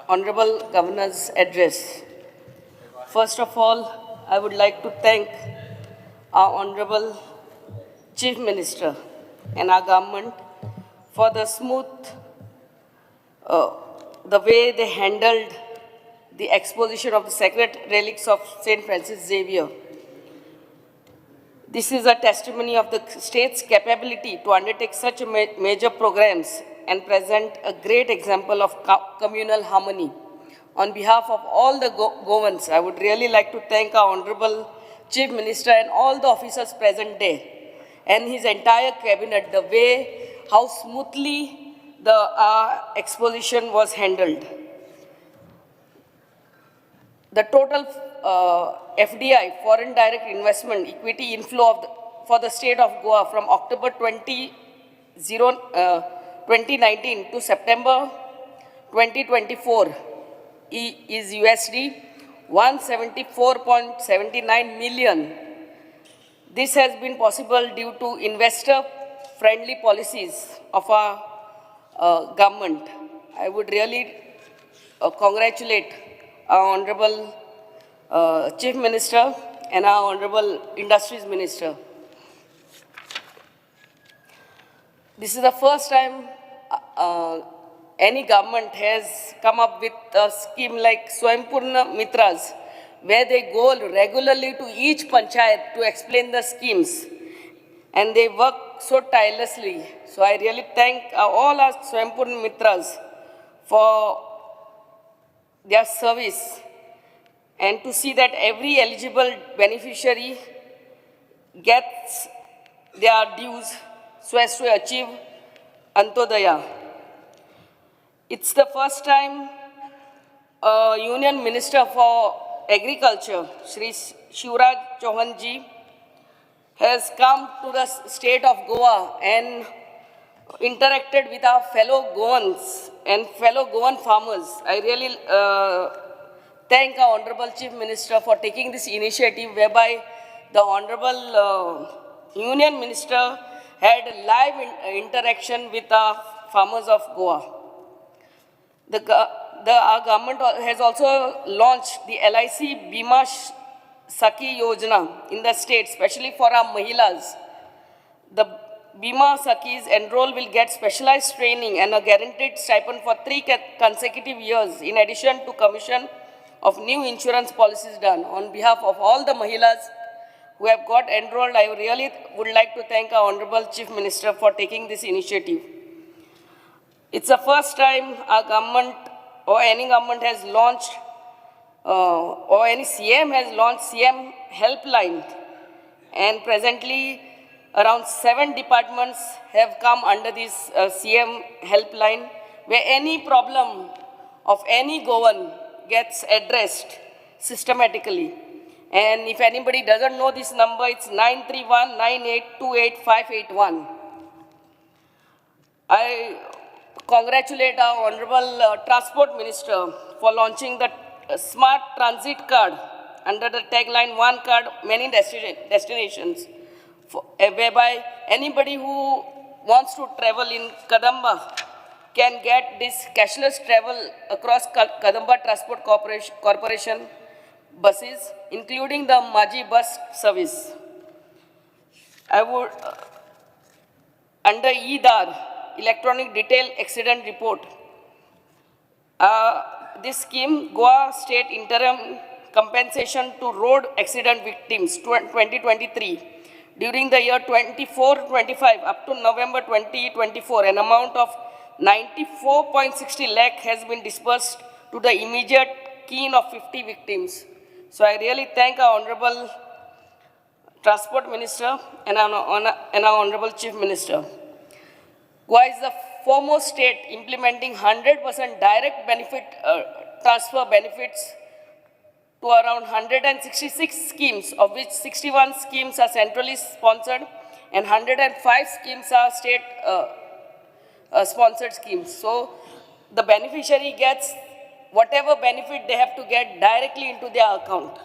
Honorable Governor's address. First of all, I would like to thank our Honorable Chief Minister and our government for the smooth, the way they handled the exposition of the sacred relics of St. Francis Xavier. This is a testimony of the state's capability to undertake such major programs and present a great example of communal harmony. On behalf of all the Goans, I would really like to thank our Honorable Chief Minister and all the officers present there and his entire cabinet, the way how smoothly the exposition was handled. The total FDI, foreign direct investment, equity inflow for the state of Goa from October 2019 to September 2024 is USD 174.79 million. This has been possible due to investor-friendly policies of our government. I would really congratulate our Honorable Chief Minister and our Honorable Industries Minister. This is the first time any government has come up with a scheme like Swayampurna Mitras, where they go regularly to each panchayat to explain the schemes. And they work so tirelessly. So I really thank all our Swayampurna Mitras for their service and to see that every eligible beneficiary gets their dues so as to achieve Antyodaya. It's the first time a Union Minister for Agriculture, Shri Shivraj Chauhan ji, has come to the state of Goa and interacted with our fellow Goans and fellow Goan farmers. I really thank our Honorable Chief Minister for taking this initiative, whereby the Honorable Union Minister had a live interaction with our farmers of Goa. Our government has also launched the LIC Bima Sakhi Yojana in the state, especially for our Mahilas. The Bima Sakhis enrolled will get specialized training and a guaranteed stipend for 3 consecutive years, in addition to commission of new insurance policies done. On behalf of all the Mahilas who have got enrolled, I really would like to thank our Honorable Chief Minister for taking this initiative. It's the first time our government or any government has launched or any CM has launched CM helpline, and presently around 7 departments have come under this CM helpline, where any problem of any Goan gets addressed systematically. And if anybody doesn't know this number, it's 931-9828-581. I congratulate our Honorable Transport Minister for launching the Smart Transit Card under the tagline One Card, Many Destinations, whereby anybody who wants to travel in Kadamba can get this cashless travel across Kadamba Transport Corporation buses, including the Maji bus service. I would, under EDAR, Electronic Detail Accident Report, this scheme, Goa State Interim Compensation to Road Accident Victims 2023, during the year 24-25 up to November 2024, an amount of 94.60 lakh has been disbursed to the immediate kin of 50 victims. So I really thank our Honorable Transport Minister and our Honorable Chief Minister. Goa is the foremost state implementing 100% direct benefit transfer benefits to around 166 schemes, of which 61 schemes are centrally sponsored and 105 schemes are state sponsored schemes. So the beneficiary gets whatever benefit they have to get directly into their account.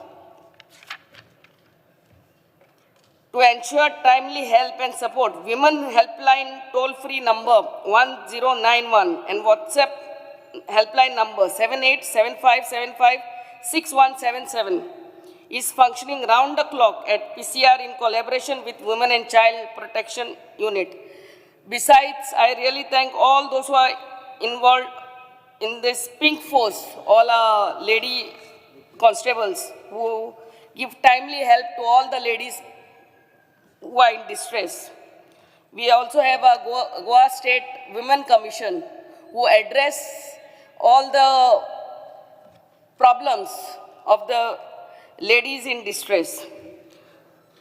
To ensure timely help and support, Women Helpline toll-free number 1091 and WhatsApp helpline number 7875756177 is functioning round the clock at PCR in collaboration with Women and Child Protection Unit. Besides, I really thank all those who are involved in this pink force, all our lady constables who give timely help to all the ladies who are in distress. We also have a Goa State Women Commission who address all the problems of the ladies in distress.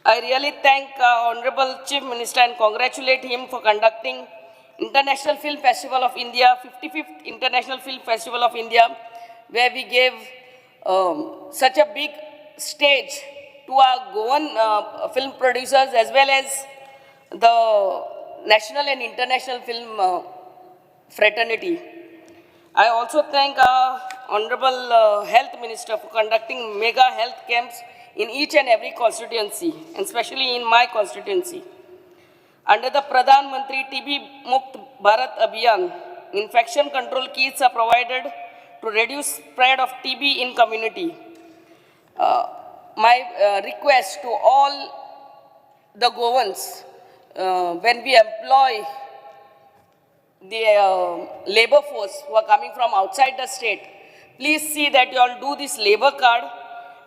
I really thank our Honorable Chief Minister and congratulate him for conducting International Film Festival of India, 55th International Film Festival of India, where we gave such a big stage to our Goan film producers as well as the national and international film fraternity. I also thank our Honorable Health Minister for conducting mega health camps in each and every constituency, and especially in my constituency. Under the Pradhan Mantri TB Mukt Bharat Abhiyan, infection control kits are provided to reduce spread of TB in community. My request to all the Goans, when we employ the labor force who are coming from outside the state, please see that you all do this labor card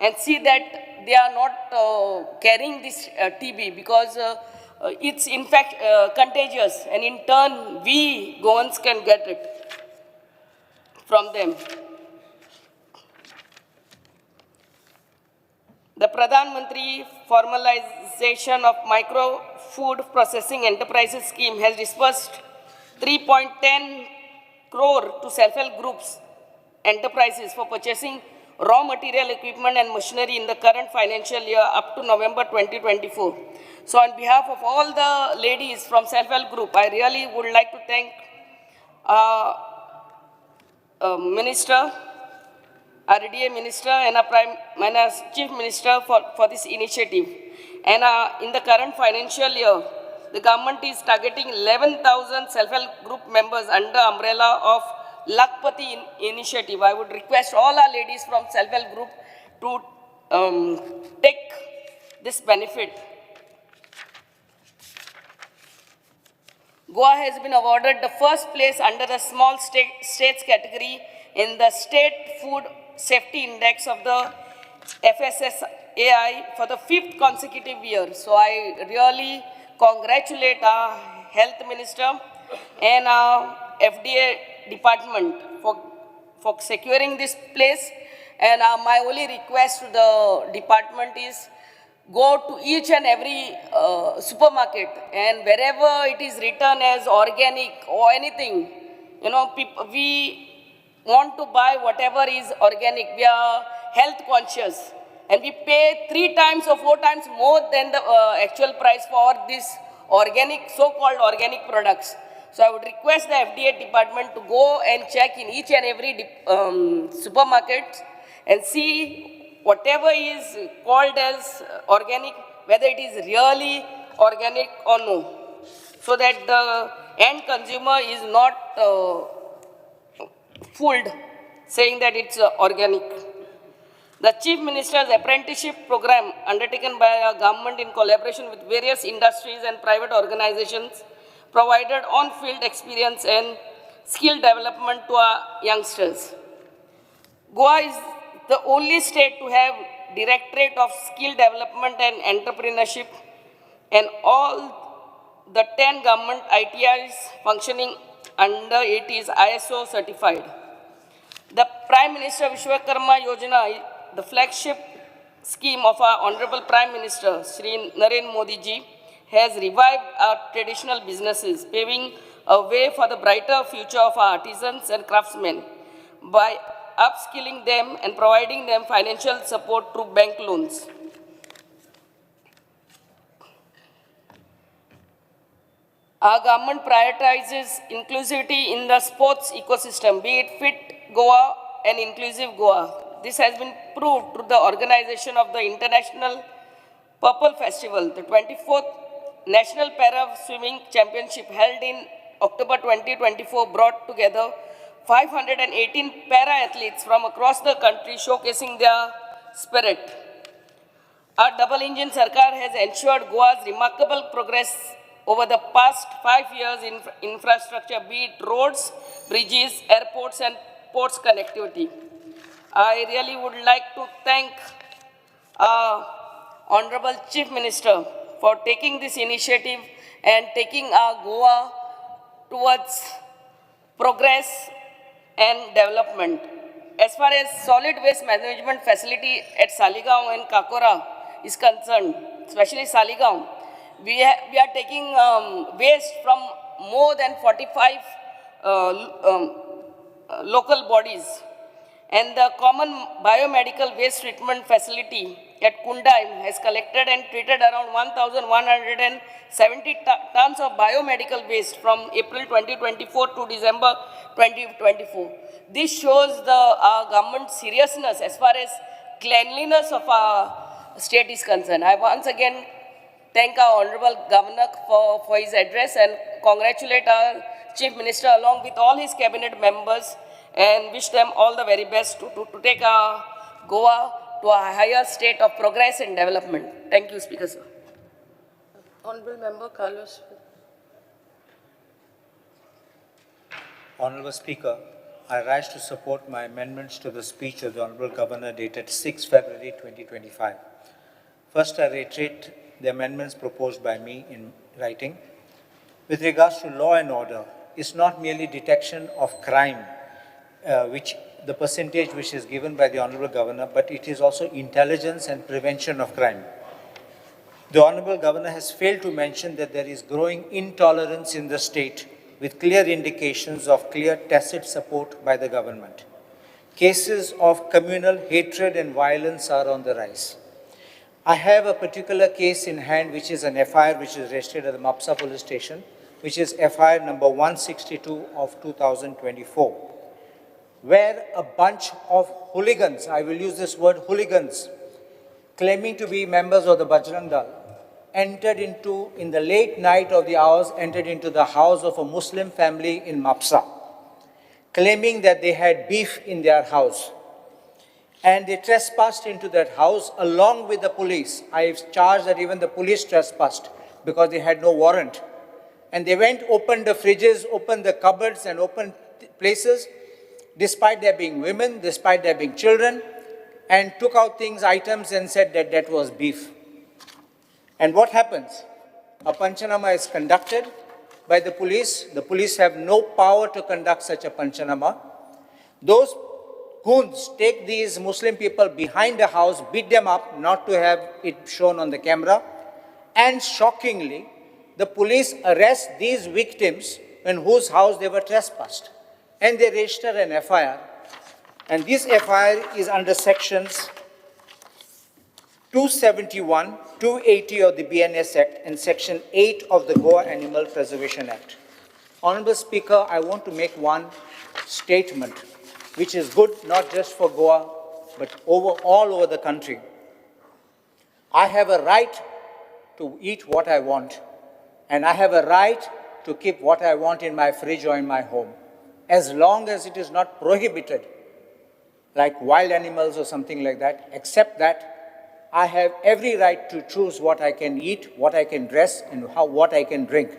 and see that they are not carrying this TB, because it's in fact contagious, and in turn we Goans can get it from them. The Pradhan Mantri Formalization of Micro Food Processing Enterprises Scheme has disbursed 3.10 crore to self-help groups enterprises for purchasing raw material, equipment and machinery in the current financial year up to November 2024. So on behalf of all the ladies from self-help group, I really would like to thank Minister, RDA Minister and our Prime and our Chief Minister for this initiative. And in the current financial year, the government is targeting 11,000 self-help group members under umbrella of Lakhpati initiative. I would request all our ladies from self-help group to take this benefit. Goa has been awarded the first place under the small states category in the State Food Safety Index of the FSSAI for the 5th consecutive year. So I really congratulate our Health Minister and our FDA department for securing this place. And my only request to the department is go to each and every supermarket, and wherever it is written as organic or anything, you know, we want to buy whatever is organic. We are health conscious and we pay 3 times or 4 times more than the actual price for this organic, so-called organic products. So I would request the FDA department to go and check in each and every supermarket and see whatever is called as organic, whether it is really organic or no, so that the end consumer is not fooled saying that it's organic. The Chief Minister's Apprenticeship Program, undertaken by our government in collaboration with various industries and private organizations, provided on-field experience and skill development to our youngsters. Goa is the only state to have Directorate of Skill Development and Entrepreneurship, and all the 10 government ITIs functioning under it is ISO certified. The Prime Minister Vishwakarma Yojana, the flagship scheme of our Honorable Prime Minister, Shri Narendra Modi ji, has revived our traditional businesses, paving a way for the brighter future of our artisans and craftsmen by upskilling them and providing them financial support through bank loans. Our government prioritizes inclusivity in the sports ecosystem, be it Fit Goa and Inclusive Goa. This has been proved through the organization of the International Purple Festival, the 24th National Para Swimming Championship held in October 2024 brought together 518 para-athletes from across the country showcasing their spirit. Our double engine Sarkar has ensured Goa's remarkable progress over the past 5 years in infrastructure, be it roads, bridges, airports, and ports connectivity. I really would like to thank our Honorable Chief Minister for taking this initiative and taking our Goa towards progress and development. As far as solid waste management facility at Saligao and Kakora is concerned, especially Saligao, we are taking waste from more than 45 local bodies. And the common biomedical waste treatment facility at Kundaim has collected and treated around 1,170 tons of biomedical waste from April 2024 to December 2024. This shows the government's seriousness as far as cleanliness of our state is concerned. I once again thank our Honorable Governor for his address and congratulate our Chief Minister along with all his cabinet members and wish them all the very best to take our Goa to a higher state of progress and development. Thank you, Speaker, sir. Honorable Member Carlos. Honorable Speaker, I rise to support my amendments to the speech of the Honorable Governor dated 6 February 2025. First, I reiterate the amendments proposed by me in writing. With regards to law and order, it's not merely detection of crime, which the percentage which is given by the Honorable Governor, but it is also intelligence and prevention of crime. The Honorable Governor has failed to mention that there is growing intolerance in the state with clear indications of clear tacit support by the government. Cases of communal hatred and violence are on the rise. I have a particular case in hand, which is an FIR which is registered at the Mapsa police station, which is FIR number 162 of 2024, where a bunch of hooligans, I will use this word hooligans, claiming to be members of the Bajrang Dal, entered into, in the late night of the hours, entered into the house of a Muslim family in Mapsa, claiming that they had beef in their house. And they trespassed into that house along with the police. I've charged that even the police trespassed because they had no warrant. And they went, opened the fridges, opened the cupboards and opened places, despite there being women, despite there being children, and took out things, items, and said that that was beef. And what happens? A panchanama is conducted by the police. The police have no power to conduct such a panchanama. Those goons take these Muslim people behind the house, beat them up, not to have it shown on the camera. And shockingly, the police arrest these victims in whose house they were trespassed. And they register an FIR. And this FIR is under sections 271, 280 of the BNS Act and Section 8 of the Goa Animal Preservation Act. Honorable Speaker, I want to make one statement, which is good not just for Goa, but all over the country. I have a right to eat what I want, and I have a right to keep what I want in my fridge or in my home, as long as it is not prohibited, like wild animals or something like that, except that I have every right to choose what I can eat, what I can dress, and what I can drink.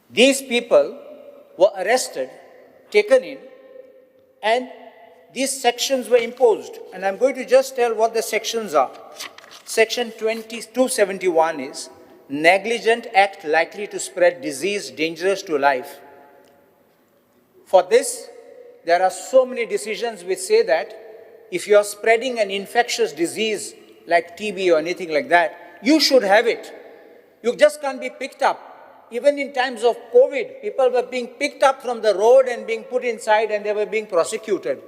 These people were arrested, taken in, and these sections were imposed. And I'm going to just tell what the sections are. Section 271 is negligent act likely to spread disease dangerous to life. For this, there are so many decisions which say that if you are spreading an infectious disease like TB or anything like that, you should have it. You just can't be picked up. Even in times of COVID, people were being picked up from the road and being put inside and they were being prosecuted.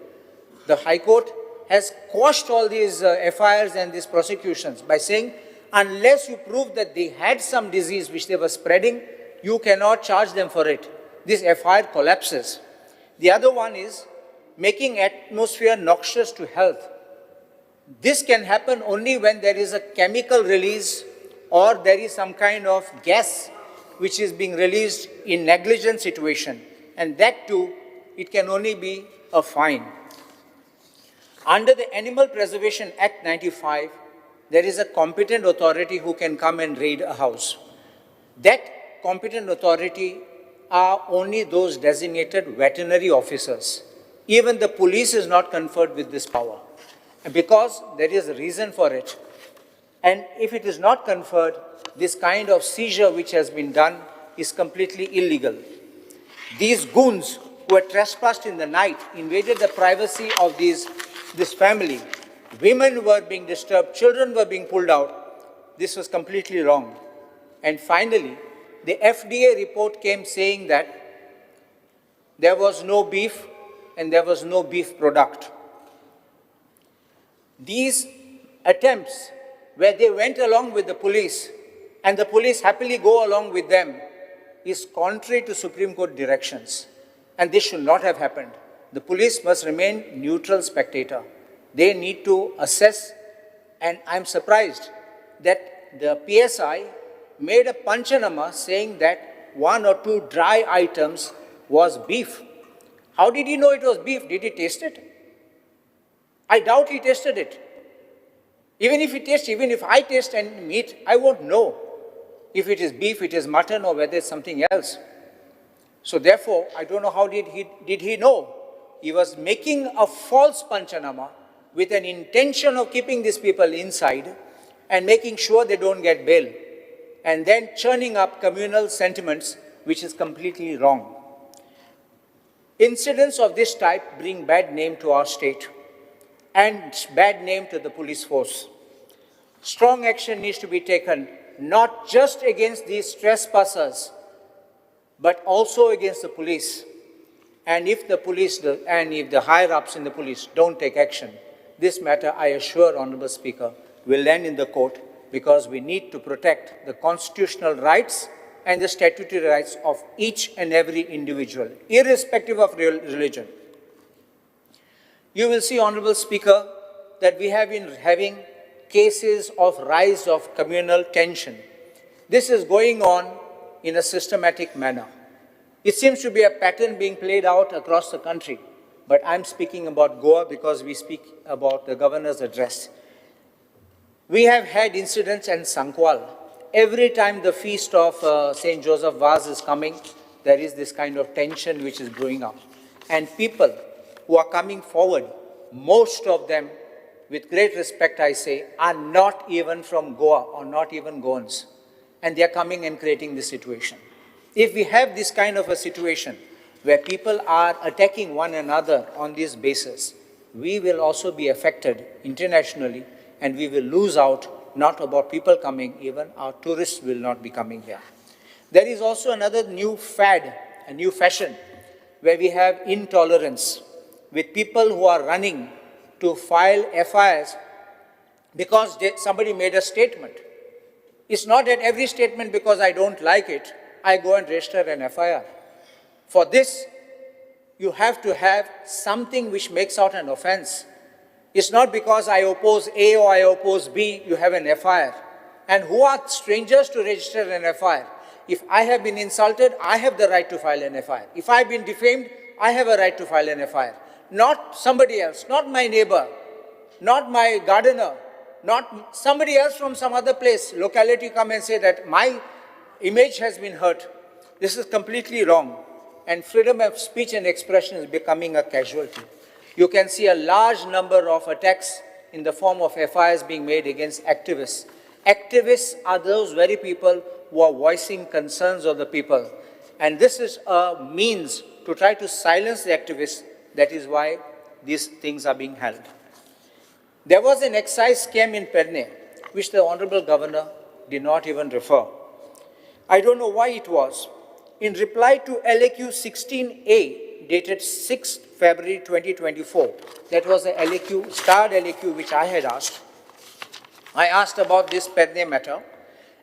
The High Court has quashed all these FIRs and these prosecutions by saying, unless you prove that they had some disease which they were spreading, you cannot charge them for it. This FIR collapses. The other one is making atmosphere noxious to health. This can happen only when there is a chemical release or there is some kind of gas which is being released in negligent situation. And that too, It can only be a fine. Under the Animal Preservation Act 95, there is a competent authority who can come and raid a house. That competent authority are only those designated veterinary officers. Even the police is not conferred with this power, because there is a reason for it. And if it is not conferred, this kind of seizure which has been done is completely illegal. These goons who had trespassed in the night invaded the privacy of this family. Women were being disturbed, children were being pulled out. This was completely wrong. And finally, the FDA report came saying that there was no beef and there was no beef product. These attempts where they went along with the police and the police happily go along with them is contrary to Supreme Court directions. And this should not have happened. The police must remain neutral spectator. They need to assess, and I'm surprised that the PSI made a panchanama saying that 1 or 2 dry items was beef. How did he know it was beef? Did he taste it? I doubt he tasted it. Even if he tastes, even if I taste and meat, I won't know if it is beef, it is mutton, or whether it's something else. So therefore, I don't know how did he know. He was making a false panchanama with an intention of keeping these people inside and making sure they don't get bail, and then churning up communal sentiments, which is completely wrong. Incidents of this type bring bad name to our state and bad name to the police force. Strong action needs to be taken, not just against these trespassers, but also against the police. And if the police, and if the higher-ups in the police don't take action, this matter, I assure Honorable Speaker, will land in the court, because we need to protect the constitutional rights and the statutory rights of each and every individual, irrespective of religion. You will see, Honorable Speaker, that we have been having cases of rise of communal tension. This is going on in a systematic manner. It seems to be a pattern being played out across the country, but I'm speaking about Goa because we speak about the governor's address. We have had incidents in Sancoale. Every time the feast of St. Joseph Vaz is coming, there is this kind of tension which is brewing up. And people who are coming forward, most of them, with great respect I say, are not even from Goa or not even Goans. And they are coming and creating this situation. If we have this kind of a situation where people are attacking one another on this basis, we will also be affected internationally, and we will lose out, not about people coming, even our tourists will not be coming here. There is also another new fad, a new fashion, where we have intolerance with people who are running to file FIRs because somebody made a statement. It's not that every statement, because I don't like it, I go and register an FIR. For this, you have to have something which makes out an offense. It's not because I oppose A or I oppose B, you have an FIR. And who are strangers to register an FIR? If I have been insulted, I have the right to file an FIR. If I have been defamed, I have a right to file an FIR. Not somebody else, not my neighbor, not my gardener, not somebody else from some other place, locality come and say that my image has been hurt. This is completely wrong. And freedom of speech and expression is becoming a casualty. You can see a large number of attacks in the form of FIRs being made against activists. Activists are those very people who are voicing concerns of the people. And this is a means to try to silence the activists. That is why these things are being held. There was an excise scam in Pernem, which the Honorable Governor did not even refer. I don't know why it was. In reply to LAQ 16A, dated 6th February 2024, that was the LAQ, starred LAQ, which I had asked. I asked about this Pernem matter,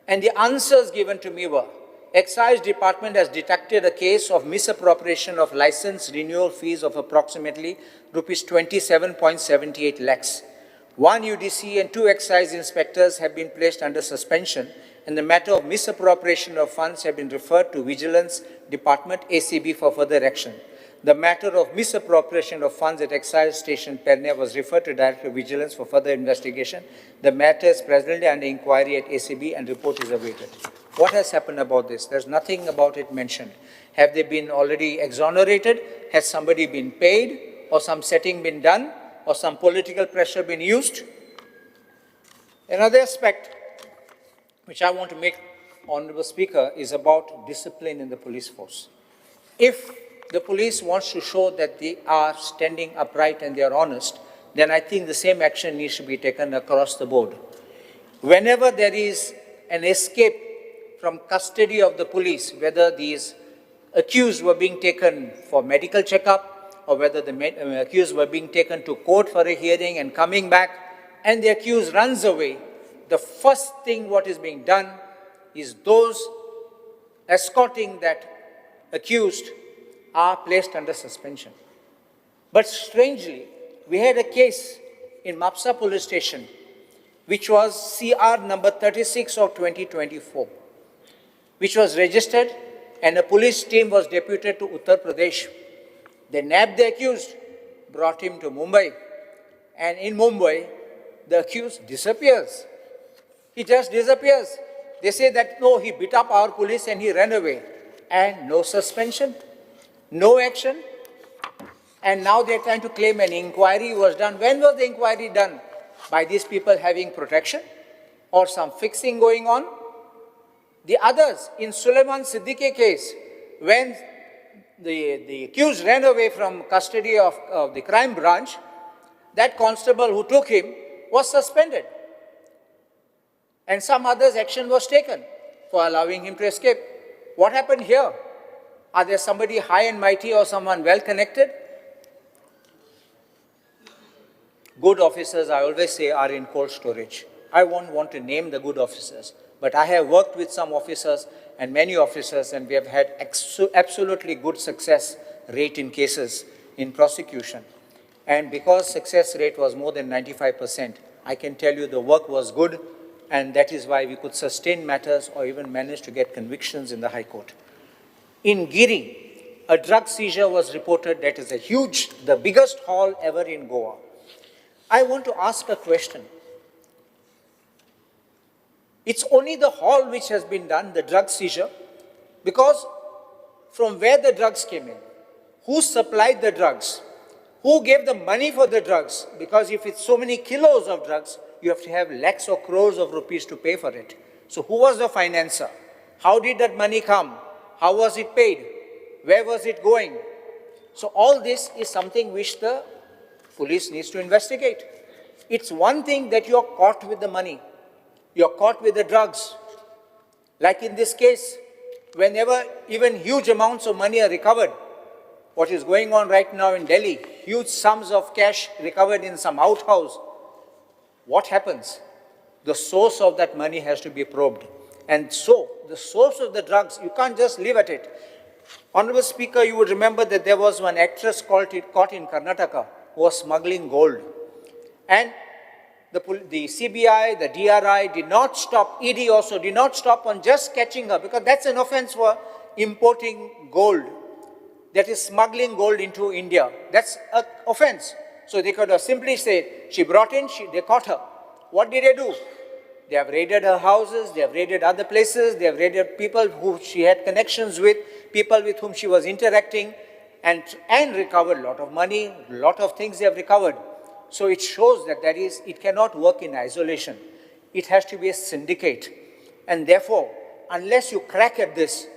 and the answers given to me were, Excise Department has detected a case of misappropriation of license renewal fees of approximately rupees 27.78 lakhs. 1 UDC and 2 excise inspectors have been placed under suspension, and the matter of misappropriation of funds have been referred to Vigilance Department, ACB, for further action. The matter of misappropriation of funds at Excise Station Pernem was referred to Director of Vigilance for further investigation. The matter is presently under inquiry at ACB and report is awaited. What has happened about this? There's nothing about it mentioned. Have they been already exonerated? Has somebody been paid? Or some setting been done? Or some political pressure been used? Another aspect which I want to make, Honorable Speaker, is about discipline in the police force. If the police wants to show that they are standing upright and they are honest, then I think the same action needs to be taken across the board. Whenever there is an escape from custody of the police, whether these accused were being taken for medical checkup or whether the accused were being taken to court for a hearing and coming back, and the accused runs away, the first thing what is being done is those escorting that accused are placed under suspension. But strangely, we had a case in Mapsa police station, which was CR number 36 of 2024, which was registered, and a police team was deputed to Uttar Pradesh. They nabbed the accused, brought him to Mumbai, and in Mumbai, the accused disappears. He just disappears. They say that, no, he beat up our police and he ran away. And no suspension, no action. And now they're trying to claim an inquiry was done. When was the inquiry done? By these people having protection or some fixing going on? The others, in Suleiman Siddiqui case, when the accused ran away from custody of the crime branch, that constable who took him was suspended. And some others' action was taken for allowing him to escape. What happened here? Are there somebody high and mighty or someone well connected? Good officers, I always say, are in cold storage. I won't want to name the good officers, but I have worked with some officers and many officers, and we have had absolutely good success rate in cases in prosecution. And because success rate was more than 95%, I can tell you the work was good, and that is why we could sustain matters or even manage to get convictions in the High Court. In Giri, a drug seizure was reported that is a huge, the biggest haul ever in Goa. I want to ask a question. It's only the haul which has been done, the drug seizure, because from where the drugs came in, who supplied the drugs, who gave the money for the drugs, because if it's so many kilos of drugs, you have to have lakhs or crores of rupees to pay for it. So who was the financer? How did that money come? How was it paid? Where was it going? So all this is something which the police needs to investigate. It's one thing that you're caught with the money. You're caught with the drugs. Like in this case, whenever even huge amounts of money are recovered, what is going on right now in Delhi, huge sums of cash recovered in some outhouse, what happens? The source of that money has to be probed. And so, the source of the drugs, you can't just leave at it. Honorable Speaker, you would remember that there was one actress caught in Karnataka who was smuggling gold. And the CBI, the DRI did not stop, ED also did not stop on just catching her, because that's an offense for importing gold. That is smuggling gold into India. That's an offense. So they could have simply said, she brought in, they caught her. What did they do? They have raided her houses, they have raided other places, they have raided people who she had connections with, people with whom she was interacting, and recovered a lot of money, a lot of things they have recovered. So it shows that it cannot work in isolation. It has to be a syndicate. And therefore, unless you crack at this,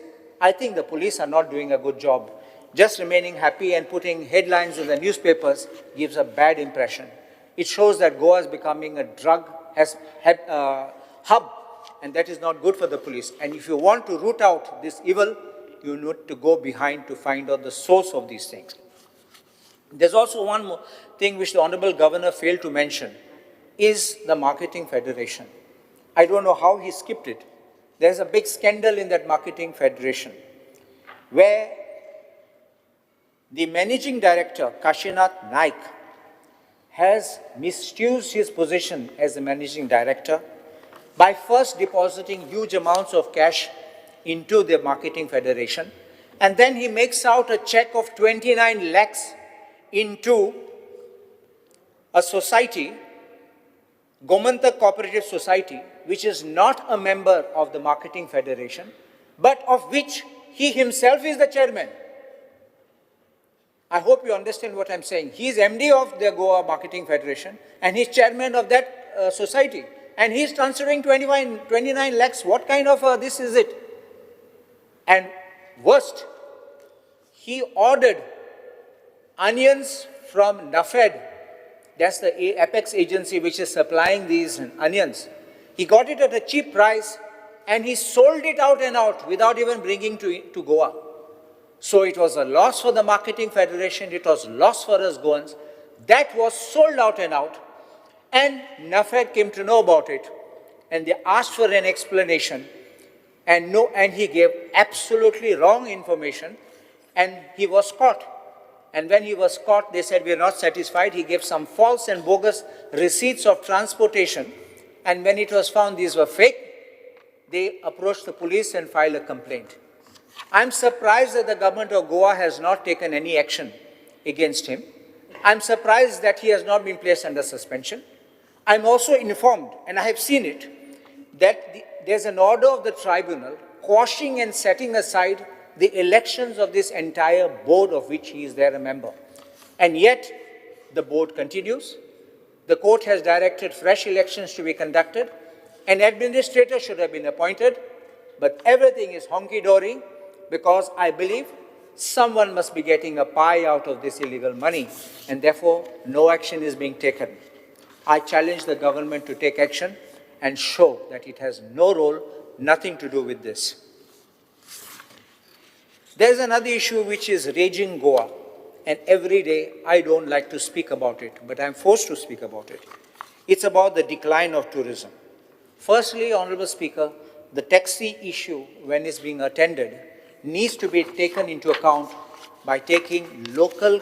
I think the police are not doing a good job. Just remaining happy and putting headlines in the newspapers gives a bad impression. It shows that Goa is becoming a drug hub, and that is not good for the police. And if you want to root out this evil, you need to go behind to find out the source of these things. There's also one more thing which the Honorable Governor failed to mention, is the Marketing Federation. I don't know how he skipped it. There's a big scandal in that Marketing Federation, where the managing director, Kashinath Naik, has misused his position as the managing director by first depositing huge amounts of cash into the Marketing Federation And then he makes out a check of 29 lakhs into a society, Gomantak Cooperative Society, which is not a member of the Marketing Federation, but of which he himself is the chairman. I hope you understand what I'm saying. He is MD of the Goa Marketing Federation and he's chairman of that society. And he's transferring 29 lakhs. What kind of this is it? And worst, he ordered onions from NAFED. That's the apex agency which is supplying these onions. He got it at a cheap price and he sold it out and out without even bringing to Goa. So it was a loss for the Marketing Federation, it was loss for us Goans. That was sold out and out. And NAFED came to know about it and they asked for an explanation. And he gave absolutely wrong information and he was caught. And when he was caught, they said, we are not satisfied. He gave some false and bogus receipts of transportation. And when it was found these were fake, they approached the police and filed a complaint. I'm surprised that the government of Goa has not taken any action against him. I'm surprised that he has not been placed under suspension. I'm also informed, and I have seen it, that there's an order of the tribunal quashing and setting aside the elections of this entire board of which he is there a member. And yet, the board continues. The court has directed fresh elections to be conducted. An administrator should have been appointed, but everything is honky-dory because I believe someone must be getting a pie out of this illegal money, and therefore no action is being taken. I challenge the government to take action and show that it has no role, nothing to do with this. There's another issue which is raging Goa, and every day I don't like to speak about it, but I'm forced to speak about it. It's about the decline of tourism. Firstly, Honorable Speaker, the taxi issue, when it's being attended, needs to be taken into account by taking local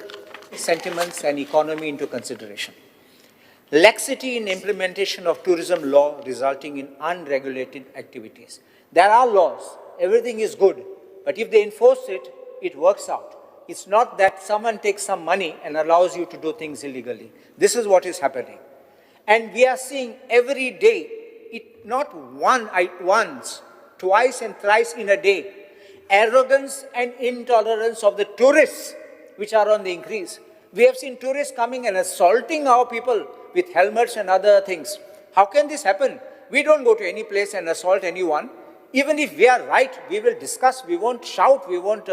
sentiments and economy into consideration. Laxity in implementation of tourism law resulting in unregulated activities. There are laws, everything is good, but if they enforce it, it works out. It's not that someone takes some money and allows you to do things illegally. This is what is happening. And we are seeing every day, it not one, I, once, twice and thrice in a day, arrogance and intolerance of the tourists, which are on the increase. We have seen tourists coming and assaulting our people with helmets and other things. How can this happen? We don't go to any place and assault anyone. Even if we are right, we will discuss, we won't shout, we won't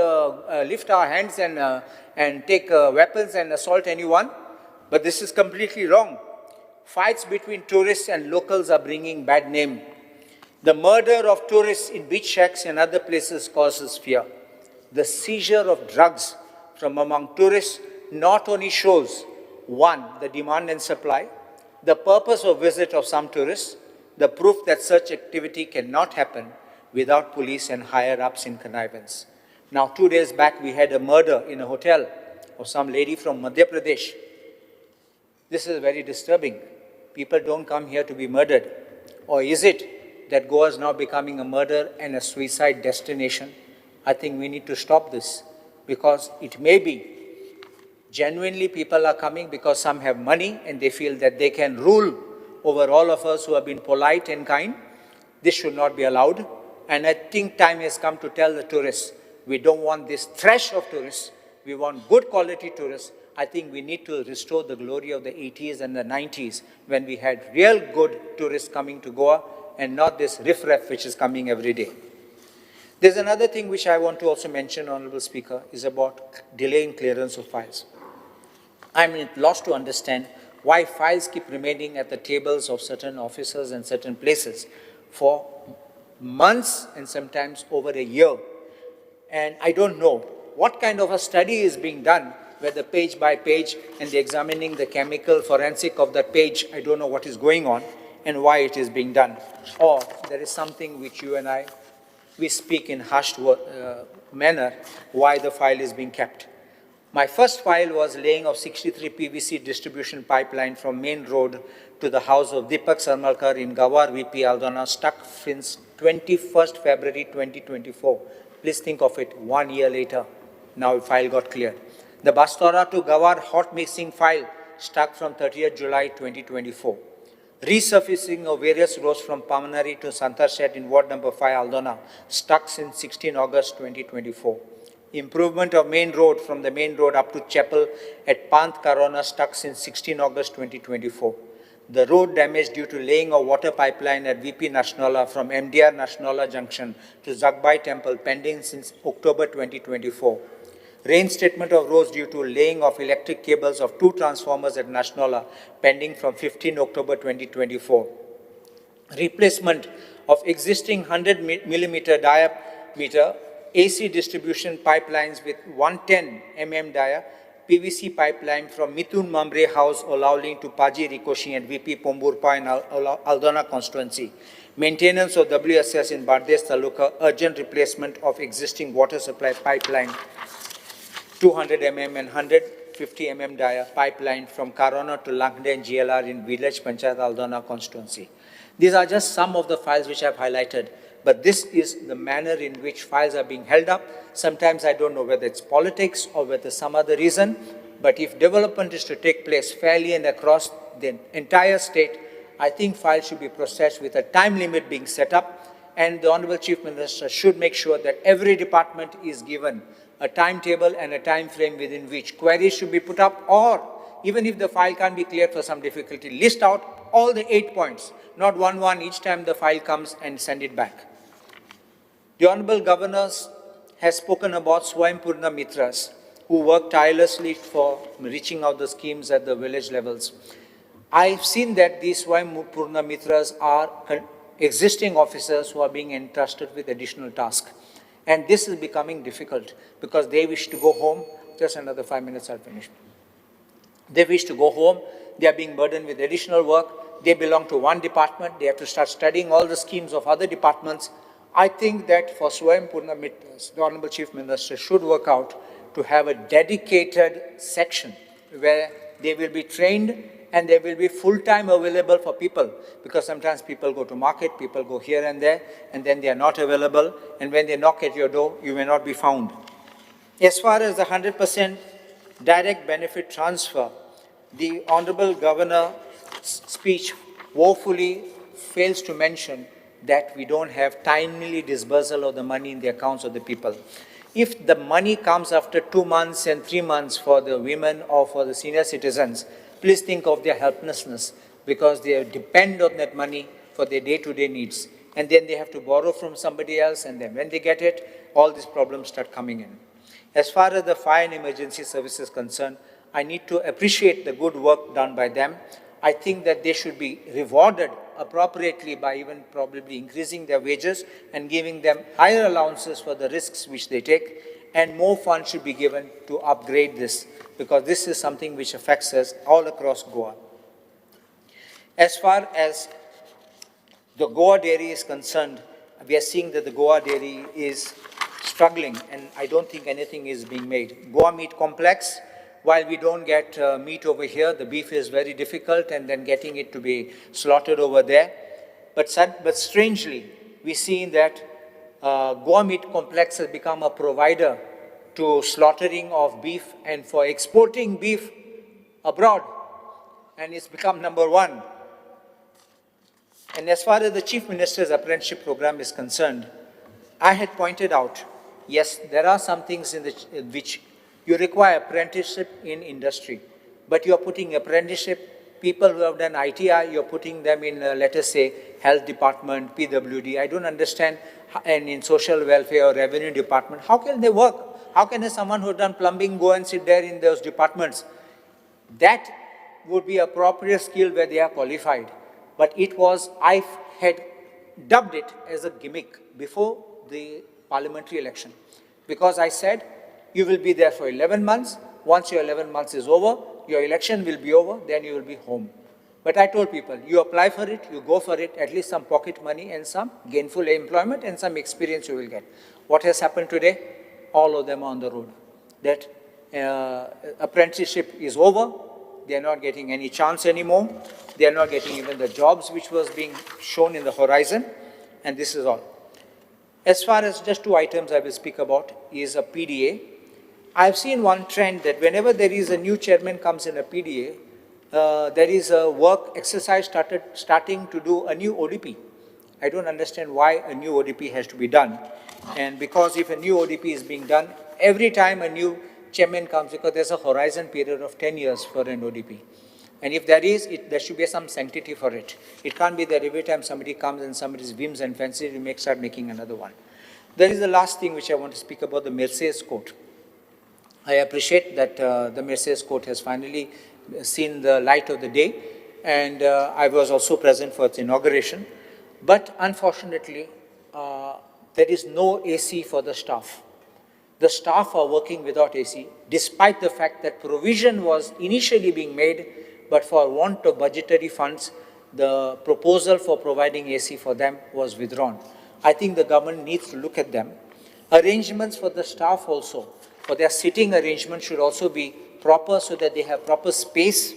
lift our hands and take weapons and assault anyone. But this is completely wrong. Fights between tourists and locals are bringing bad name. The murder of tourists in beach shacks and other places causes fear. The seizure of drugs from among tourists not only shows, one, the demand and supply, the purpose of visit of some tourists, the proof that such activity cannot happen without police and higher-ups in connivance. Now, 2 days back, we had a murder in a hotel of some lady from Madhya Pradesh. This is very disturbing. People don't come here to be murdered. Or is it that Goa is now becoming a murder and a suicide destination? I think we need to stop this, because it may be genuinely people are coming because some have money and they feel that they can rule over all of us who have been polite and kind. This should not be allowed. And I think time has come to tell the tourists, we don't want this thresh of tourists. We want good quality tourists. I think we need to restore the glory of the 80s and the 90s when we had real good tourists coming to Goa and not this riffraff which is coming every day. There's another thing which I want to also mention, Honorable Speaker, is about delay in clearance of files. I'm at loss to understand why files keep remaining at the tables of certain officers and certain places for months and sometimes over a year. And I don't know what kind of a study is being done, whether page by page and they're examining the chemical forensic of that page. I don't know what is going on and why it is being done. Or there is something which you and I, we speak in hushed manner, why the file is being kept. My first file was laying of 63 PVC distribution pipeline from main road to the house of Deepak Sarmalkar in Gawar VP Aldona, stuck since 21st February 2024. Please think of it, 1 year later, now file got cleared. The Bastora to Gawar hot mixing file stuck from 30th July 2024. Resurfacing of various roads from Pamanari to Santarshet in Ward number 5, Aldona, stuck since 16 August 2024. Improvement of main road from the main road up to Chapel at Panth Karona stuck since 16 August 2024. The road damage due to laying of water pipeline at VP Nationala from MDR Nationala Junction to Zagbai Temple pending since October 2024. Reinstatement of roads due to laying of electric cables of 2 transformers at Nationala pending from 15 October 2024. Replacement of existing 100 millimeter diameter AC distribution pipelines with 110 dia PVC pipeline from Mithun Mambre House, Olaulim to Paji Rikoshi and VP Pomburpa in Aldona constituency. Maintenance of WSS in Bardes Taluka, urgent replacement of existing water supply pipeline 200 and 150 dia pipeline from Karona to Langde and GLR in Village Panchayat Aldona constituency. These are just some of the files which I've highlighted, but this is the manner in which files are being held up. Sometimes I don't know whether it's politics or whether some other reason, but if development is to take place fairly and across the entire state, I think files should be processed with a time limit being set up, and the Honorable Chief Minister should make sure that every department is given a timetable and a time frame within which queries should be put up, or even if the file can't be cleared for some difficulty, list out all the 8 points, not one each time the file comes and send it back. The Honorable Governor has spoken about Swayampurna Mitras, who work tirelessly for reaching out the schemes at the village levels. I've seen that these Swayampurna Mitras are existing officers who are being entrusted with additional tasks. And this is becoming difficult because they wish to go home. Just another 5 minutes, I'll finish. They wish to go home. They are being burdened with additional work. They belong to one department. They have to start studying all the schemes of other departments. I think that for Swayampurna Mitras, the Honorable Chief Minister should work out to have a dedicated section where they will be trained and they will be full-time available for people, because sometimes people go to market, people go here and there, and then they are not available, and when they knock at your door, you may not be found. As far as the 100% direct benefit transfer, the Honorable Governor's speech woefully fails to mention that we don't have timely disbursal of the money in the accounts of the people. If the money comes after 2 months and 3 months for the women or for the senior citizens, please think of their helplessness, because they depend on that money for their day-to-day needs. And then they have to borrow from somebody else, and then when they get it, all these problems start coming in. As far as the fire and emergency services concerned, I need to appreciate the good work done by them. I think that they should be rewarded appropriately by even probably increasing their wages and giving them higher allowances for the risks which they take, and more funds should be given to upgrade this, because this is something which affects us all across Goa. As far as the Goa Dairy is concerned, we are seeing that the Goa Dairy is struggling, and I don't think anything is being made. Goa Meat Complex, while we don't get meat over here, the beef is very difficult, and then getting it to be slaughtered over there. But strangely, we see that Goa Meat Complex has become a provider to slaughtering of beef and for exporting beef abroad, and it's become number 1. And as far as the Chief Minister's Apprenticeship Program is concerned, I had pointed out, yes, there are some things in which you require apprenticeship in industry, but you are putting apprenticeship, people who have done ITI, you are putting them in, let us say, health department, PWD, I don't understand, and in social welfare or revenue department, how can they work? How can someone who has done plumbing go and sit there in those departments? That would be appropriate skill where they are qualified. But I had dubbed it as a gimmick before the parliamentary election, because I said, you will be there for 11 months. Once your 11 months is over, your election will be over, then you will be home. But I told people, you apply for it, you go for it, at least some pocket money and some gainful employment and some experience you will get. What has happened today? All of them are on the road. That apprenticeship is over. They are not getting any chance anymore. They are not getting even the jobs which was being shown in the horizon. And this is all. As far as just two items I will speak about is a PDA. I've seen one trend that whenever there is a new chairman comes in a PDA, there is a work exercise starting to do a new ODP. I don't understand why a new ODP has to be done. And because if a new ODP is being done, every time a new chairman comes, because there's a horizon period of 10 years for an ODP. And if there is, there should be some sanctity for it. It can't be that every time somebody comes and somebody's whims and fancies, we start making another one. There is the last thing which I want to speak about, the Merces Court. I appreciate that the Merces Court has finally seen the light of the day, and I was also present for its inauguration. But unfortunately, there is no AC for the staff. The staff are working without AC, despite the fact that provision was initially being made, but for want of budgetary funds, the proposal for providing AC for them was withdrawn. I think the government needs to look at them. Arrangements for the staff also, for their sitting arrangement should also be proper so that they have proper space.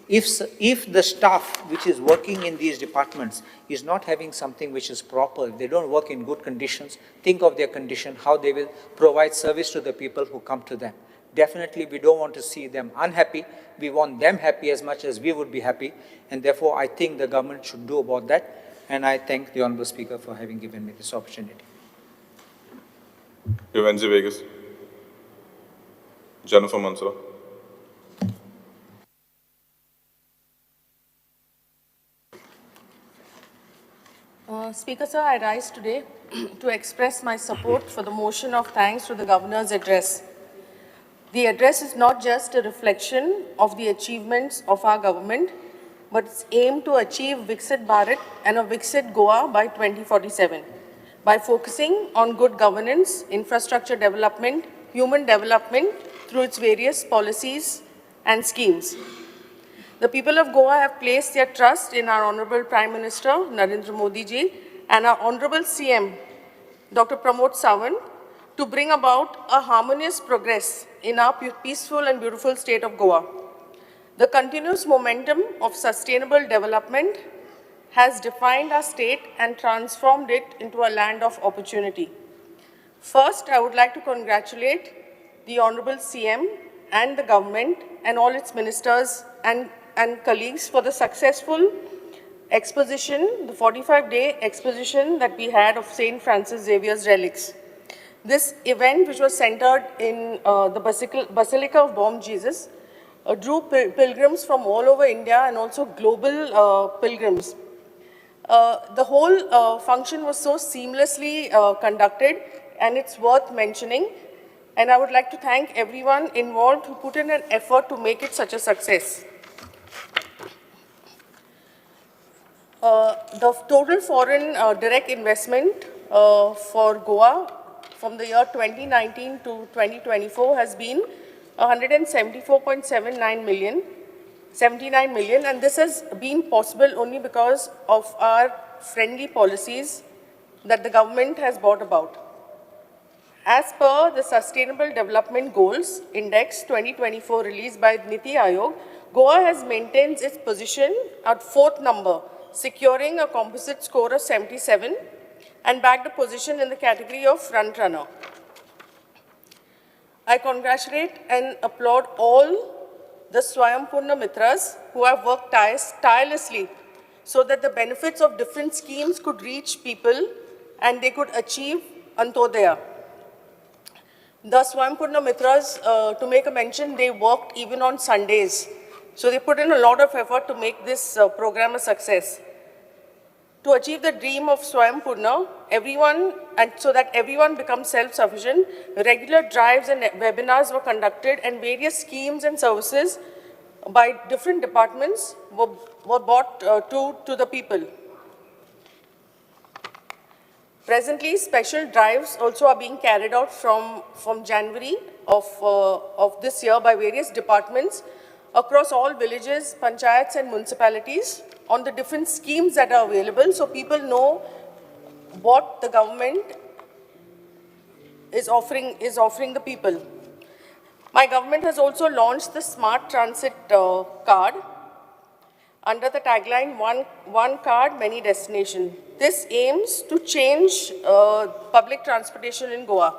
If the staff which is working in these departments is not having something which is proper, if they don't work in good conditions, think of their condition, how they will provide service to the people who come to them. Definitely, we don't want to see them unhappy. We want them happy as much as we would be happy. And therefore, I think the government should do about that. And I thank the Honorable Speaker for having given me this opportunity. Yuvenji Vegas. Jennifer Mansur. Speaker, sir, I rise today to express my support for the motion of thanks to the Governor's address. The address is not just a reflection of the achievements of our government, but its aim to achieve Viksit Bharat and a Viksit Goa by 2047 by focusing on good governance, infrastructure development, human development through its various policies and schemes. The people of Goa have placed their trust in our Honorable Prime Minister, Narendra Modi ji, and our Honorable CM, Dr. Pramod Sawant, to bring about a harmonious progress in our peaceful and beautiful state of Goa. The continuous momentum of sustainable development has defined our state and transformed it into a land of opportunity. First, I would like to congratulate the Honorable CM and the government and all its ministers and colleagues for the successful exposition, the 45-day exposition that we had of St. Francis Xavier's relics. This event, which was centered in the Basilica of Bom Jesus, drew pilgrims from all over India and also global pilgrims. The whole function was so seamlessly conducted, and it's worth mentioning. And I would like to thank everyone involved who put in an effort to make it such a success. The total foreign direct investment for Goa from the year 2019 to 2024 has been 174.79 million, 79 million, and this has been possible only because of our friendly policies that the government has brought about. As per the Sustainable Development Goals Index 2024 released by Niti Aayog, Goa has maintained its position at 4th number, securing a composite score of 77 and backed a position in the category of frontrunner. I congratulate and applaud all the Swayampurna Mitras who have worked tirelessly so that the benefits of different schemes could reach people and they could achieve Antyodaya. The Swayampurna Mitras, to make a mention, they worked even on Sundays. So they put in a lot of effort to make this program a success. To achieve the dream of Swayampurna, everyone, and so that everyone becomes self-sufficient, regular drives and webinars were conducted and various schemes and services by different departments were brought to the people. Presently, special drives also are being carried out from January of this year by various departments across all villages, panchayats and municipalities on the different schemes that are available, so people know what the government is offering the people. My government has also launched the Smart Transit card. under the tagline One Card, Many Destination. This aims to change public transportation in Goa.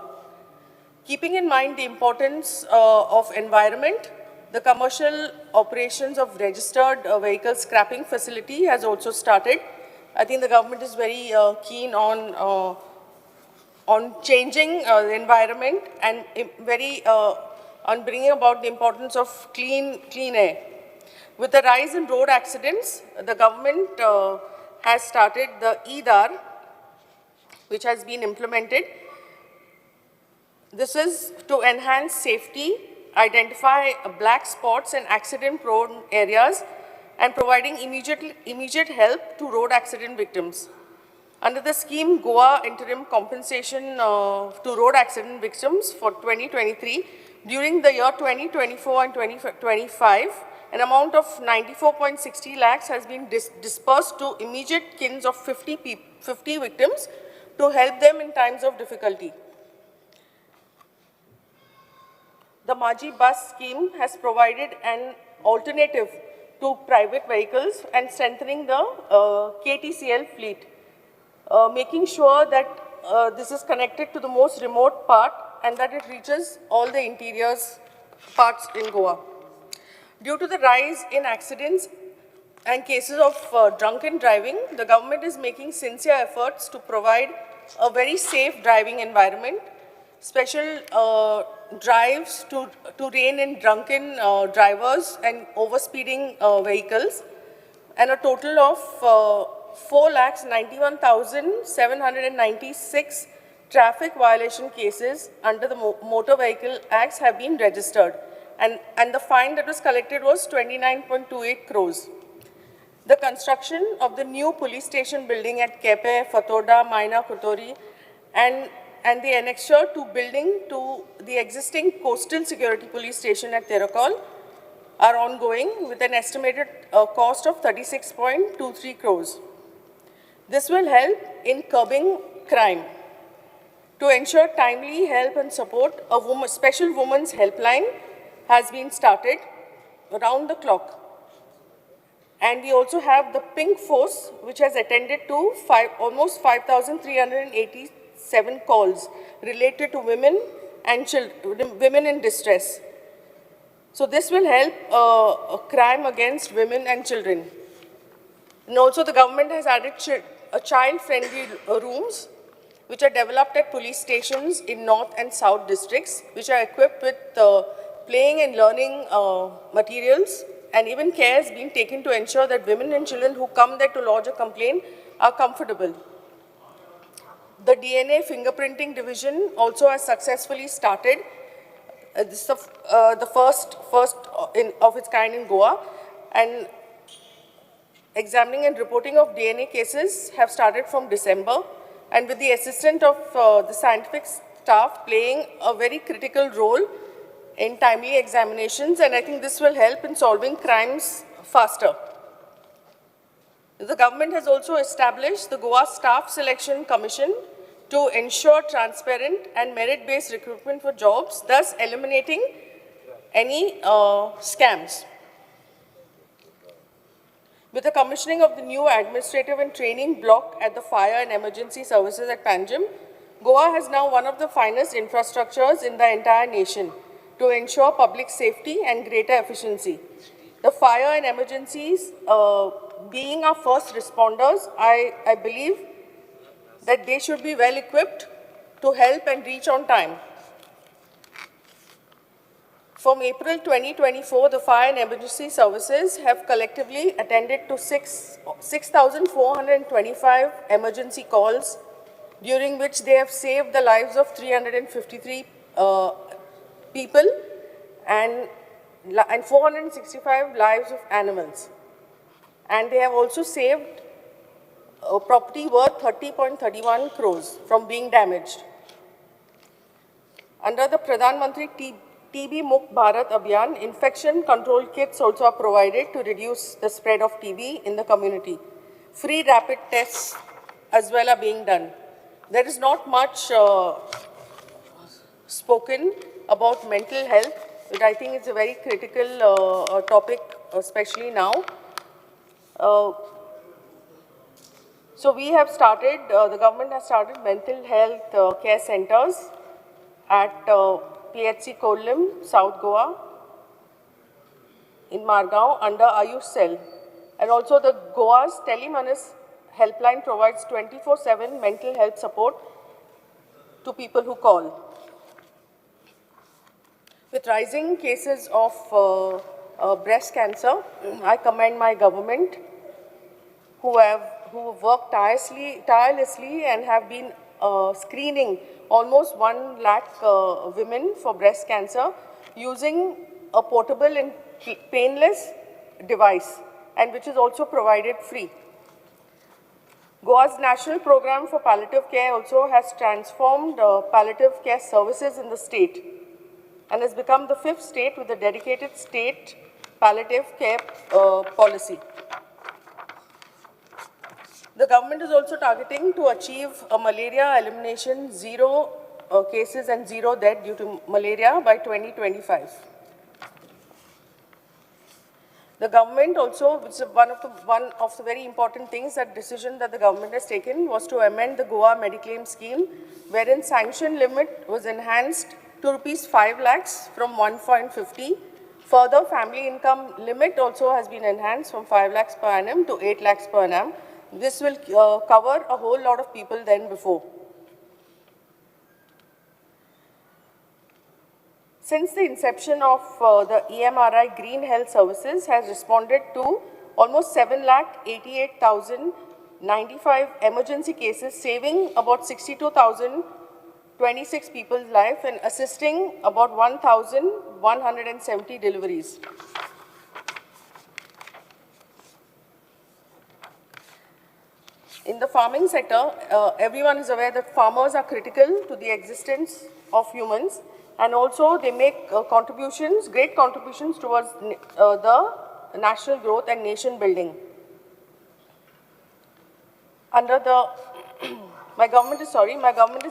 Keeping in mind the importance of environment, the commercial operations of registered vehicle scrapping facility has also started. I think the government is very keen on changing the environment and very on bringing about the importance of clean air. With the rise in road accidents, the government has started the eDAR, which has been implemented. This is to enhance safety, identify black spots and accident-prone areas, and providing immediate help to road accident victims. Under the scheme, Goa Interim Compensation to Road Accident Victims for 2023, during the year 2024 and 2025, an amount of 94.60 lakhs has been dispersed to immediate kins of 50 victims to help them in times of difficulty. The Maji bus scheme has provided an alternative to private vehicles and strengthening the KTCL fleet, making sure that this is connected to the most remote part and that it reaches all the interiors parts in Goa. Due to the rise in accidents and cases of drunken driving, the government is making sincere efforts to provide a very safe driving environment. Special drives to rein in drunken drivers and overspeeding vehicles, and a total of 4,91,796 traffic violation cases under the Motor Vehicle Acts have been registered, and the fine that was collected was 29.28 crores. The construction of the new police station building at Kepe, Fatorda, Maina, Kotori, and the annexure to building to the existing Coastal Security Police Station at Terekhol are ongoing with an estimated cost of 36.23 crores. This will help in curbing crime. To ensure timely help and support, a special women's helpline has been started round the clock. And we also have the Pink Force, which has attended to almost 5,387 calls related to women and children, women in distress. So this will help crime against women and children. And also the government has added child-friendly rooms, which are developed at police stations in North and South districts, which are equipped with playing and learning materials, and even care has been taken to ensure that women and children who come there to lodge a complaint are comfortable. The DNA fingerprinting division also has successfully started. This is the first of its kind in Goa, and examining and reporting of DNA cases have started from December, and with the assistance of the scientific staff playing a very critical role in timely examinations, and I think this will help in solving crimes faster. The government has also established the Goa Staff Selection Commission to ensure transparent and merit-based recruitment for jobs, thus eliminating any scams. With the commissioning of the new administrative and training block at the Fire and Emergency Services at Panjim, Goa has now one of the finest infrastructures in the entire nation to ensure public safety and greater efficiency. The fire and emergencies, being our first responders, I believe that they should be well equipped to help and reach on time. From April 2024, the Fire and Emergency Services have collectively attended to 6,425 emergency calls, during which they have saved the lives of 353 people and 465 lives of animals. And they have also saved a property worth 30.31 crores from being damaged. Under the Pradhan Mantri TB Mukt Bharat Abhiyan, infection control kits also are provided to reduce the spread of TB in the community. Free rapid tests as well are being done. There is not much spoken about mental health, which I think is a very critical topic, especially now. So we have started, the government has started mental health care centers at PHC Khorlim, South Goa, in Margao under Ayush Cell. And also the Goa's Telemanas helpline provides 24/7 mental health support to people who call. With rising cases of breast cancer, I commend my government who have worked tirelessly and have been screening almost 1 lakh women for breast cancer using a portable and painless device, and which is also provided free. Goa's National Program for Palliative Care also has transformed palliative care services in the state and has become the 5th state with a dedicated state palliative care policy. The government is also targeting to achieve a malaria elimination, 0 cases and 0 death due to malaria by 2025. The government also, which is one of the very important things, that decision that the government has taken was to amend the Goa Mediclaim scheme, wherein sanction limit was enhanced to rupees 5 lakhs from 1.50. Further, family income limit also has been enhanced from 5 lakhs per annum to 8 lakhs per annum. This will cover a whole lot of people than before. Since the inception of the EMRI Green Health Services has responded to almost 7,88,095 emergency cases, saving about 62,026 people's life and assisting about 1,170 deliveries. In the farming sector, everyone is aware that farmers are critical to the existence of humans, and also they make contributions, great contributions towards the national growth and nation building. Under the, my government is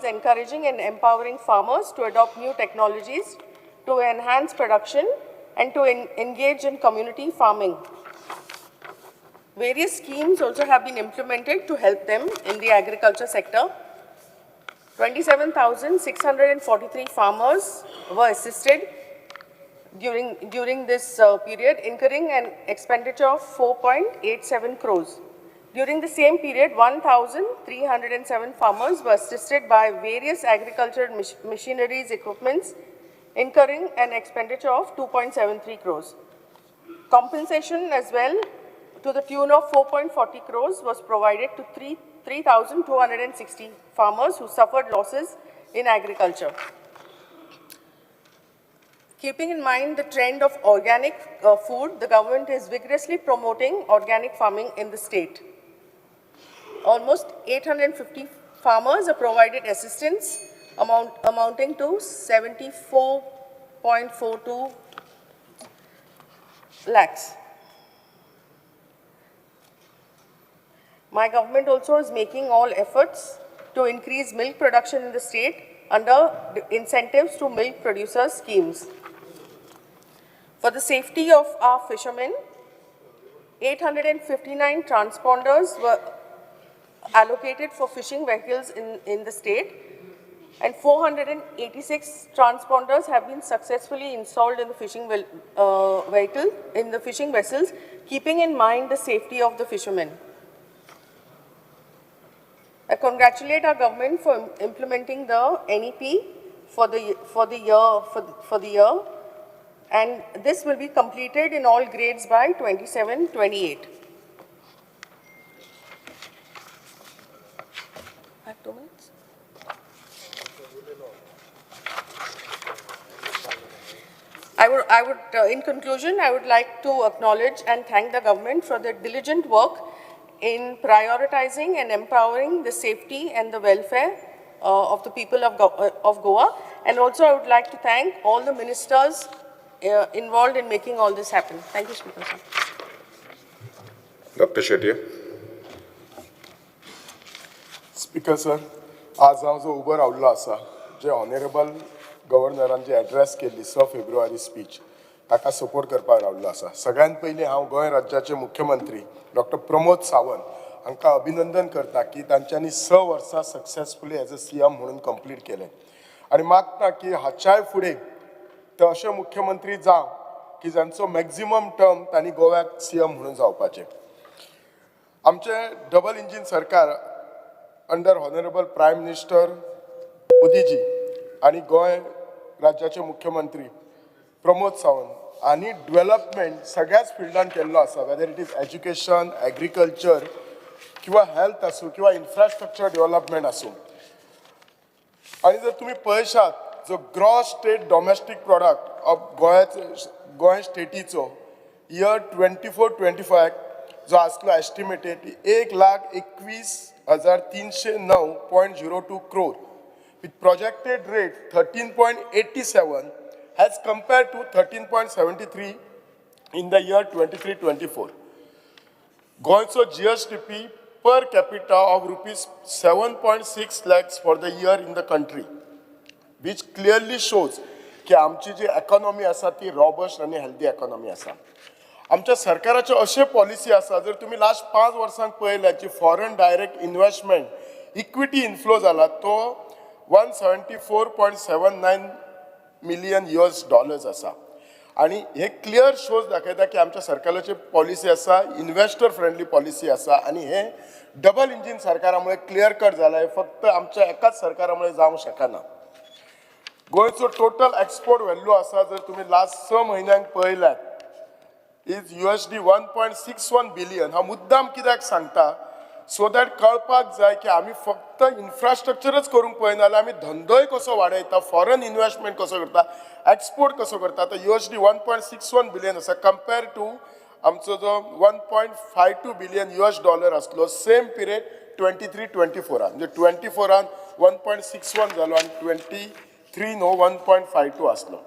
encouraging and empowering farmers to adopt new technologies to enhance production and to engage in community farming. Various schemes also have been implemented to help them in the agriculture sector. 27,643 farmers were assisted during this period, incurring an expenditure of 4.87 crores. During the same period, 1,307 farmers were assisted by various agricultural machineries, equipments, incurring an expenditure of 2.73 crores. Compensation as well to the tune of 4.40 crores was provided to 3,260 farmers who suffered losses in agriculture. Keeping in mind the trend of organic food, the government is vigorously promoting organic farming in the state. Almost 850 farmers are provided assistance amounting to 74.42 lakhs. My government also is making all efforts to increase milk production in the state under incentives to milk producers schemes. For the safety of our fishermen, 859 transponders were allocated for fishing vehicles in the state, and 486 transponders have been successfully installed in the fishing fishing vessels, keeping in mind the safety of the fishermen. I congratulate our government for implementing the NEP for the year, and this will be completed in all grades by 27-28. I have 2 minutes. In conclusion, I would like to acknowledge and thank the government for their diligent work in prioritizing and empowering the safety and the welfare of the people of Goa. And also I would like to thank all the ministers involved in making all this happen. Thank you, Speaker sir. Dr. Shetye. Speaker sir, आज हांव जो उबो रावल्लो आसा, जे honourable गव्हर्नरान जे address केल्ली 6 फेब्रुवारी speech, ताका support करपाक रावल्लो आसा. सगळ्यात पयलीं हांव गोंय राज्याचे मुख्यमंत्री डॉक्टर प्रमोद सावंत हांकां अभिनंदन करता की तांच्यांनी 6 वर्सां successfully as a CM म्हणून कंप्लीट केलें आनी मागता की हाच्याय फुडें ते अशे मुख्यमंत्री जावं की जांचो मॅक्झिमम टर्म तांणी गोव्याक सीएम म्हणून जावपाचें. आमचें डबल इंजीन सरकार under honourable prime minister Modiji आनी गोंय राज्याचे मुख्यमंत्री प्रमोद सावंत आनी डेव्हलपमेंट सगळ्याच फिल्डान केल्लो आसा, whether it is education, agriculture किंवा हेल्थ आसूं किंवा इन्फ्रास्ट्रक्चर डेव्हलपमेंट आसूं. आनी जर तुमी पळयशात, जो gross state domestic product of Goa स्टेटीचो year 24-25 जो आसलो estimated 1,21,309.02 crore with projected rate 13.87 as compared to 13.73 in the year 23-24. गोंयचो GSDP per capita of rupees 7.6 lakhs for the year in the country, which clearly shows की आमची जी economy आसा ती robust आनी healthy economy आसा. आमच्या सरकाराच्यो अशे पॉलिसी आसा, जर तुमी लास्ट 5 वर्सांक पळयल्यार जी foreign direct investment equity inflow जाला तो 174.79 million US dollars आसा आनी हे क्लियर शोज दाखयता की आमच्या सरकाराची पॉलिसी आसा, इन्व्हेस्टर फ्रेंडली पॉलिसी आसा आनी हे डबल इंजीन सरकारा मुळे क्लियर कट जाला. हे फक्त आमच्या एकाच सरकारा मुळे जावंक शकना. गोंयचो टोटल एक्सपोर्ट व्हॅल्यू आसा, जर तुमी लास्ट 6 म्हयन्यांक पळयल्यात, is USD 1.61 billion. हांव मुद्दाम कित्याक सांगता, सो that कळपाक जाय की आमी फक्त इन्फ्रास्ट्रक्चरच करूंक पळयना जाल्यार आमी धंदोय कसो वाडयता, फॉरन इन्व्हेस्टमेंट कसो करता, एक्सपोर्ट कसो करता. आतां USD 1.61 billion आसा कम्पेर टू आमचो जो 1.52 billion US dollar आसलो सेम पिरियड 23-24, म्हणजे 24 1.61 जालो आनी 23 हो 1.52 आसलो.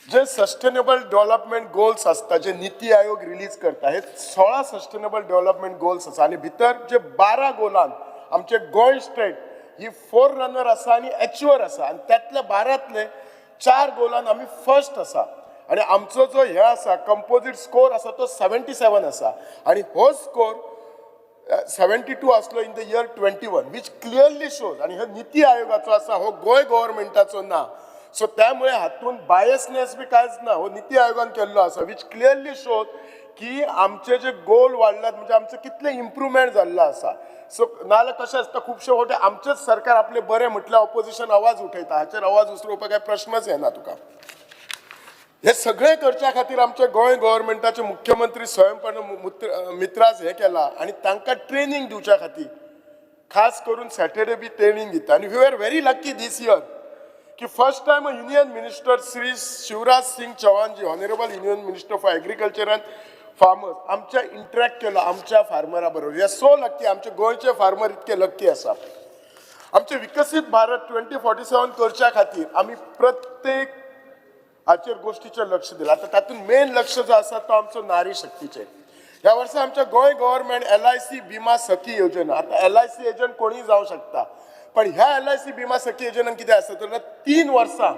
जे सस्टेनेबल डेव्हलपमेंट गोल्स आसता, जे निती आयोग रिलीज करता, हे 16 सस्टेनेबल डेव्हलपमेंट गोल्स आसा आनी भितर जे 12 गोलान आमचे गोंय स्टेट ही फोर रनर आसा आनी एचिवर आसा आनी त्यातल्या 12तले 4 गोलान आमी फर्स्ट आसा आनी आमचो जो हे आसा कंपोजीट स्कोर आसा तो 77 आसा आनी हो स्कोर 72 आसलो in the year 21, which clearly shows. आनी हे निती आयोगाचो आसा, हो गोंय गव्हर्मेंटाचो ना, सो त्यामुळे हातून बायसनेस बी कांयच ना. हो निती आयोगान केल्लो आसा, which clearly shows की आमचे जे गोल वाडल्यात, म्हणजे आमचे कितले इम्प्रुवमेंट जाल्लो आसा. सो नाजाल्यार कशें आसता, खुबशे फावटी आमचेच सरकार आपले बरें म्हटल्यार ऑपोजिशन आवाज उठयता. हाचेर आवाज उठोवपाक काय प्रश्नच येना तुका. हे सगळे करच्या खातीर आमच्या गोंय गव्हर्मेंटाचे मुख्यमंत्री स्वयंपूर्ण मित्राज हे केला आनी तांकां ट्रेनींग दिवच्या खातीर खास करून सॅटर्डे बी ट्रेनींग दिता. आनी we are very lucky this year की first time a union minister Shri Shivraj Singh Chauhanji, honourable union minister for agriculture and farmers, आमच्या इंटरॅक्ट केलो आमच्या फार्मरा बरोबर. We are so lucky. आमचे गोंयचे फार्मर इतके लक्की आसा. आमचे विकसीत भारत 2047 करच्या खातीर आमी प्रत्येक हाचेर गोष्टीचेर लक्ष दिलां. आतां तातूंत मेन लक्ष जो आसा तो आमचो नारी शक्तीचेर. ह्या वर्सा आमच्या गोंय गव्हर्मेंट एलआयसी बिमा सखी योजना. आतां एलआयसी एजंट कोणीय जावं शकता, पण ह्या एलआयसी बिमा सखी योजनेन कितें आसा तर 3 वर्सां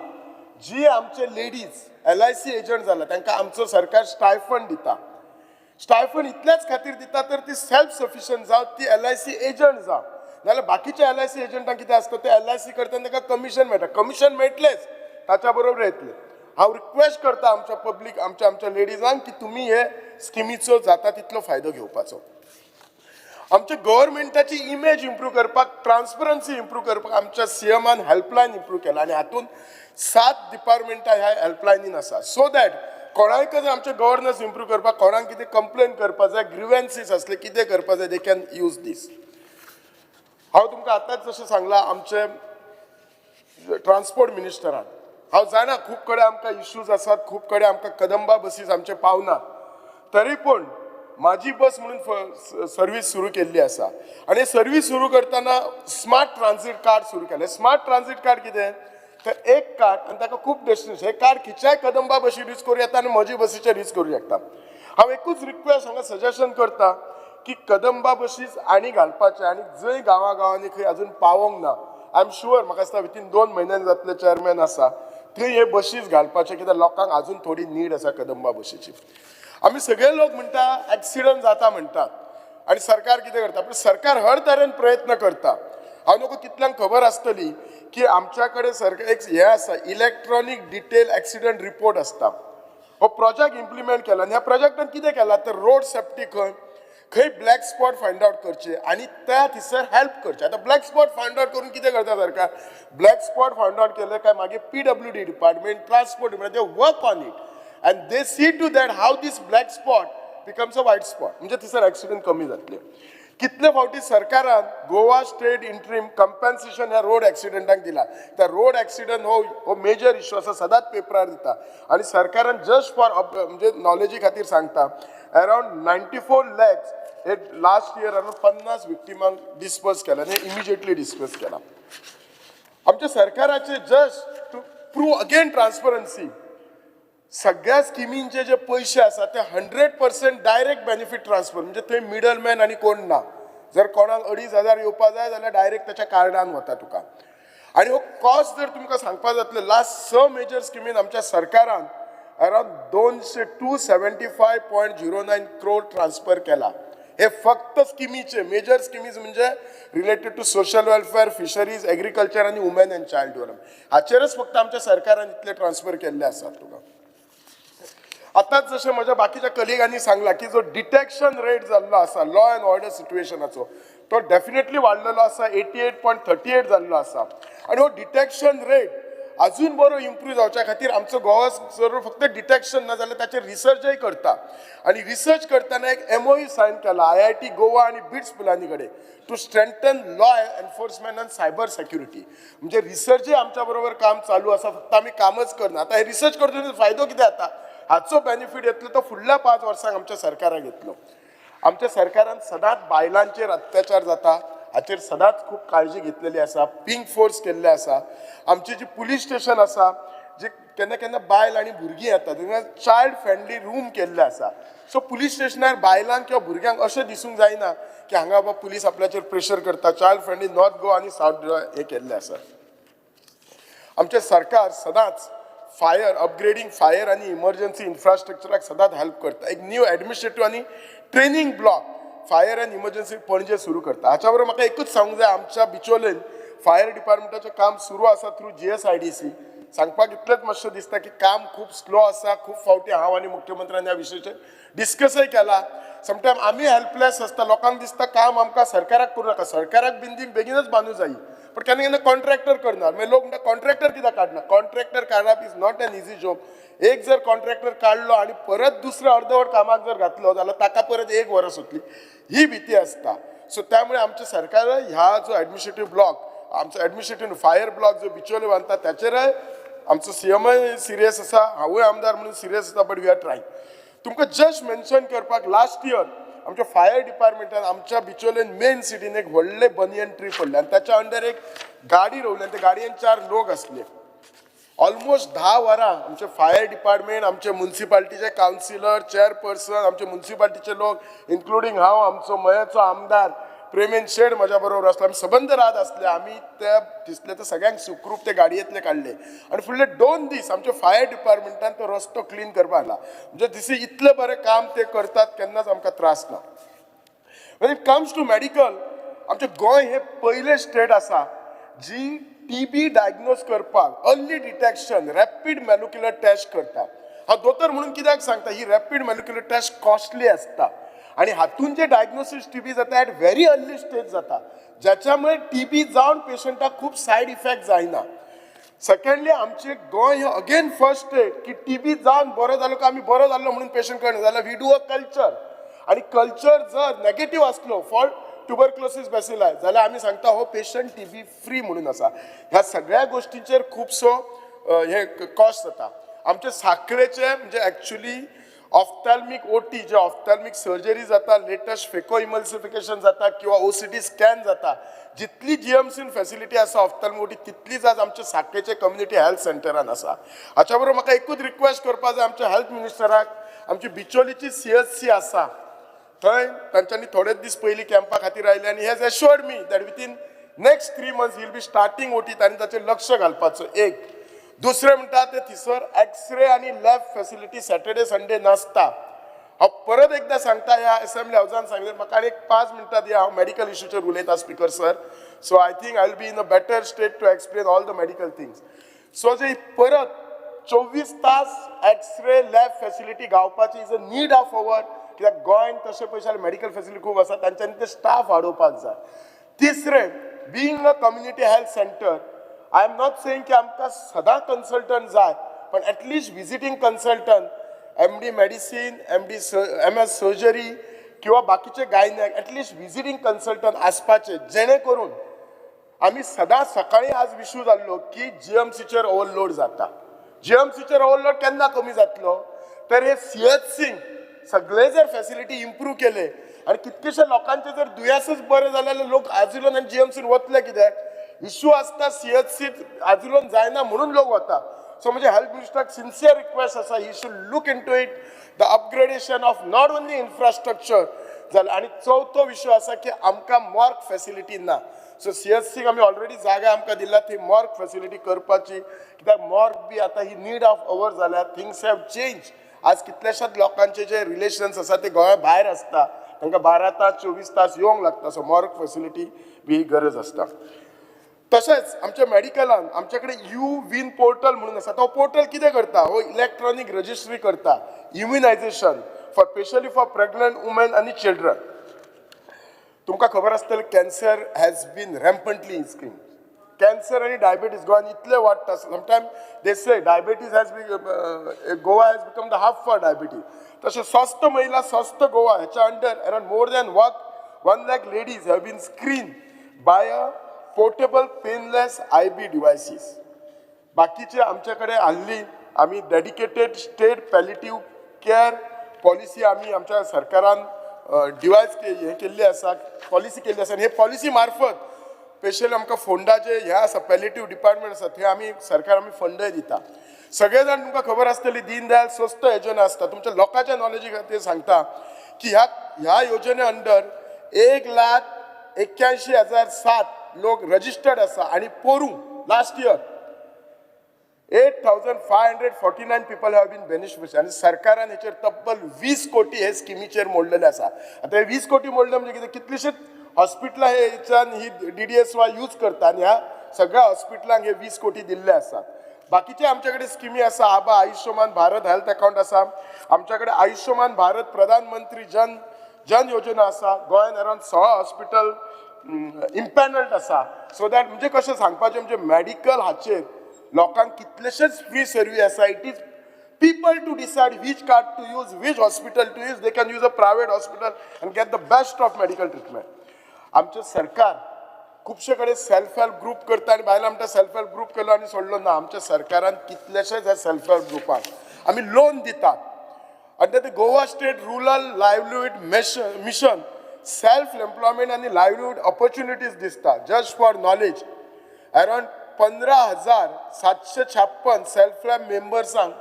जी आमचे लेडीज एलआयसी एजंट जाला तांकां आमचो सरकार स्टायफंड दिता. स्टायफंड इतल्याच खातीर दिता तर ती सेल्फ सफिशियंट जावं, ती एलआयसी एजंट जावं. नाजाल्यार बाकीच्या एलआयसी एजंटांक कितें आसता, ते एलआयसी करतना तांकां कमिशन मेळटा. कमिशन मेळटलेच, ताच्या बरोबर येतले. हांव रिक्वेस्ट करता आमच्या पब्लीक, आमच्या आमच्या लेडिजांक की तुमी हे स्किमीचो जाता तितलो फायदो घेवपाचो. आमच्या गव्हर्मेंटाची इमेज इम्प्रूव करपाक, ट्रान्सपरन्सी इम्प्रूव करपाक आमच्या सीएमान हेल्पलायन इम्प्रूव केला आनी हातूंत 7 डिपार्टमेंटां ह्या हेल्पलायनीन आसा, सो that कोणाकच आमचें गव्हर्नन्स इम्प्रूव करपाक, कोणाक कितें कंप्लेन करपा जाय, ग्रिवेन्सीस आसले कितें करपा जाय, they can use दीस. हांव तुमकां आतांच जशें सांगलां आमचे ट्रान्सपोर्ट मिनिस्टरान, हांव जाणा खूब कडेन आमकां इश्यूज आसात, खूब कडेन आमकां कदंबा बसीस आमचे पावना, तरी पूण म्हाजी बस म्हणून सर्वीस सुरू केल्ली आसा आनी सर्वीस सुरू करतना स्मार्ट ट्रान्सीट कार्ड सुरू केलें. स्मार्ट ट्रान्सीट कार्ड कितें तर एक कार्ड आनी ताका खूब डेस्टिनेशन. हे कार्ड खंयच्याय कदंबा बशीर यूज करूं येता आनी म्हजी बसीचेर यूज करूं शकता. हांव एकूच रिक्वेस्ट हांगा सजेशन करता की कदंबा बसीस आनी घालपाचे आनी जंय गांवा गांवांनी खंय अजून पावोंक ना, I am sure म्हाका दिसता विथीन 2 म्हयन्यान जातले चेअरमॅन आसा. थंय हे बशीस घालपाचे, कित्याक लोकांक अजून थोडी नीड आसा कदंबा बशीची. आमी सगळे लोक म्हणटा एक्सिडंट जाता म्हणटात आनी सरकार कितें करता, पण सरकार हर तरेन प्रयत्न करता. हांव नको कितल्यांक खबर आसतली की आमच्या कडेन सरकार एक हें आसा, इलेक्ट्रॉनीक डिटेल एक्सिडंट रिपोर्ट आसता. हो प्रोजेक्ट इम्प्लिमेंट केला आनी ह्या प्रोजेक्टान कितें केलां तर रोड सेफ्टी खंय खंय ब्लॅक स्पॉट फायंड आवट करचे आनी त्या थंयसर हेल्प करचे. आतां ब्लॅक स्पॉट फायंड आवट करून कितें करता सरकार? ब्लॅक स्पॉट फायंड आवट केले काय मागीर PWD department, transport department, they work on it and they see to that how this black spot becomes a white spot, म्हणजे थंयसर एक्सिडंट कमी जातले. कितले फावटी सरकारान गोवा स्टेट इंट्रीम कंपन्सेशन ह्या रोड एक्सिडंटाक दिला. त्या रोड एक्सिडंट हो मेजर इश्यू आसा, सदांच पेपरार दिता आनी सरकारान जस्ट फॉर म्हणजे नॉलेजी खातीर सांगता, अरावंड 94 लॅक्स हे लास्ट इयर अरावंड 50 विक्टिमांक डिस्पर्स केला आनी इमिजिएटली डिस्पर्स केला. आमच्या सरकाराचे, just to prove again transparency, सगळ्या स्किमींचे जे पयशे आसा ते 100% डायरेक्ट बेनिफीट ट्रान्सफर, म्हणजे थंय मिडल मॅन आनी कोण ना. जर कोणाक 2500 येवपा जाय जाल्यार डायरेक्ट ताच्या कार्डान वता तुका. आनी हो कॉस्ट जर तुमकां सांगपा जातले, लास्ट स मेजर स्किमीन आमच्या सरकारान अरावंड 200, 275.09 crore transfer केला. हे फक्त स्किमीचे, मेजर स्किमीज म्हणजे related to social welfare, fisheries, agriculture आनी वुमेन अँड चायल्ड डेव्हलपमेंट, हाचेरच फक्त आमच्या सरकारान इतले ट्रान्सफर केल्ले आसात तुका. आतांच जशें म्हज्या बाकीच्या कलिगांनी सांगला की जो डिटेक्शन रेट जाल्लो आसा लॉ अँड ऑर्डर सिट्युएशनाचो, तो डेफिनेटली वाडलेलो आसा, 88.38 जाल्लो आसा. आनी हो डिटेक्शन रेट अजून बरो इम्प्रूव जावच्या खातीर आमचो गोवा सर फक्त डिटेक्शन ना जाल्यार ताचेर रिसर्चय करता. आनी रिसर्च करतना एक एमओयू सायन केला आयआयटी गोवा आनी बिट्स पिलानी कडेन to strengthen law enforcement and cyber security. म्हणजे रिसर्चय आमच्या बरोबर काम चालू आसा, फक्त आमी कामच करना. आतां हे रिसर्च करता फायदो कितें जाता, हाचो बेनिफीट येतलो तो फुडल्या 5 वर्सांक आमच्या सरकाराक येतलो. आमच्या सरकारान सदांच बायलांचेर अत्याचार जाता हाचेर सदांच खूब काळजी घेतलेली आसा, पिंक फोर्स केल्ले आसा. आमची जी पुलीस स्टेशन आसा, जे केन्ना केन्ना बायल आनी भुरगीं येता तेन्ना चायल्ड फ्रेंडली रूम केल्ले आसा. सो पुलीस स्टेशनार बायलांक किंवा भुरग्यांक अशें दिसूंक जायना की हांगा बाबा पुलीस आपल्याचेर प्रेशर करता. चायल्ड फ्रेंडली नॉर्थ गोवा आनी सावथ गोवा हे केल्ले आसा. आमचें सरकार सदांच फायर अपग्रेडींग, फायर आनी इमर्जन्सी इन्फ्रास्ट्रक्चराक सदांच हेल्प करता. एक न्यू एडमिनिस्ट्रेटीव आनी training block fire and emergency Panaji सुरू करता. हाच्या बरोबर म्हाका एकूच सांगूंक जाय, आमच्या बिचोलेन फायर डिपार्टमेंटाचें काम सुरू आसा थ्रू जीएसआयडीसी. सांगपाक इतलेंच मातशें दिसता की काम खूब स्लो आसा. खूब फावटी हांव आनी मुख्यमंत्र्यान ह्या विशयाचेर डिस्कसय केला. समटायम आमी हेल्पलेस आसता. लोकांक दिसता काम आमकां सरकाराक करूं नाका, सरकाराक बिल्डींग बेगीनच बांदूं जायी, पण केन्ना केन्ना कॉन्ट्रॅक्टर करना. मागीर लोक म्हणटा कॉन्ट्रॅक्टर कित्याक काडना? कॉन्ट्रॅक्टर काडप is not an easy job. एक जर कॉन्ट्रॅक्टर काडलो आनी परत दुसरो अर्दवट कामाक जर घातलो जाल्यार ताका परत एक वरस वतली ही भीती आसता. सो त्यामुळे आमचें सरकार ह्या जो एडमिनिस्ट्रेटीव ब्लॉक, आमचो एडमिनिस्ट्रेटीव फायर ब्लॉक जो बिचोले बांदता, ताचेरय आमचो सीएमय सिरियस आसा, हांवूय आमदार म्हणून सिरियस आसा, but we are trying. तुमकां जस्ट मेन्शन करपाक, लास्ट इयर आमच्या फायर डिपार्टमेंटान आमच्या बिचोलेन मेन सिटीन एक व्हडलें बनियन ट्री पडलें आनी ताच्या अंडर एक गाडी रोवली आनी त्या गाडयेन चार लोक आसले. ऑलमोस्ट 10 वरां आमचे फायर डिपार्टमेंट, आमचे मुन्सिपाल्टीचे कावन्सिलर, चेअरपर्सन, आमचे मुन्सिपाल्टीचे लोक, इन्क्लुडींग हांव, आमचो मयाचो आमदार प्रेमेन शेड म्हज्या बरोबर आसलो, आमी सबंद रात आसले. आमी त्या दिसले तर सगळ्यांक सुखरूप ते गाडयेंतले काडले आनी फुडले 2 दीस आमच्या फायर डिपार्टमेंटान तो रस्तो क्लीन करपाक हाडला. म्हणजे दिस इतलें बरें काम ते करतात, केन्नाच आमकां त्रास ना. When it comes to medical, आमचें गोंय हे पयलें स्टेट आसा जी टीबी डायग्नोज करपाक early detection rapid molecular test करता. हांव दोतोर म्हणून कित्याक सांगता, ही रॅपीड मॉलिक्युलर टेस्ट कॉस्टली आसता आनी हातून जे डायग्नोसीस टीबी जाता एट व्हेरी अर्ली स्टेज जाता, ज्याच्यामुळे टीबी जावन पेशंटाक खूब सायड इफेक्ट जायना. सेकंडली, आमचे गोंय हे अगेन फर्स्ट स्टेट की टीबी जावन बरो जालो काय आमी बरो जाल्लो म्हणून पेशंट कळना जाल्यार we do a culture आनी कल्चर जर नेगेटीव आसलो फॉर ट्युबरक्लोसीस बेसिलाय जाल्यार आमी सांगता हो पेशंट टीबी फ्री म्हणून आसा. ह्या सगळ्या गोश्टींचेर खुबसो हे कॉस्ट जाता. आमचे साखळेचे म्हणजे एक्चुली ऑफ्थॅल्मिक ओटी, जे ऑफ्थॅल्मिक सर्जरी जाता, लेटस्ट फेको इमल्सिफिकेशन जाता किंवा ओसीटी स्कॅन जाता, जितली जीएमसीन फॅसिलिटी आसा ऑफ्थॅल्मिक ओटी, तितलीच आज आमच्या साखळेचे कम्युनिटी हेल्थ सेंटरान आसा. हाच्या बरोबर म्हाका एकूच रिक्वेस्ट करपा जाय आमच्या हेल्थ मिनिस्टराक, आमची बिचोलीची सीएचसी आसा थंय तांच्यांनी थोडेच दीस पयलीं कॅम्पा खातीर आयले आनी has assured me that within next 3 months he'll be starting OT. तांणी ताचेर लक्ष घालपाचो. एक दुसरें म्हणटा ते थंयसर एक्सरे आनी लॅब फॅसिलिटी सॅटर्डे संडे नासता. हांव परत एकदां सांगता, ह्या असेंब्ली हावजान सांगलें, म्हाका आनी एक 5 मिनटां दिया. हांव मेडिकल इशूचेर उलयता, Speaker sir, so I think I will be in a better state to explain all the medical things. So जे परत 24 तास एक्सरे लॅब फॅसिलिटी गावपाची is a need of our, कित्याक गोंयांत तशें पळयत जाल्यार मेडिकल फॅसिलिटी खूब आसा, तांच्यांनी ते स्टाफ वाडोवपाक जाय. तिसरें, being a community health center, I am not saying की आमकां सदां कन्सल्टंट जाय, पण at least visiting consultant, MD medicine, MD, MS surgery किंवा बाकीचे gynaec, at least visiting consultant आसपाचे, जेणे करून आमी सदां सकाळी आज इशू जाल्लो की जीएमसीचेर ओवरलोड जाता. जीएमसीचेर ओवरलोड केन्ना कमी जातलो? तर हे सीएचसी सगळे जर फॅसिलिटी इम्प्रूव केले आनी कितकेशे लोकांचे जर दुयेंसच बरें जालें जाल्यार लोक आजिलोन आनी जीएमसीन वतले. कित्याक इशू आसता, सीएचसी आजिलोन जायना म्हणून लोक वता. सो म्हणजे हेल्थ मिनिस्टराक सिन्सियर रिक्वेस्ट आसा, he should look into it, the upgradation of not only infrastructure जालें. आनी चवथो विशय आसा की आमकां मॉर्ग फॅसिलिटी ना. सो सीएचसीक आमी ऑलरेडी जागा आमकां दिला, ती मॉर्ग फॅसिलिटी करपाची, कित्याक मॉर्ग बी आतां ही नीड ऑफ our जाल्या. Things have change. आज कितल्याशाच लोकांचे जे रिलेशन्स आसा ते गोंया भायर आसता, तांकां 12 तास, 24 तास येवंक लागता. सो मॉर्ग फॅसिलिटी बी ही गरज आसता. तशेंच आमच्या मेडिकलान आमचे कडेन you win portal म्हणून आसा. तो पोर्टल कितें करता? हो इलेक्ट्रॉनीक रजिस्ट्री करता immunization for specially for pregnant women आनी चिल्ड्रन. तुमकां खबर आसतलें, cancer has been rampantly increasing. Cancer आनी डायबिटीज गोंयान इतले वाडटा, sometime they say diabetes has be Goa has become the hub for diabetes. तशें स्वस्थ महिला स्वस्थ गोवा हेच्या under around more than 1 lakh ladies have been screen by a portable painless IB devices. बाकीचे आमचे कडेन हल्ली आमी dedicated state palliative care policy आमी आमच्या सरकारान डिवायज हें केल्ली आसा, पॉलिसी केल्ली आसा. आनी हे पॉलिसी मार्फत स्पेशली आमकां फोंडा जे हें आसा, पॅलिटीव डिपार्टमेंट आसा, थंय आमी सरकार आमी फंडय दिता. सगळे जाण तुमकां खबर आसतली, दीन दयाल स्वस्थ योजना आसता. तुमच्या लोकांच्या नॉलेजी खातीर सांगता की ह्या योजने अंडर 1,81,007 लोक रजिस्टर्ड आसा आनी पोरूं last year 8549 people have been beneficiary. आनी सरकारान हेचेर तब्बल 20 कोटी हे स्किमीचेर मोडलेले आसा. आतां हे 20 कोटी मोडले म्हणजे कितें? कितलीशीच हॉस्पिटलां हे हेच्यान ही डीडीएसवाय यूज करता आनी ह्या सगळ्या हॉस्पिटलांक हे 20 कोटी दिल्ले आसात. बाकीचे आमचे कडेन स्किमी आसा. आबा आयुष्यमान भारत हेल्थ अकाउंट आसा आमच्या कडेन, आयुष्यमान भारत प्रधानमंत्री जन जन योजना आसा. गोंयान अरावंड 16 हॉस्पिटल इम्पॅनल्ड आसा. सो that म्हणजे कशें सांगपाचें म्हणजे मॅडिकल हाचेर लोकांक कितलेशेच फ्री सर्वीस आसा. It is people to decide which card to use, which hospital to use. They can use a private hospital and get the best of medical treatment. आमचें सरकार खुबशे कडेन सेल्फ हेल्प ग्रूप करता आनी बायलां म्हणटा, self help group केलो आनी सोडलो ना. आमच्या सरकारान कितलेशेच ह्या सेल्फ हेल्प ग्रुपांक आमी लोन दितात. आनी ते Goa State Rural Livelihood Mission self employment आनी लायवलीहूड ऑपॉर्च्युनिटीज दिसता. Just for knowledge, around 15,756 self help मेंबर्सांक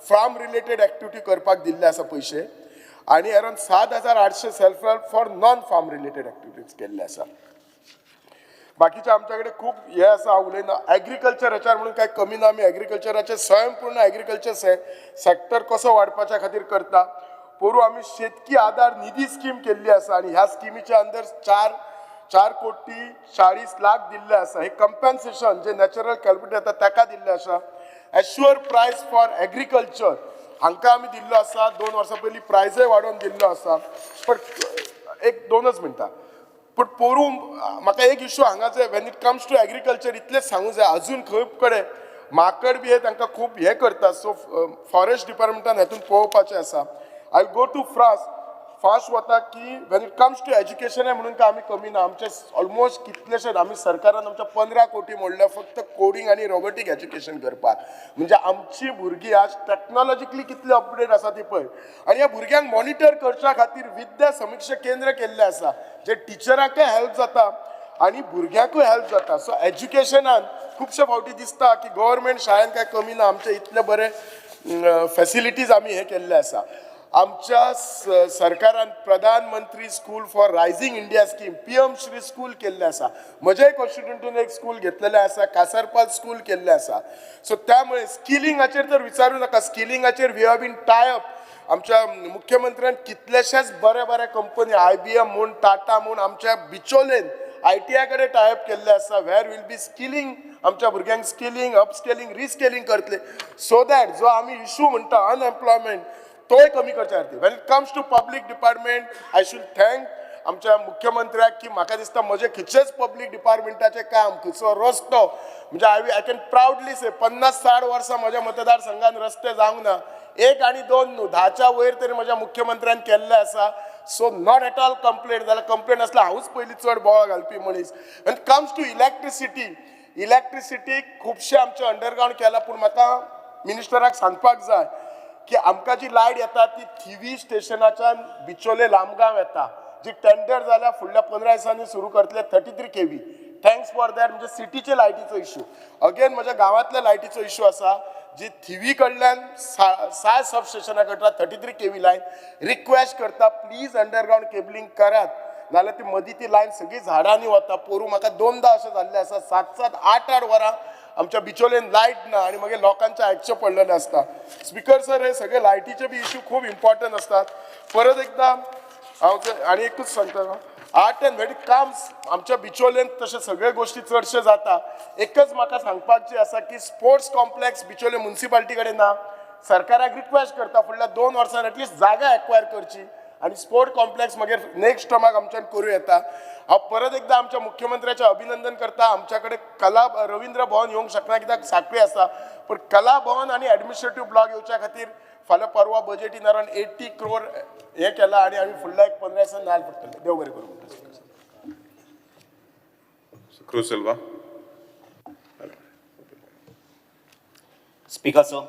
फार्म रिलेटेड एक्टिविटी करपाक दिल्ले आसा पयशे आनी around 7800 self help for non farm related activities केल्ले आसा. बाकीचे आमच्या कडेन खूब हे आसा, हांव उलयना. एग्रीकल्चर हेच्यार म्हणून कांय कमी ना. आमी एग्रीकल्चराचे स्वयंपूर्ण एग्रीकल्चर सेक्टर कसो वाडपाच्या खातीर करता. पोरूं आमी शेतकी आधार निधी स्कीम केल्ली आसा आनी ह्या स्किमीच्या अंदर चार 4 कोटी 40 लाख दिल्ले आसा. हे कंपन्सेशन जे नॅचरल कॅलमिटी येता ताका दिल्ले आसा. एश्युअर प्रायस फॉर एग्रीकल्चर हांकां आमी दिल्लो आसा. 2 वर्सां पयलीं प्रायजय वाडोवन दिल्लो आसा. पण एक दोनच मिनटां. पूण पोरूं म्हाका एक इशू हांगा जे when it comes to agriculture इतलेंच सांगूं जाय, अजून खूब कडेन माकड बी हे तांकां खूब हें करता. सो फॉरेस्ट डिपार्टमेंटान हेतून पळोवपाचें आसा. I go too fast fast वता की when it comes to education म्हणून काय आमी कमी ना. आमचे ऑलमोस्ट कितलेशेच आमी सरकारान आमच्या 15 कोटी मोडल्या फक्त कोडींग आनी रोबोटीक एज्युकेशन करपाक. म्हणजे आमची भुरगीं आज टॅक्नॉलॉजिकली कितली अपडेट आसा ती पळय. आनी ह्या भुरग्यांक मॉनिटर करच्या खातीर विद्या समिक्षा केंद्र केल्लें आसा, जे टिचरांकय हेल्प जाता आनी भुरग्यांकूय हेल्प जाता. सो एज्युकेशनान खुबशे फावटी दिसता की गव्हर्मेंट शाळेन काय कमी ना. आमचे इतले बरे फॅसिलिटीज आमी हे केल्ले आसा. आमच्या सरकारान Pradhan Mantri school for rising India scheme PM Shri school केल्लें आसा. म्हज्याय कॉन्स्टिट्युंटीन एक स्कूल घेतलेलें आसा, कासरपाल स्कूल केल्लें आसा. सो त्यामुळे स्किलिंगाचेर तर विचारू नाका. स्किलिंगाचेर we have been tie up. आमच्या मुख्यमंत्र्यान कितलेशेच बरे बरे कंपनी IBM म्हूण, टाटा म्हूण आमच्या बिचोलेन ITI कडेन टाय अप केल्ले आसा, वेर will be skilling आमच्या भुरग्यांक स्किलिंग, अपस्केलिंग, रिस्केलिंग करतले, सो that जो आमी इशू म्हणटा अनएम्प्लॉयमेंट तोय कमी करच्या खातीर. When it comes to public department, I should thank आमच्या मुख्यमंत्र्याक की म्हाका दिसता म्हजें खंयचेच पब्लीक डिपार्टमेंटाचें काम, खंयचो रस्तो म्हणजे I can proudly से 50-60 वर्सां म्हज्या मतदारसंघान रस्ते जावंक ना, 1 आनी 2 न्हू, 10च्या वयर तरी म्हज्या मुख्यमंत्र्यान केल्लें आसा. So not at all complaint. जाल्यार कंप्लेन आसल्यार हांवूच पयलीं चड बोवाळ घालपी मनीस. When comes to electricity, electricity खुबशे आमचे अंडरग्रावंड केला, पूण म्हाका मिनिस्टराक सांगपाक जाय की आमकां जी लायट येता ती थिवी स्टेशनाच्यान बिचोले लामगांव येता, जी टेंडर जाल्या फुडल्या 15 दिसांनी सुरू करतले 33 kV. Thanks for that. म्हणजे सिटीचे लायटीचो इशू, अगेन म्हज्या गांवांतल्या लायटीचो इशू आसा, जी थिवी कडल्यान साय सब स्टेशना कडल्यान 33 kV line request करता, प्लीज अंडरग्रावंड केबलिंग करात, नाल्यार ती मदीं ती लायन सगळी झाडांनी वता. पोरूं म्हाका 2दा अशें जाल्लें आसा, 7-7, 8-8 वरां आमच्या बिचोलेन लायट ना आनी मागीर लोकांचें आयकचें पडलेलें आसता. स्पिकर सर, हे सगळे लायटीचे बी इशू खूब इम्पॉर्टंट आसतात. परत एकदा हांव आनी एकूच सांगता, आर्ट एंड व्हेरी काम आमच्या बिचोलेन तशे सगळे गोश्टी चडशे जाता. एकच म्हाका सांगपाक जी आसा की स्पोर्ट्स कॉम्प्लेक्स बिचोले मुन्सिपाल्टी कडेन ना. सरकाराक रिक्वेस्ट करता फुडल्या 2 वर्सां एटलिस्ट जागा एक्वायर करची आनी स्पोर्ट कॉम्प्लेक्स मागीर नेक्स्ट टर्माक आमच्यान करूं येता. हांव परत एकदा आमच्या मुख्यमंत्र्याचें अभिनंदन करता. आमच्या कडेन कला रवींद्र भवन येवंक शकना कित्याक साखळी आसा, पूण कला भवन आनी एडमिनिस्ट्रेटीव ब्लॉक येवच्या खातीर फाल्यां परवा बजेटीन अरावंड 80 crore हें केलां आनी आमी फुडल्या एक 15 दिसान नाल पडटले. देव बरें करूं. Cruz Silva. Speaker, sir,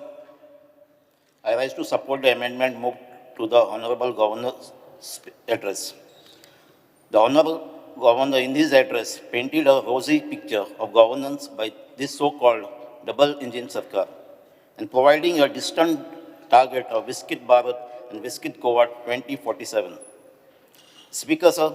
I rise to support the amendment moved to the Honorable Governor's address. The Honorable Governor in his address painted a rosy picture of governance by this so-called double engine Sarkar and providing a distant target of Viksit Bharat and Viksit Goa 2047. Speaker, sir,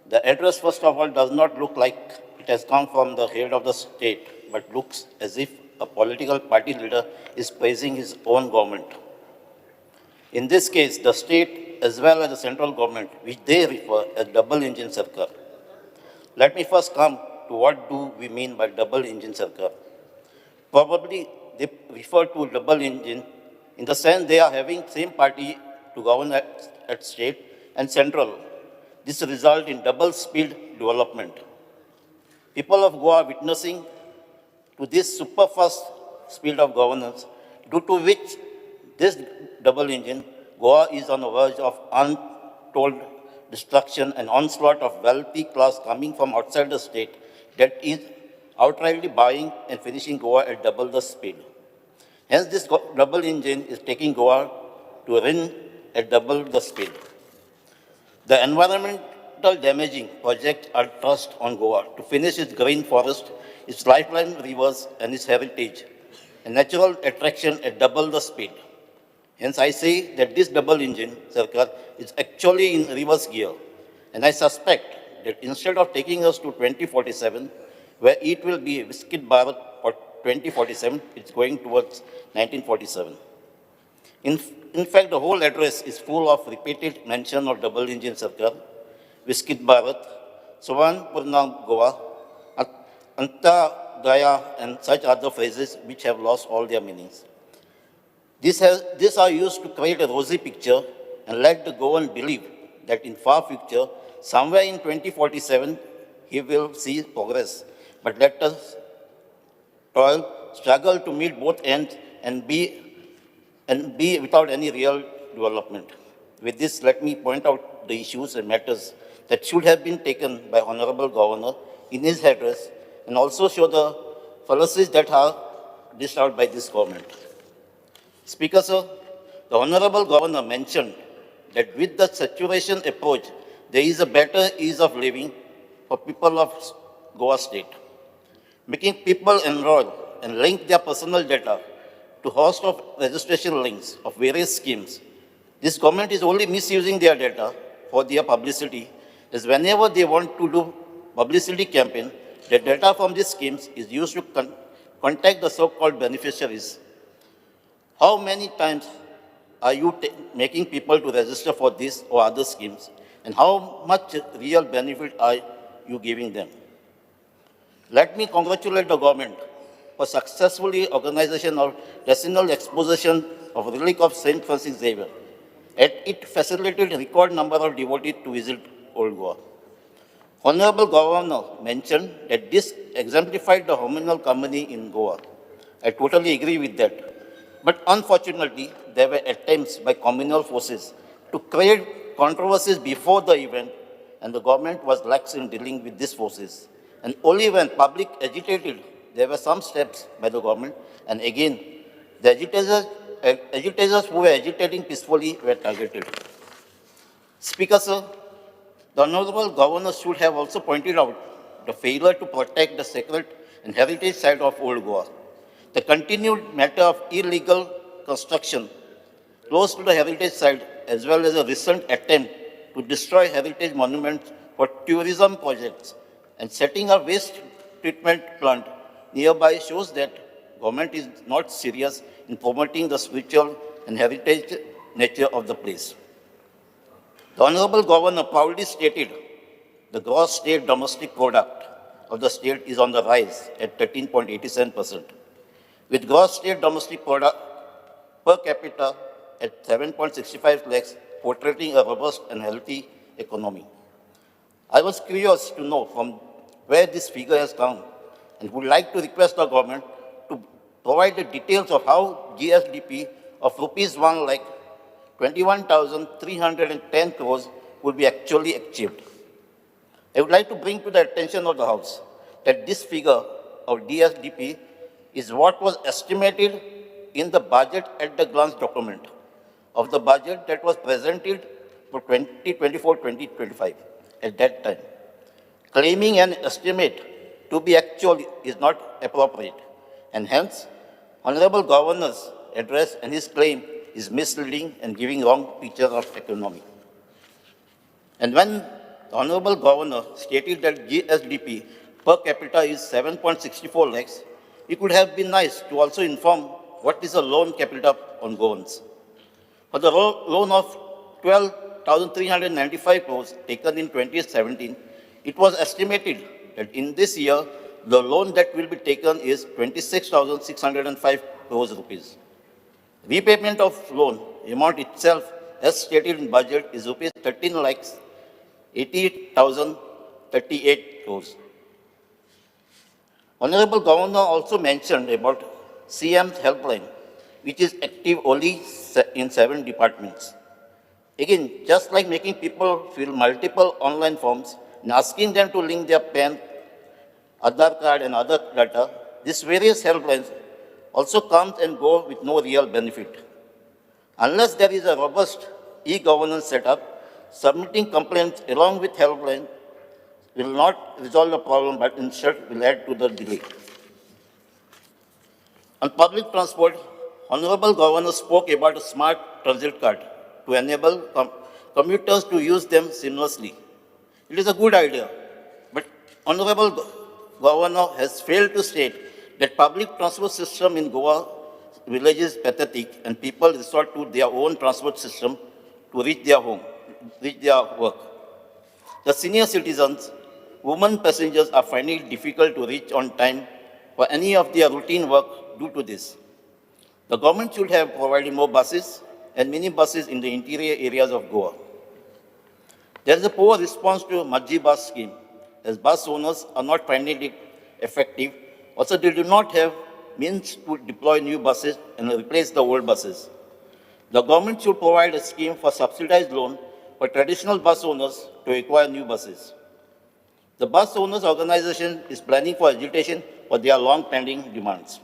the address first of all does not look like it has come from the head of the state, but looks as if a political party leader is praising his own government. In this case, the state as well as the central government, which they refer as double engine Sarkar. Let me first come to what do we mean by double engine Sarkar. Probably they refer to double engine in the sense they are having same party to govern at state and central. This result in double speed development. People of Goa are witnessing to this super fast speed of governance, due to which this double engine, Goa is on the verge of untold destruction and onslaught of wealthy class coming from outside the state that is outrightly buying and finishing Goa at double the speed. Hence, this double engine is taking Goa to run at double the speed. The environmental damaging projects are thrust on Goa to finish its green forest, its lifeline rivers, and its heritage, a natural attraction at double the speed. Hence, I say that this double engine Sarkar is actually in reverse gear. And I suspect that instead of taking us to 2047, where it will be Viksit Bharat for 2047, it's going towards 1947. In fact, the whole address is full of repeated mention of double engine Sarkar, Viksit Bharat, Swanpurna Goa, Antyodaya, and such other phrases which have lost all their meanings. These are used to create a rosy picture and let the Goan believe that in far future, somewhere in 2047, he will see progress. But let us toil, struggle to meet both ends and be without any real development. With this, let me point out the issues and matters that should have been taken by Honorable Governor in his address and also show the fallacies that are dished out by this government. Speaker, sir, the Honorable Governor mentioned that with the saturation approach, there is a better ease of living for people of Goa state. Making people enroll and link their personal data to host of registration links of various schemes. This government is only misusing their data for their publicity, as whenever they want to do publicity campaign, the data from these schemes is used to contact the so-called beneficiaries. How many times are you making people to register for this or other schemes, and how much real benefit are you giving them? Let me congratulate the government for successfully organization of decennial exposition of relic of St. Francis Xavier. And it facilitated record number of devotees to visit Old Goa. Honorable Governor mentioned that this exemplified the communal company in Goa. I totally agree with that. But unfortunately, there were attempts by communal forces to create controversies before the event, and the government was lax in dealing with these forces. And only when public agitated, there were some steps by the government, and again, the agitators who were agitating peacefully were targeted. Speaker, sir, the Honorable Governor should have also pointed out the failure to protect the sacred and heritage site of Old Goa. The continued matter of illegal construction close to the heritage site, as well as a recent attempt to destroy heritage monuments for tourism projects and setting up waste treatment plant nearby, shows that government is not serious in promoting the spiritual and heritage nature of the place. The Honorable Governor proudly stated the gross state domestic product of the state is on the rise at 13.87%, with gross state domestic product per capita at 7.65 lakhs, portraying a robust and healthy economy. I was curious to know from where this figure has come and would like to request the government to provide the details of how GSDP of rupees 1,21,310 crores would be actually achieved. I would like to bring to the attention of the House that this figure of DSDP is what was estimated in the budget at the glance document of the budget that was presented for 2024-2025 at that time. Claiming an estimate to be actual is not appropriate, and hence, Honorable Governor's address and his claim is misleading and giving wrong picture of economy. And when the Honorable Governor stated that GSDP per capita is 7.64 lakhs, it could have been nice to also inform what is the loan capita on Goans. For the loan of 12,395 crores taken in 2017, it was estimated that in this year, the loan that will be taken is 26,605 crores rupees. Repayment of loan amount itself, as stated in budget, is rupees 13,80,038 crores. Honorable Governor also mentioned about CM's helpline, which is active only in 7 departments. Again, just like making people fill multiple online forms and asking them to link their PAN, Aadhaar card and other data, these various helplines also come and go with no real benefit. Unless there is a robust e-governance setup, submitting complaints along with helpline will not resolve the problem, but instead will add to the delay. On public transport, Honorable Governor spoke about a smart transit card to enable commuters to use them seamlessly. It is a good idea, but Honorable Governor has failed to state that public transport system in Goa village is pathetic and people resort to their own transport system to reach their home, reach their work. The senior citizens, women passengers are finding it difficult to reach on time for any of their routine work due to this. The government should have provided more buses and minibuses in the interior areas of Goa. There is a poor response to Majji bus scheme, as bus owners are not finding it effective. Also, they do not have means to deploy new buses and replace the old buses. The government should provide a scheme for subsidized loan for traditional bus owners to acquire new buses. The bus owners organization is planning for agitation for their long pending demands.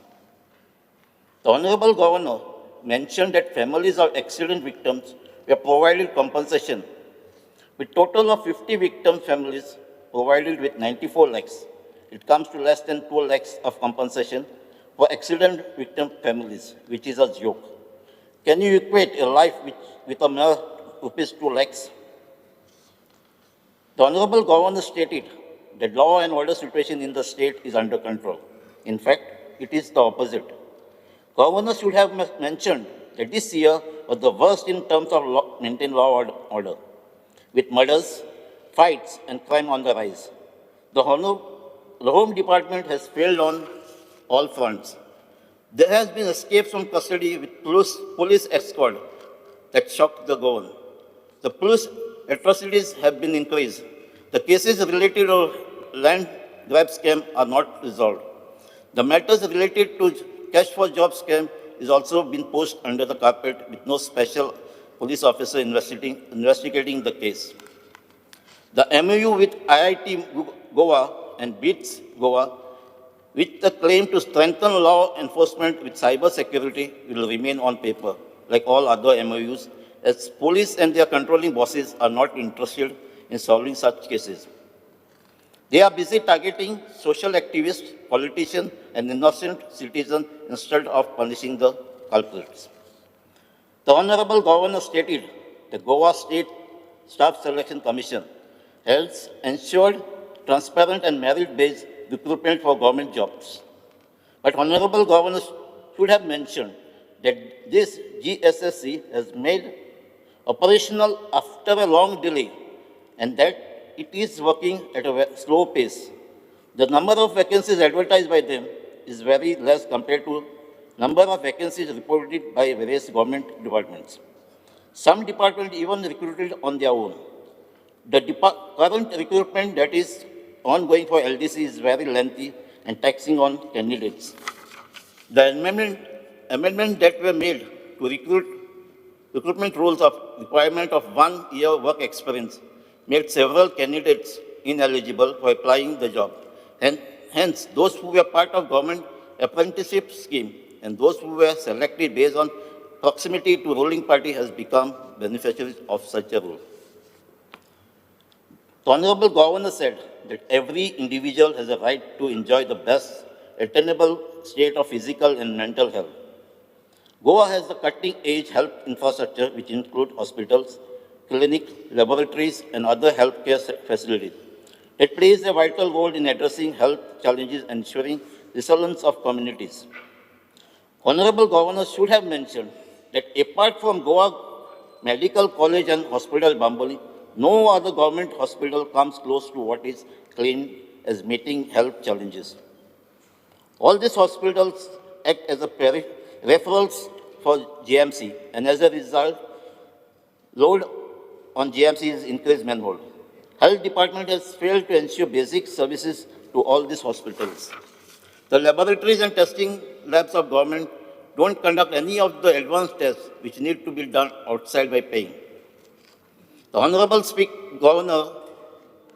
The Honorable Governor mentioned that families of accident victims were provided compensation, with total of 50 victim families provided with 94 lakhs. It comes to less than 2 lakhs of compensation for accident victim families, which is a joke. Can you equate a life with a mere rupees 2 lakhs? The Honorable Governor stated that law and order situation in the state is under control. In fact, it is the opposite. Governor should have mentioned that this year was the worst in terms of maintained law order, with murders, fights, and crime on the rise. The Home Department has failed on all fronts. There has been escapes from custody with police escort that shocked the governor. The police atrocities have been increased. The cases related to land grab scam are not resolved. The matters related to cash for job scam is also been pushed under the carpet with no special police officer investigating the case. The MOU with IIT Goa and BITS Goa, with the claim to strengthen law enforcement with cyber security, will remain on paper, like all other MOUs, as police and their controlling bosses are not interested in solving such cases. They are busy targeting social activists, politicians, and innocent citizens instead of punishing the culprits. The Honorable Governor stated the Goa State Staff Selection Commission has ensured transparent and merit-based recruitment for government jobs. But Honorable Governor should have mentioned that this GSSC has made operational after a long delay and that it is working at a slow pace. The number of vacancies advertised by them is very less compared to number of vacancies reported by various government departments. Some departments even recruited on their own. The current recruitment that is ongoing for LDC is very lengthy and taxing on candidates. The amendment that were made to recruitment rules of requirement of 1 year work experience made several candidates ineligible for applying the job. And hence, those who were part of government apprenticeship scheme and those who were selected based on proximity to ruling party has become beneficiaries of such a rule. The Honorable Governor said that every individual has a right to enjoy the best attainable state of physical and mental health. Goa has the cutting-edge health infrastructure, which includes hospitals, clinics, laboratories, and other healthcare facilities. It plays a vital role in addressing health challenges and ensuring resilience of communities. Honorable Governor should have mentioned that apart from Goa Medical College and Hospital Bambolim, no other government hospital comes close to what is claimed as meeting health challenges. All these hospitals act as a referrals for GMC, and as a result, load on GMC is increased manifold. Health department has failed to ensure basic services to all these hospitals. The laboratories and testing labs of government don't conduct any of the advanced tests which need to be done outside by paying. The Honorable Governor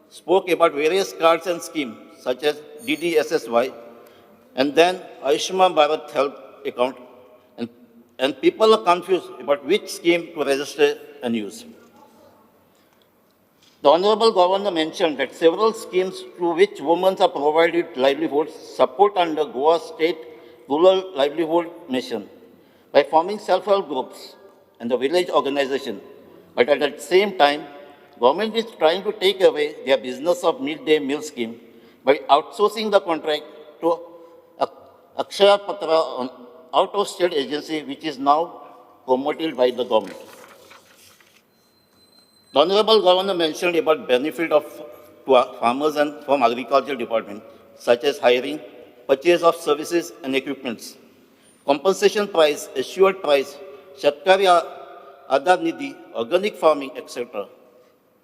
spoke about various cards and schemes such as DDSSY and then Ayushman Bharat Health Account, and people are confused about which scheme to register and use. The Honorable Governor mentioned that several schemes through which women are provided livelihood support under Goa State Rural Livelihood Mission by forming self-help groups and the village organization. But at the same time, government is trying to take away their business of midday meal scheme by outsourcing the contract to Akshaya Patra, out-of-state agency, which is now promoted by the government. The Honorable Governor mentioned about benefit of to our farmers and from agriculture department, such as hiring, purchase of services and equipments, compensation price, assured price, Shetkari Aadhar Nidhi, organic farming, etc.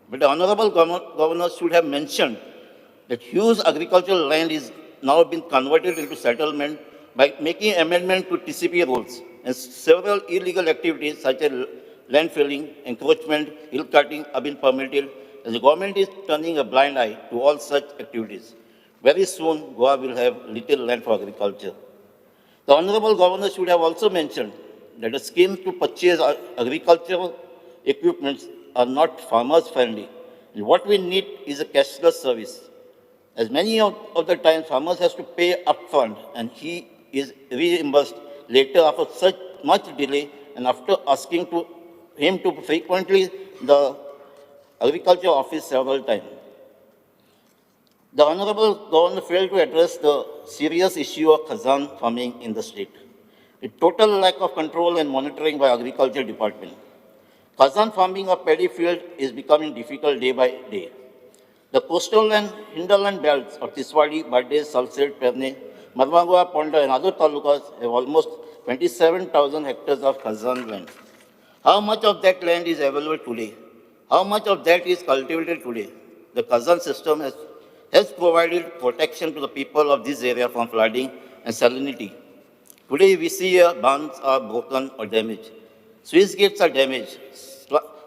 But the Honorable Governor should have mentioned that huge agricultural land is now been converted into settlement by making amendment to TCP rules, and several illegal activities such as landfilling, encroachment, hill cutting have been permitted, as the government is turning a blind eye to all such activities. Very soon, Goa will have little land for agriculture. The Honorable Governor should have also mentioned that the schemes to purchase agricultural equipment are not farmers friendly. And what we need is a cashless service. As many of the time, farmers has to pay upfront and he is reimbursed later after such much delay and after asking to him to frequently the agriculture office several times. The Honorable Governor failed to address the serious issue of Khazan farming in the state. A total lack of control and monitoring by agriculture department. Khazan farming of paddy field is becoming difficult day by day. The coastal and hinterland belts of Tiswadi, Bardez, Salsette, Pernem, Marmagao, Ponda and other talukas have almost 27,000 hectares of Khazan land. How much of that land is available today? How much of that is cultivated today? The Khazan system has provided protection to the people of this area from flooding and salinity. Today we see barns are broken or damaged. Swiss gates are damaged.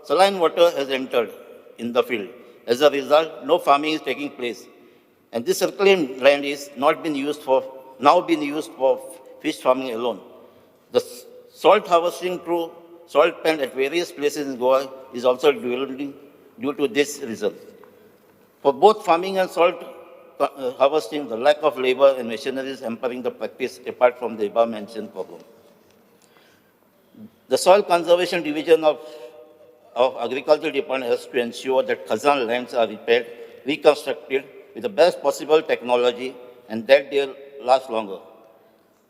Saline water has entered in the field. As a result, no farming is taking place. And this reclaimed land is not been used for, now been used for fish farming alone. The salt harvesting through salt pan at various places in Goa is also dwindling due to this reason. For both farming and salt harvesting, the lack of labor and machinery is hampering the practice apart from the above mentioned problem. The Soil Conservation Division of Agriculture Department has to ensure that Khazan lands are repaired, reconstructed with the best possible technology and that they last longer.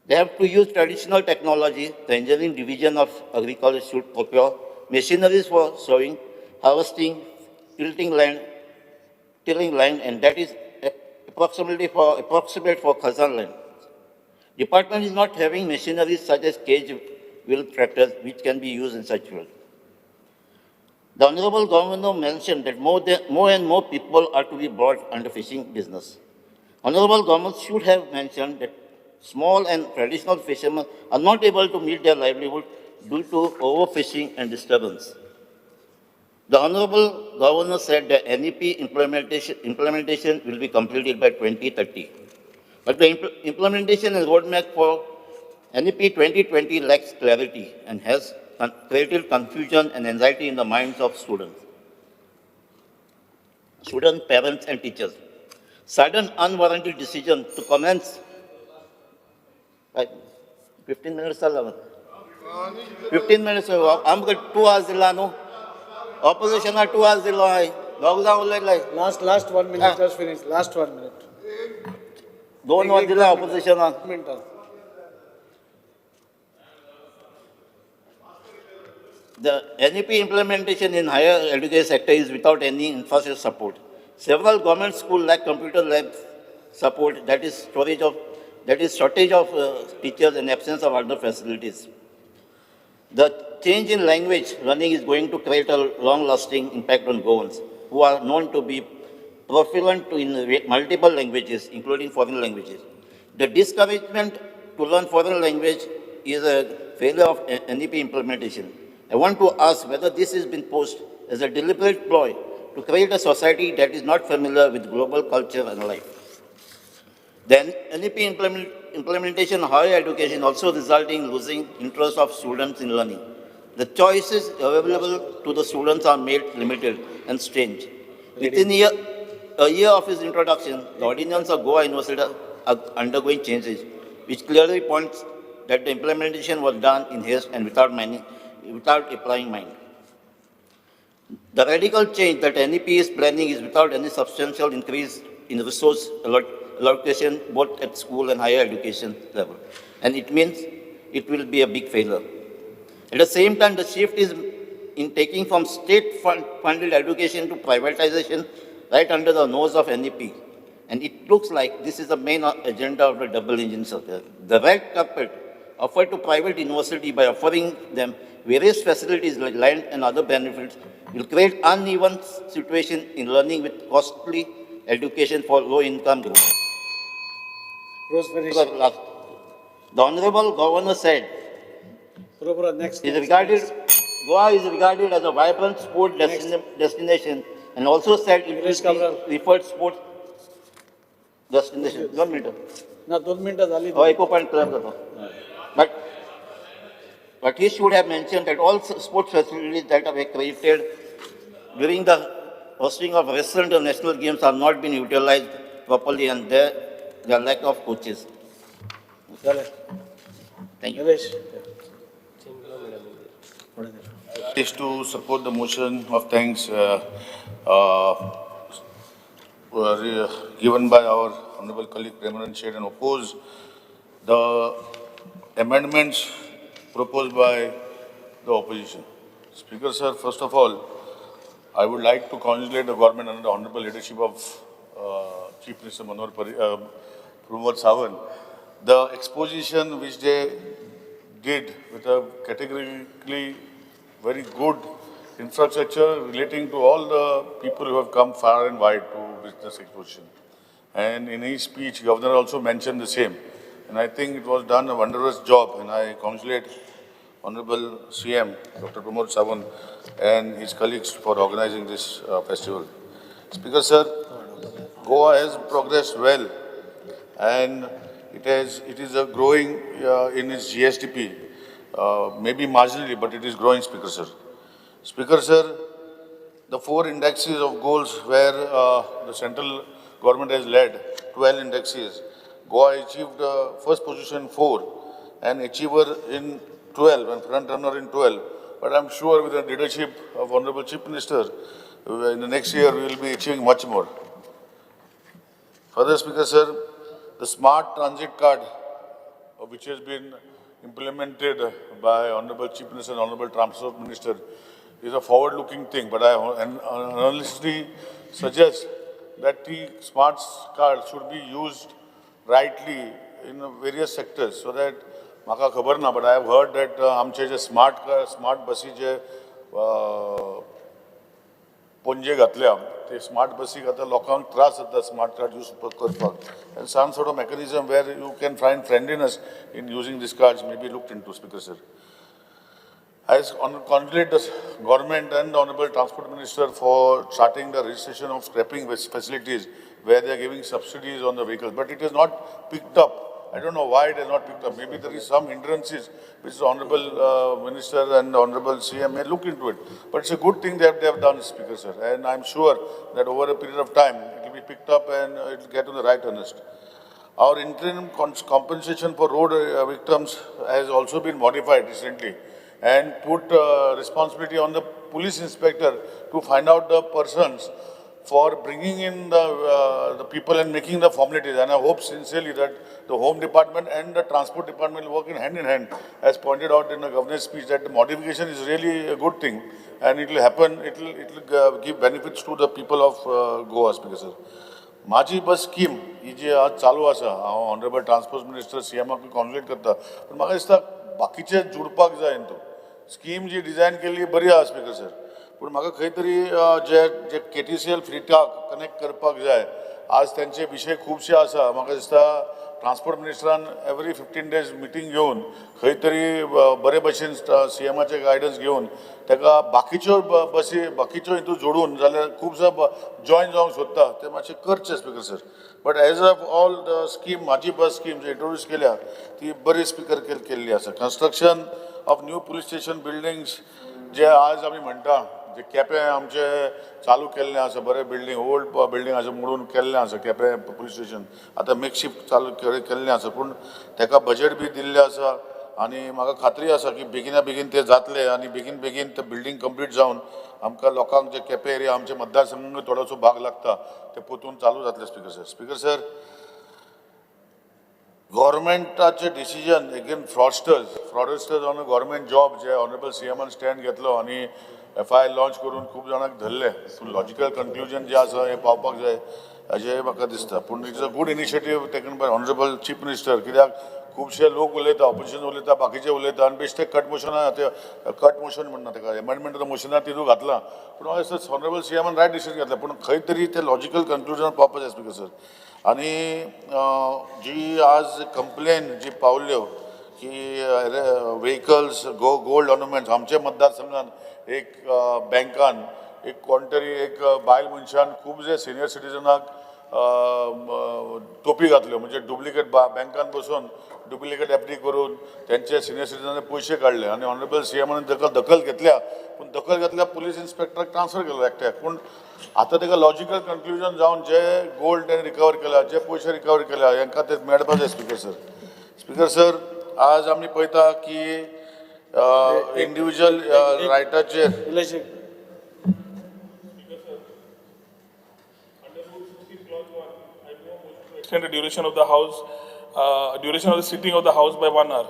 They have to use traditional technology. The Engineering Division of Agriculture should procure machineries for sowing, harvesting, tilting land, tilling land, and that is approximate for Khazan land. Department is not having machineries such as cage wheel tractors which can be used in such field. The Honorable Governor mentioned that more and more people are to be brought under fishing business. Honorable Governor should have mentioned that small and traditional fishermen are not able to meet their livelihood due to overfishing and disturbance. The Honorable Governor said that NEP implementation will be completed by 2030. But the implementation and roadmap for NEP 2020 lacks clarity and has created confusion and anxiety in the minds of students, parents, and teachers. Sudden unwarranted decision to commence 15 minutes. 15 minutes. I'm going 2 hours. Opposition are 2 hours. Last 1 minute. Just finish. Last 1 minute. Don't want the opposition. The NEP implementation in higher education sector is without any infrastructure support. Several government schools lack computer lab support, that is shortage of teachers and absence of other facilities. The change in language learning is going to create a long-lasting impact on Goans, who are known to be proficient in multiple languages, including foreign languages. The discouragement to learn foreign language is a failure of NEP implementation. I want to ask whether this has been posed as a deliberate ploy to create a society that is not familiar with global culture and life. Then NEP implementation of higher education also resulting in losing interest of students in learning. The choices available to the students are made limited and strange. Within a year of its introduction, the ordinance of Goa University are undergoing changes, which clearly points that the implementation was done in haste and without applying mind. The radical change that NEP is planning is without any substantial increase in resource allocation both at school and higher education level. And it means it will be a big failure. At the same time, the shift is in taking from state-funded education to privatization right under the nose of NEP. And it looks like this is the main agenda of the double engine circle. The red carpet offered to private university by offering them various facilities like land and other benefits will create uneven situation in learning with costly education for low-income groups. The Honorable Governor said, Goa is regarded as a vibrant sport destination, and also said it will be referred sport destination. 1 minute. No, 2 minutes. Oh, But he should have mentioned that all sports facilities that were created during the hosting of recent national games are not being utilized properly, and there are lack of coaches. Thank you. Is to support the motion of thanks were given by our honorable colleague Premanand Shet and oppose the amendments proposed by the opposition. Speaker sir, first of all, I would like to congratulate the government under the honorable leadership of Chief Minister Pramod Sawant. The exposition which they did with a categorically very good infrastructure relating to all the people who have come far and wide to witness exposition. And in his speech, Governor also mentioned the same. And I think it was done a wondrous job, and I congratulate Honorable CM, Dr. Pramod Sawant, and his colleagues for organizing this festival. Speaker, sir, Goa has progressed well, and it is a growing in its GSDP, maybe marginally, but it is growing, Speaker, sir. Speaker, sir, the four indexes of goals where the central government has led, 12 indexes, Goa achieved first position in 4 and achiever in 12 and front runner in 12. But I'm sure with the leadership of Honorable Chief Minister, in the next year we will be achieving much more. Further, Speaker, sir, the smart transit card, which has been implemented by Honorable Chief Minister and Honorable Transport Minister, is a forward-looking thing. But I honestly suggest that the smart card should be used rightly in various sectors, so that म्हाका खबर ना, but I have heard that आमचे जे smart बसी जे पणजे घातल्या, ते smart बसीक आतां लोकांक त्रास जाता स्मार्ट कार्ड यूज करपाक, and some sort of mechanism where you can find friendliness in using these cards may be looked into, Speaker sir. I congratulate the government and the Honorable Transport Minister for starting the registration of scrapping facilities where they are giving subsidies on the vehicles, but it is not picked up. I don't know why it has not picked up. Maybe there is some hindrances which the Honorable Minister and the Honorable CM may look into it. But it's a good thing that they have done, Speaker sir. And I'm sure that over a period of time, it will be picked up and it will get on the right earnest. Our interim compensation for road victims has also been modified recently and put responsibility on the police inspector to find out the persons for bringing in the people and making the formalities. And I hope sincerely that the Home Department and the Transport Department will work in hand, as pointed out in the governor's speech, that the modification is really a good thing and it will happen, it will give benefits to the people of Goa, Speaker sir. माझी बस scheme ही जी आज चालू आसा, हांव honourable transport minister सीएमाक congruent करता, पूण म्हाका दिसता बाकीचे जुडपाक जाय हितून. स्कीम जी डिजायन केल्ली बरी आसा, स्पीकर सर, पूण म्हाका खंय तरी जे जे केटीसीएल फ्लिटाक कनेक्ट करपाक जाय. आज तेंचे विशय खुबशे आसा. म्हाका दिसता ट्रान्सपोर्ट मिनिस्टरान एवरी 15 डेज मिटींग घेवन खंय तरी बरे भशेन सीएमाचे गायडन्स घेवन ताका बाकीच्यो बसी बाकीच्यो हितून जोडून जाल्यार खुबशे जॉयन जावंक सोदता, ते मातशें करचें, Speaker sir. But as of all the scheme, म्हाजी बस स्कीम जी इंट्रोड्यूस केल्या ती बरी, स्पीकर, केल्ली आसा. Construction of new police station buildings जे आज आमी म्हणटा, जे केपें आमचे चालू केल्लें आसा, बरें बिल्डींग, ओल्ड बिल्डींग आसा, मोडून केल्लें आसा केपें पुलीस स्टेशन, आतां मेकशिफ्ट चालू केल्लें आसा, पूण ताका बजेट बी दिल्लें आसा आनी म्हाका खात्री आसा की बेगिना बेगीन तें जातलें आनी बेगीन बेगीन तें बिल्डींग कंप्लीट जावन आमकां लोकांक जे केपें एरिया, आमचे मतदारसंघ थोडोसो भाग लागता, ते परतून चालू जातलें, स्पीकर सर. स्पीकर सर, गव्हर्मेंटाचे decision against fraudsters on a government job, J honourable सीएमान stand घेतलो आनी एफआयआर लॉन्च करून खूब जाणांक धरले, लॉजिकल कन्क्लुजन जें आसा हें पावपाक जाय अशें म्हाका दिसता. पूण it's a good initiative taken by Honorable Chief Minister, कित्याक खुबशे लोक उलयता, ऑपोजिशन उलयता, बाकीचे उलयता आनी बेश्टे कट मोशन, ते कट मोशन म्हणना ताका, एमेंडमेंट मोशनान तितून घातलां. पूण म्हाका दिसता ऑनरेबल सीएमान रायट डिसिजन घेतलें, पूण खंय तरी ते लॉजिकल कन्क्लुजन पावपाक जाय, स्पीकर सर. आनी जी आज कंप्लेन जी पावल्यो की व्हेकल्स गो गोल्ड ऑर्नमेंट्स, आमच्या मतदारसंघात एक बँकान एक कोण तरी एक बायल मनशान खूब जे सिनियर सिटीजनाक तोपी घातल्यो, म्हणजे डुप्लिकेट बँकान बसून डुप्लिकेट एफडी करून त्यांचे सिनियर सिटीजनाचे पयशे काडले आनी ऑनरेबल सीएमान दखल घेतल्या. पूण दखल घेतल्या, पुलीस इन्स्पेक्टराक ट्रान्सफर केलो एकट्याक. पूण आतां ताका लॉजिकल कन्क्लुजन जावन जे गोल्ड तेणे रिकवर केल्या, जे पयशे रिकवर केल्या, हेंकां ते मेळपा जाय, स्पीकर सर. स्पीकर सर, आज आमी पळयता की इंडिविज्युअल रायटाचेर. Election. Extend the duration of the house, duration of the sitting of the house by 1 hour.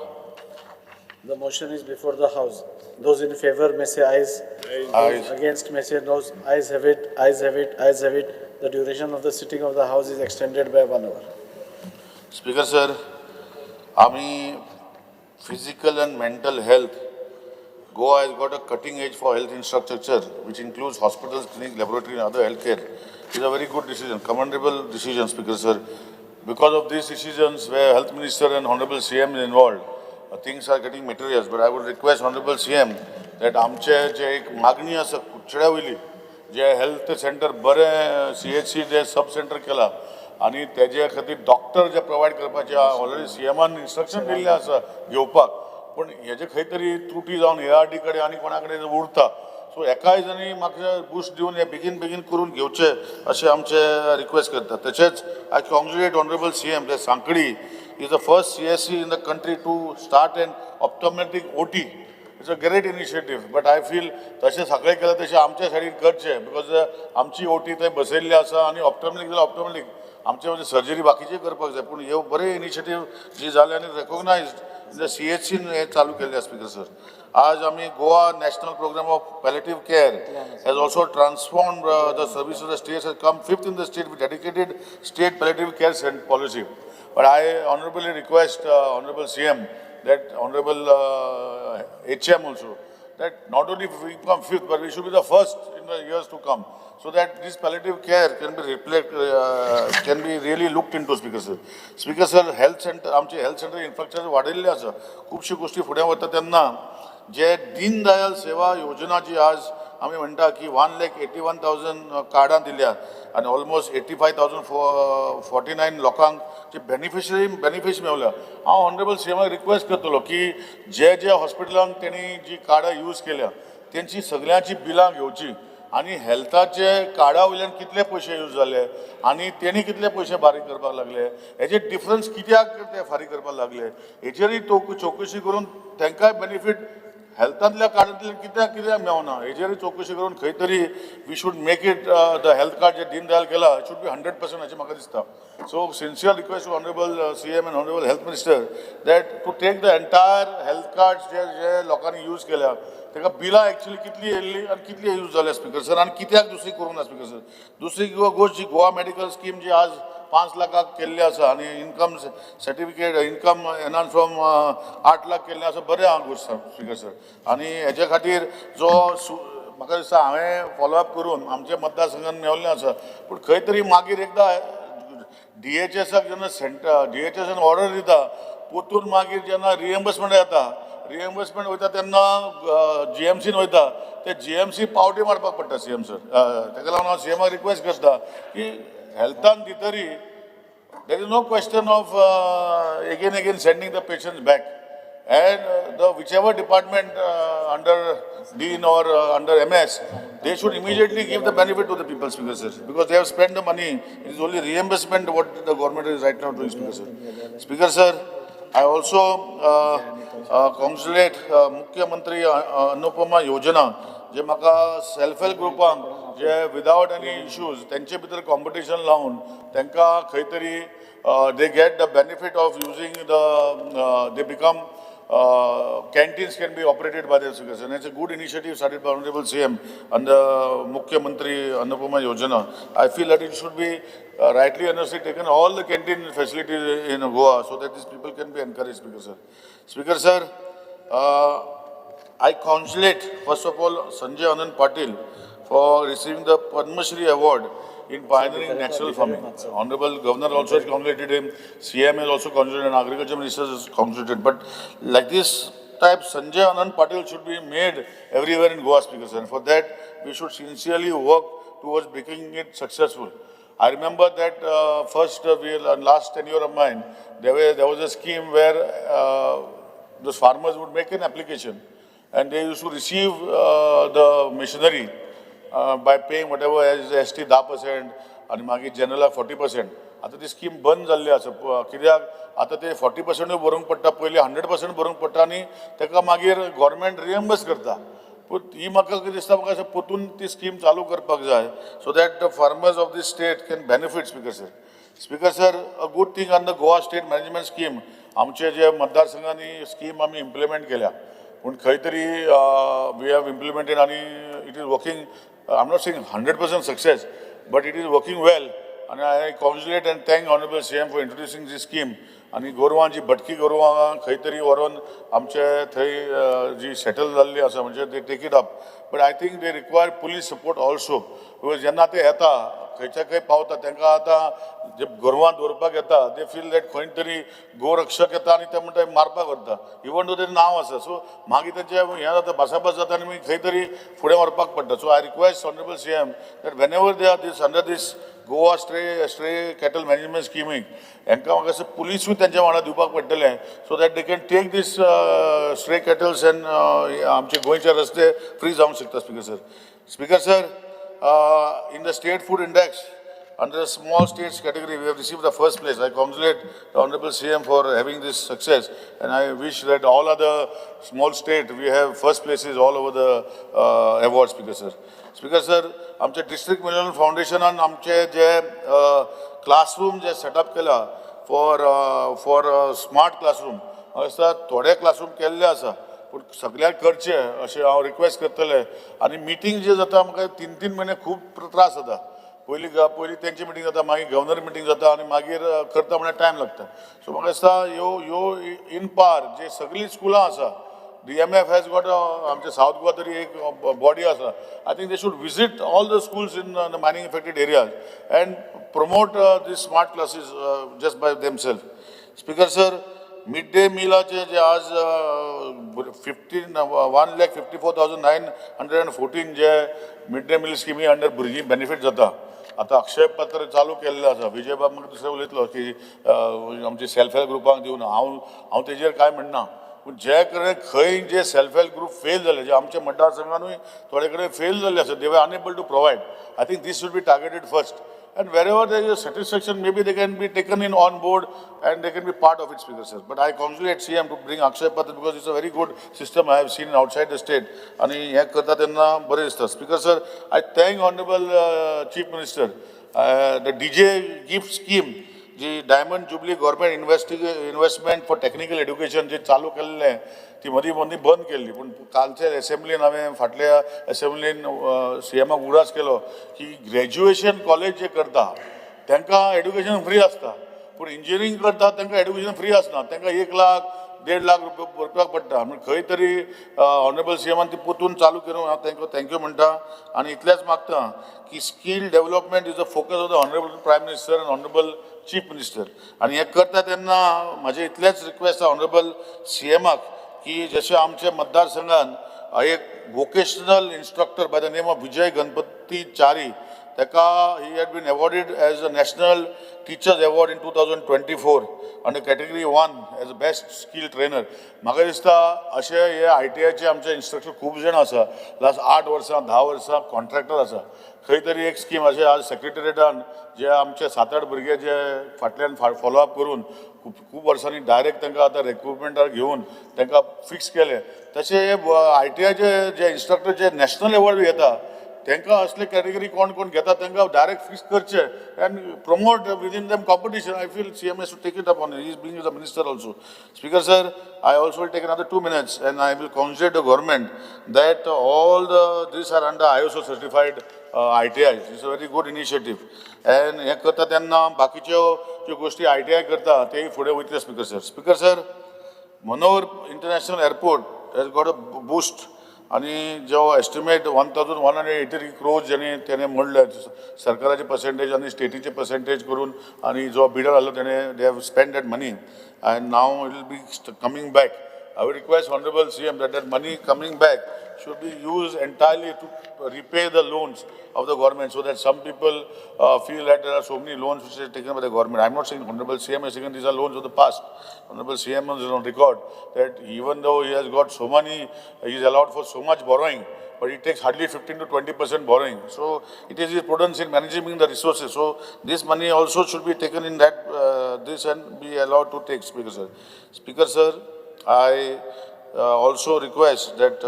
The motion is before the house. Those in favor may say ayes. Ayes. Those against may say noes. Ayes have it, ayes have it, ayes have it. The duration of the sitting of the house is extended by 1 hour. Speaker sir, आमी physical and mental health, Goa has got a cutting edge for health infrastructure, which includes hospitals, clinics, laboratory and other healthcare. Is a very good decision, commendable decision, Speaker sir. Because of these decisions where Health Minister and Honorable CM is involved, things are getting materialized. But I would request Honorable CM that आमचे जे एक मागणी आसा कुडचड्या वयली, जे health centre बरें CHC जे sub centre केला आनी तेजे खातीर डॉक्टर जे प्रोवायड करपाचे, ऑलरेडी सीएमान इन्स्ट्रक्शन दिल्लें आसा घेवपाक, पूण हेजे खंय तरी त्रुटी जावन एआरडी कडेन आनी कोणा कडेन उरता. सो एकाय जाणी म्हाका बुस्ट दिवन हे बेगीन बेगीन करून घेवचे अशें आमचे रिक्वेस्ट करता. तशेंच I congratulate Honourable CM that Sanquelim is the first CHC in the country to start an optometric OT. It's a great initiative, but I feel तशें सगळें केलें तशें आमच्या सायडीन करचें, because आमची ओटी थंय बसयल्ली आसा आनी ऑप्टोमेट्रीक जाल्यार ऑप्टोमेट्रीक आमचे म्हणजे सर्जरी बाकीची करपाक जाय. पूण ह्यो बरे इनिशिएटीव जी जाले आनी रेकॉग्नायज्ड सीएचसीन हें चालू केल्लें. स्पीकर सर, आज आमी Goa National Programme of Palliative Care has also transformed the service of the state, has come fifth in the state with dedicated state palliative care policy. But I honorably request Honorable CM, that Honorable HM also, that not only we become fifth, but we should be the first in the years to come, so that this palliative care can be can be really looked into, Speaker sir. Speaker sir, health center, आमचे health center infrastructure वाडयल्लें आसा, खुबश्यो गोश्टी फुडें वता तेन्ना जे दीनदयाल सेवा योजना जी आज आमी म्हणटा की 1,81,000 कार्डां दिल्या आनी almost 85,049 लोकांक जे बेनिफिशरी बेनिफिट मेवल्या. हांव ऑनरेबल सीएमाक रिक्वेस्ट करतलो की जे जे हॉस्पिटलान तेणी जी कार्डां यूज केल्या तेंची सगळ्यांची बिलां घेवची आनी हेल्थाचे कार्डा वयल्यान कितले पयशे यूज जाले आनी तेणी कितले पयशे फारीक करपाक लागले, हेजे डिफरन्स कित्याक ते फारीक करपाक लागले, हेचेरय चवकशी करून तांकांय बेनिफीट हेल्थांतल्या कार्डांतल्यान कित्याक कित्याक मेवना हेजेरय चवकशी करून खंय तरी we should make it the health card जे दीनदयाल केला should be 100% अशें म्हाका दिसता. So sincere request to Honourable CM and Honourable Health Minister that to take the entire health card जे जे लोकांनी यूज केल्या ताका बिलां एक्चुअली कितली येयल्ली आनी कितली यूज जाल्या, स्पीकर सर, आनी कित्याक दुसरी करूंक ना, स्पीकर सर. दुसरी गोश्ट जी गोवा मेडिकल स्कीम जी आज 5 लाखाक केल्ली आसा आनी income certificate, income enhance from 8 lakh केल्लें आसा, बरें आहा गोश्ट, स्पीकर सर. आनी हेजे खातीर जो म्हाका दिसता हांवें फॉलो अप करून आमच्या मतदारसंघान मेवल्लें आसा, पूण खंय तरी मागीर एकदां डीएचएसाक जेन्ना सेंटर डीएचएसान ऑर्डर दिता, परतून मागीर जेन्ना रिएम्बर्समेंट येता, रिएम्बर्समेंट वयता तेन्ना जीएमसीन वयता, ते जीएमसी पावटी मारपाक पडटा सीएम सर. ताका लागून हांव सीएमाक रिक्वेस्ट करता की हेल्थान भितरी there is no question of again again sending the patients back, and the whichever department under dean or under MS, they should immediately give the benefit to the people, Speaker sir, because they have spent the money. It is only reimbursement what the government is right now doing, Speaker sir. Speaker sir, I also congratulate मुख्यमंत्री अन्नपूर्णा योजना, जे म्हाका self help ग्रुपांक जे विदावट any issues तेंचे भितर competition लावन तांकां खंय तरी they get the benefit of using the they become canteens can be operated by the Speaker. And it's a good initiative started by Honorable CM and the Mukhyamantri Annapurna Yojana. I feel that it should be rightly and honestly taken all the canteen facilities in Goa so that these people can be encouraged, Speaker sir. Speaker sir, I congratulate first of all Sanjay Anand Patil for receiving the Padma Shri Award in pioneering natural farming. Honorable Governor also has congratulated him, CM has also congratulated, and Agriculture Minister has congratulated. But like this type, Sanjay Anand Patil should be made everywhere in Goa, Speaker sir. And for that, we should sincerely work towards making it successful. I remember that first last tenure of mine, there was a scheme where those farmers would make an application and they used to receive the machinery by paying whatever as ST 10% आणि मागीर जनरलाक 40%. आतां ती scheme बंद जाल्ली आसा. कित्याक आतां ते 40%ूय भरूंक पडटा, पयलीं 100% भरूंक पडटा आनी ताका मागीर गव्हर्मेंट रिएम्बर्स करता. पूण ही म्हाका कितें दिसता, म्हाका अशें परतून ती स्कीम चालू करपाक जाय so that the farmers of this state can benefit. Speaker sir, speaker sir, a good thing on the Goa state management scheme. आमचे जे मतदारसंघांनी स्कीम आमी इम्प्लिमेंट केल्या, पूण खंय तरी we have implemented आनी it is working. I am not saying 100% success, but it is working well आनी I congratulate and thank honourable CM for introducing the scheme. आनी गोरवां जी भटकी गोरवां खंय तरी व्हरोन आमचे थंय जी सेटल जाल्ली आसा, म्हणजे they take it up, but I think they require police support also, because जेन्ना ते येता खंयच्या खंय पावता, तांकां आतां जे गोरवां दवरपाक येता, they feel that खंय तरी गोरक्षक येता आनी ते म्हणटा मारपाक व्हरता, इवन दो तें नांव आसा. सो मागीर तेंचें हें जाता, भासाभास जाता आनी मागीर खंय तरी फुडें व्हरपाक पडटा. So I request honourable CM that whenever they are this under this Goa stray cattle management स्किमीक, हांकां म्हाका दिसता पुलिसूय तेंच्या वांगडा दिवपाक पडटलें so that they can take this stray cattles and आमचे गोंयचे रस्ते फ्री जावंक शकता. Speaker sir, speaker sir, in the state food index under the small states category, we have received the first place. I congratulate the Honorable CM for having this success, and I wish that all other small state we have first places all over the awards, Speaker sir. Speaker sir, आमचे district mineral फाउंडेशनान आमचे जे classroom जे setup केला for smart classroom, म्हाका दिसता थोडे classroom केल्ले आसा, पूण सगळ्याक करचे अशें हांव रिक्वेस्ट करतलें. आनी मिटींग जे जाता, म्हाका 3-3 म्हयने खूब त्रास जाता. पयलीं पयलीं तेंची मिटींग जाता, मागीर गव्हर्नर मिटींग जाता आनी मागीर करता म्हळ्यार टायम लागता. सो म्हाका दिसता ह्यो ह्यो इन पार जे सगळीं स्कुलां आसा, DMF has got आमचे सावथ गोवा तरी एक बॉडी आसा, I think they should visit all the schools in the mining affected areas and promote this smart classes just by themself. Speaker sir, mid day मिलाचे जे आज 1,54,914 जे mid day meal स्किमी under भुरगीं benefit जाता, आतां अक्षय पात्र चालू केल्लें आसा. विजय बाब म्हाका दुसरें उलयतलो की आमचे सेल्फ हेल्प ग्रुपांक दिवन, हांव तेजेर कांय म्हणना, पूण जे कडेन खंय जे सेल्फ हेल्प ग्रुप फेल जाले, जे आमच्या मतदारसंघानूय थोडे कडेन फेल जाल्ले आसा, they were unable to provide, I think this should be targeted first. And wherever there is a satisfaction, maybe they can be taken in on board and they can be part of it, Speaker sir. But I congratulate CM to bring Akshay Patra because it's a very good system I have seen outside the state. आणि हें करता तेन्ना बरें दिसता. Speaker sir, I thank honourable Chief Minister. The DJ gift scheme ji Diamond Jubilee government investment for technical education जे चालू केल्लें, ती मदीं मदीं बंद केल्ली, पूण कालच्या एसेंब्लीन हांवें फाटल्या एसेंब्लीन सीएमाक उगडास केलो की ग्रॅज्युएशन कॉलेज जे करता तांकां एड्युकेशन फ्री आसता, पूण इंजिनियरींग करता तांकां एड्युकेशन फ्री आसना, तांकां 1 लाख 1.5 लाख रुपया भरपाक पडटा. म्हण खंय तरी ऑनरेबल सीएमान ती परतून चालू करून हांव तांकां thank you म्हणटा आनी इतलेंच मागता की skill development is a focus of the honourable Prime Minister and honourable Chief Minister. आनी हें करता तेन्ना म्हाजें इतलेंच रिक्वेस्ट आसा ऑनरेबल सीएमाक की जशें आमच्या मतदारसंघान एक vocational instructor by the name of Vijay Ganpati Chari, ताका he had been awarded as a National Teachers Award in 2024 under category one as a best skill trainer. म्हाका दिसता अशे हे आयटीआयचे आमचे इन्स्ट्रक्टर खूब जाण आसा, लास्ट 8 वर्सां 10 वर्सां कॉन्ट्रॅक्टर आसा. खंय तरी एक स्कीम अशें आज सेक्रेटरीएटान जे आमचे सात आठ भुरगे जे फाटल्यान फॉलो अप करून खूब खूब वर्सांनी डायरेक्ट तांकां आतां रिक्रुटमेंटार घेवन तांकां फिक्स केले, तशें हे आयटीआयचे जे इन्स्ट्रक्टर जे नॅशनल एवॉर्ड घेता, तांकां असले कॅटेगरी कोण कोण घेता तांकां डायरेक्ट फिक्स करचे and promote within them competition. I feel CM has to take it up on his being is a minister also. Speaker sir, I also will take another 2 minutes and I will congratulate the government that all the these are under ISO certified ITIs. It's a very good initiative. And हें करता तेन्ना बाकीच्यो ज्यो गोश्टी ITI करता तेय फुडें वयतले. Speaker sir, speaker sir, Manohar International Airport has got a boost आनी जो estimate 1,183 crores जेणे तेणे म्हणलें, सरकाराचे पर्सेंटेज आनी स्टेटीचे पर्सेंटेज करून आनी जो बिडर आसलो तेणे they have spend that money and now it will be coming back. I would request Honorable CM that that money coming back should be used entirely to repay the loans of the government so that some people feel that there are so many loans which are taken by the government. I'm not saying Honorable CM is saying these are loans of the past. Honorable CM is on record that even though he has got so many, he is allowed for so much borrowing, but it takes hardly 15 to 20% borrowing. So it is prudence in managing the resources. So this money also should be taken in that this and be allowed to take, Speaker sir. Speaker sir, I also request that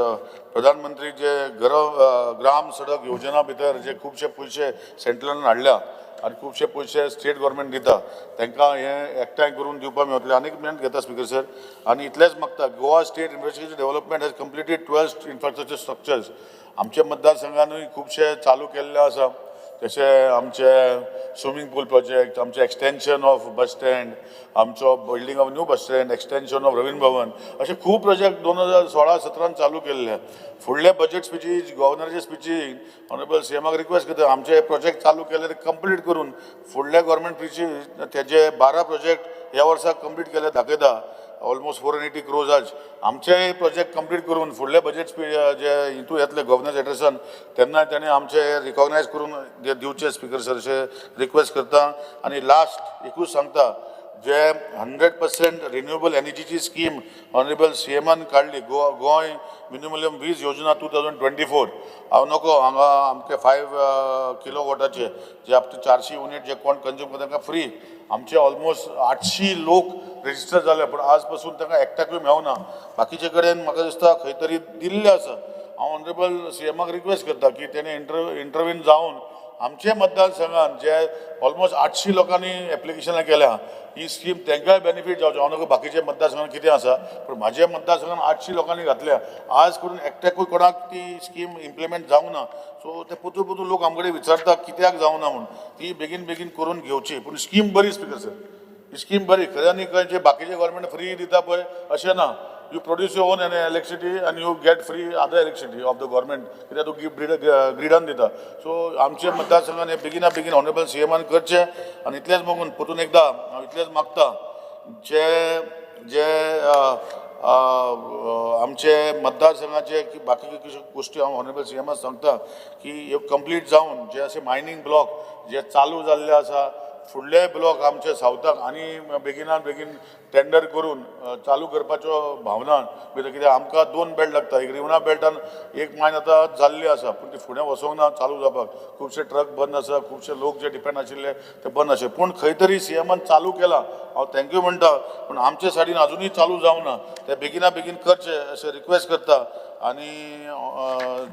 प्रधानमंत्री जे ग्राम सडक योजना भितर जे खुबशे पयशे सेंट्रलान हाडल्या आनी खुबशे पयशे स्टेट गव्हर्मेंट दिता, तांकां हे एकठांय करून दिवपाक मेळटलें. आनीक मिनट घेता स्पीकर सर, आनी इतलेंच मागता, Goa State Infrastructure Development has completed 12 infrastructure structures. आमच्या मतदारसंघानूय खुबशे चालू केल्ले आसा, जशे आमचे स्विमींग पूल प्रोजेक्ट, आमचे एक्सटेंशन ऑफ बस स्टँड, आमचो building of new bus stand, extension of Ravindra Bhavan, अशे खूब प्रोजेक्ट 2016-17 चालू केल्ले. फुडले बजेट स्पिचीज, गव्हर्नराचे स्पिचीन ऑनरेबल सीएमाक रिक्वेस्ट करता, आमचे हे प्रोजेक्ट चालू केले ते कंप्लीट करून फुडले गव्हर्मेंट स्पिची तेजे 12 प्रोजेक्ट ह्या वर्साक कंप्लीट केले दाखयता, ऑलमोस्ट 480 क्रोर्स. आज आमचे प्रोजेक्ट कंप्लीट करून फुडले बजेट जे हितू येतले गव्हर्नर एड्रेसान तेन्ना ताणें आमचे रिकॉग्नायज करून दिवचे स्पीकर सर, अशें रिक्वेस्ट करता. आनी लास्ट एकूच सांगता, जे 100% रिन्युएबल एनर्जीची स्कीम ऑनरेबल सी एमान काडली, गोंय मिनिमम वीज योजना 2024, हांव नको हांगा आमचे 5 किलो वॉटाचे जे अप टू 400 युनीट जे कोण कंज्यूम करता तांकां फ्री. आमचे ऑलमोस्ट 800 लोक रेजिस्टर जाले, पूण आज पासून तांकां एकट्याकूय मेळना. बाकीचे कडेन म्हाका दिसता खंय तरी दिल्लें आसा. हांव ऑनरेबल सी एमाक रिक्वेस्ट करता की तेणें इंटरवीन जावन आमचे मतदारसंघान जे ऑलमोस्ट 800 लोकांनी एप्लिकेशनां केल्या ही स्कीम तांकांय बेनिफीट जावचो. हांव नको बाकीचे मतदारसंघान कितें आसा, पूण म्हाज्या मतदारसंघान 800 लोकांनी घातल्या, आज करून एकट्याकूय कोणाक ती स्कीम इम्प्लिमेंट जावंक ना. सो ते पुतू पुतू लोक आमकडे विचारता कित्याक जावना म्हूण, ती बेगीन बेगीन करून घेवची. पूण स्कीम बरी स्पीकर सर, ही स्कीम बरी. खऱ्यांनी खंयचे बाकीचे गव्हर्मेंट फ्री दिता पळय अशें ना. You produce your own electricity and you get free other electricity of the government, कित्याक तूं ग्रिडान दिता. सो आमचे मतदारसंघान हे बेगिना बेगीन ऑनरेबल सी एमान करचें. आनी इतलेंच मागून परतून एकदां हांव इतलेंच मागता, जे जे आमचे मतदारसंघाचे बाकी गोश्टी हांव ऑनरेबल सी एमाक सांगता की ह्यो कंप्लीट जावन जे अशे मायनींग ब्लॉक जे चालू जाल्ले आसा, फुडले ब्लॉक आमचे सावथाक आनी बेगिनात बेगीन टेंडर करून चालू करपाच्यो भावना भितर, कित्याक आमकां 2 बेल्ट लागता. एक रिवणा बेल्टान एक मायन आतां जाल्ली आसा, पूण ती फुडें वचोंक ना चालू जावपाक. खुबशे ट्रक बंद आसा, खुबशे लोक जे डिपेंड आशिल्ले ते बंद आशिल्ले, पूण खंय तरी सी एमान चालू केला, हांव thank you म्हणटा, पूण आमचे सायडीन आजुनूय चालू जावना, ते बेगिना बेगीन करचे अशें रिक्वेस्ट करता. आनी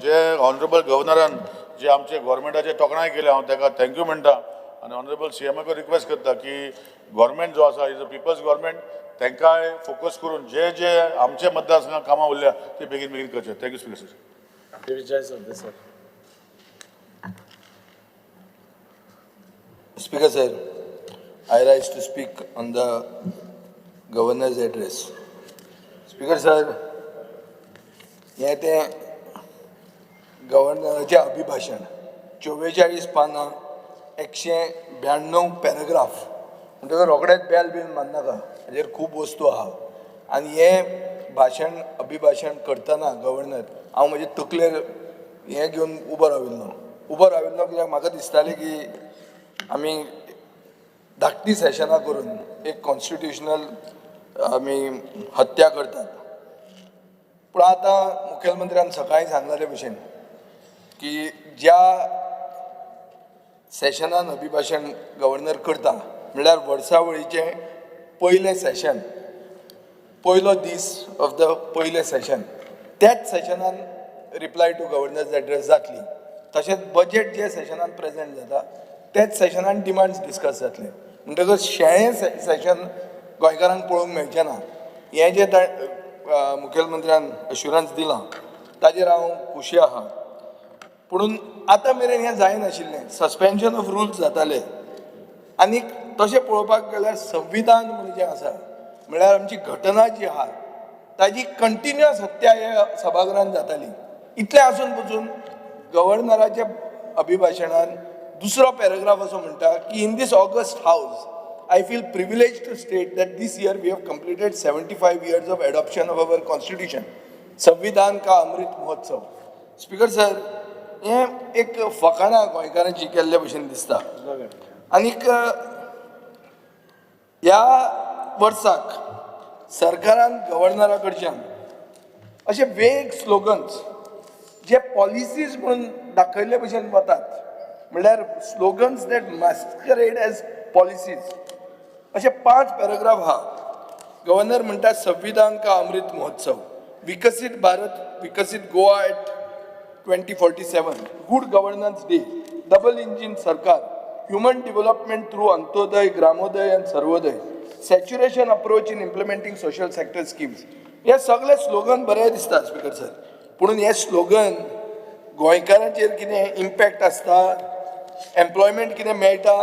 जे ऑनरेबल गव्हर्नरान जे आमचे गव्हर्मेंटाचे तोखणाय केल्या, हांव ताका thank you म्हणटा. आनी ऑनरेबल सी एमाकूय रिक्वेस्ट करता की गव्हर्मेंट जो आसा is a people's government, तांकांय फोकस करून जे जे आमचे मतदारसंघात कामां उरल्या ती बेगीन बेगीन करचे. Thank you speaker sir. Vijay Sardesai. Speaker sir, I rise to speak on the governor's address. Speaker sir, हें तें गव्हर्नराचें अभिभाशण, 44 पानां, 192 पॅराग्राफ, म्हणटकच रोखडेच बेल बीन मारनाका, हाजेर खूब वस्तू आहा. आनी हें भाशण अभिभाशण करतना गव्हर्नर हांव म्हजे तकलेर हें घेवन उबो राविल्लो कित्याक म्हाका दिसतालें की आमी धाकटी सेशनां करून एक कॉन्स्टिट्युशनल आमी हत्या करतात. पूण आतां मुखेलमंत्र्यान सकाळीं सांगला ते भशेन की ज्या सेशनान अभिभाशण गव्हर्नर करता म्हणल्यार वर्सावळीचें पयलें सेशन, पयलो दीस ऑफ the पयलें सेशन, त्याच सेशनान रिप्लाय टू गव्हर्नर्स एड्रेस जातली. तशेंच बजेट जे सेशनान प्रेजेंट जाता त्याच सेशनान डिमांड्स डिस्कस जातले. म्हणटकच शेळें सेशन गोंयकारांक पळोवंक मेळचें ना. हें जें मुखेलमंत्र्यान अश्युरन्स दिलां ताजेर हांव खुशी आहा. पुणून आतां मेरेन हें जायनाशिल्लें, सस्पेन्शन ऑफ रुल्स जाताले. आनी तशें पळोवपाक गेल्यार संविधान म्हूण जें आसा म्हळ्यार आमची घटना जी आहा ताजी कंटिन्युअस हत्या ह्या सभाघरान जाताली. इतलें आसून पसून गव्हर्नराच्या अभिभाशणान दुसरो पॅराग्राफ असो म्हणटा की in this august house I feel privilege to state that this year we have completed 75 years of adoption of our constitution, संविधान का अमृत महोत्सव. स्पीकर सर, हें एक फकाणां गोंयकारांची केल्ले भशेन दिसता. आनीक ह्या वर्साक सरकारान गव्हर्नरा कडच्यान अशे वेग स्लोगन्स जे पॉलिसीज म्हणून दाखयल्ले भशेन वतात, म्हणल्यार slogans that masquerade as policies, अशे 5 पॅराग्राफ आहा. गव्हर्नर म्हणटा, संविधान का अमृत महोत्सव, विकसीत भारत विकसीत Goa at 2047, good governance day, double engine सरकार, human development through Antyodaya, Gramodaya and Sarvodaya, saturation approach in implementing social sector schemes. हे सगळे स्लोगन बरे दिसता स्पीकर सर, पुणून हे स्लोगन गोंयकारांचेर कितें इम्पॅक्ट आसता, एम्प्लॉयमेंट कितें मेळटा,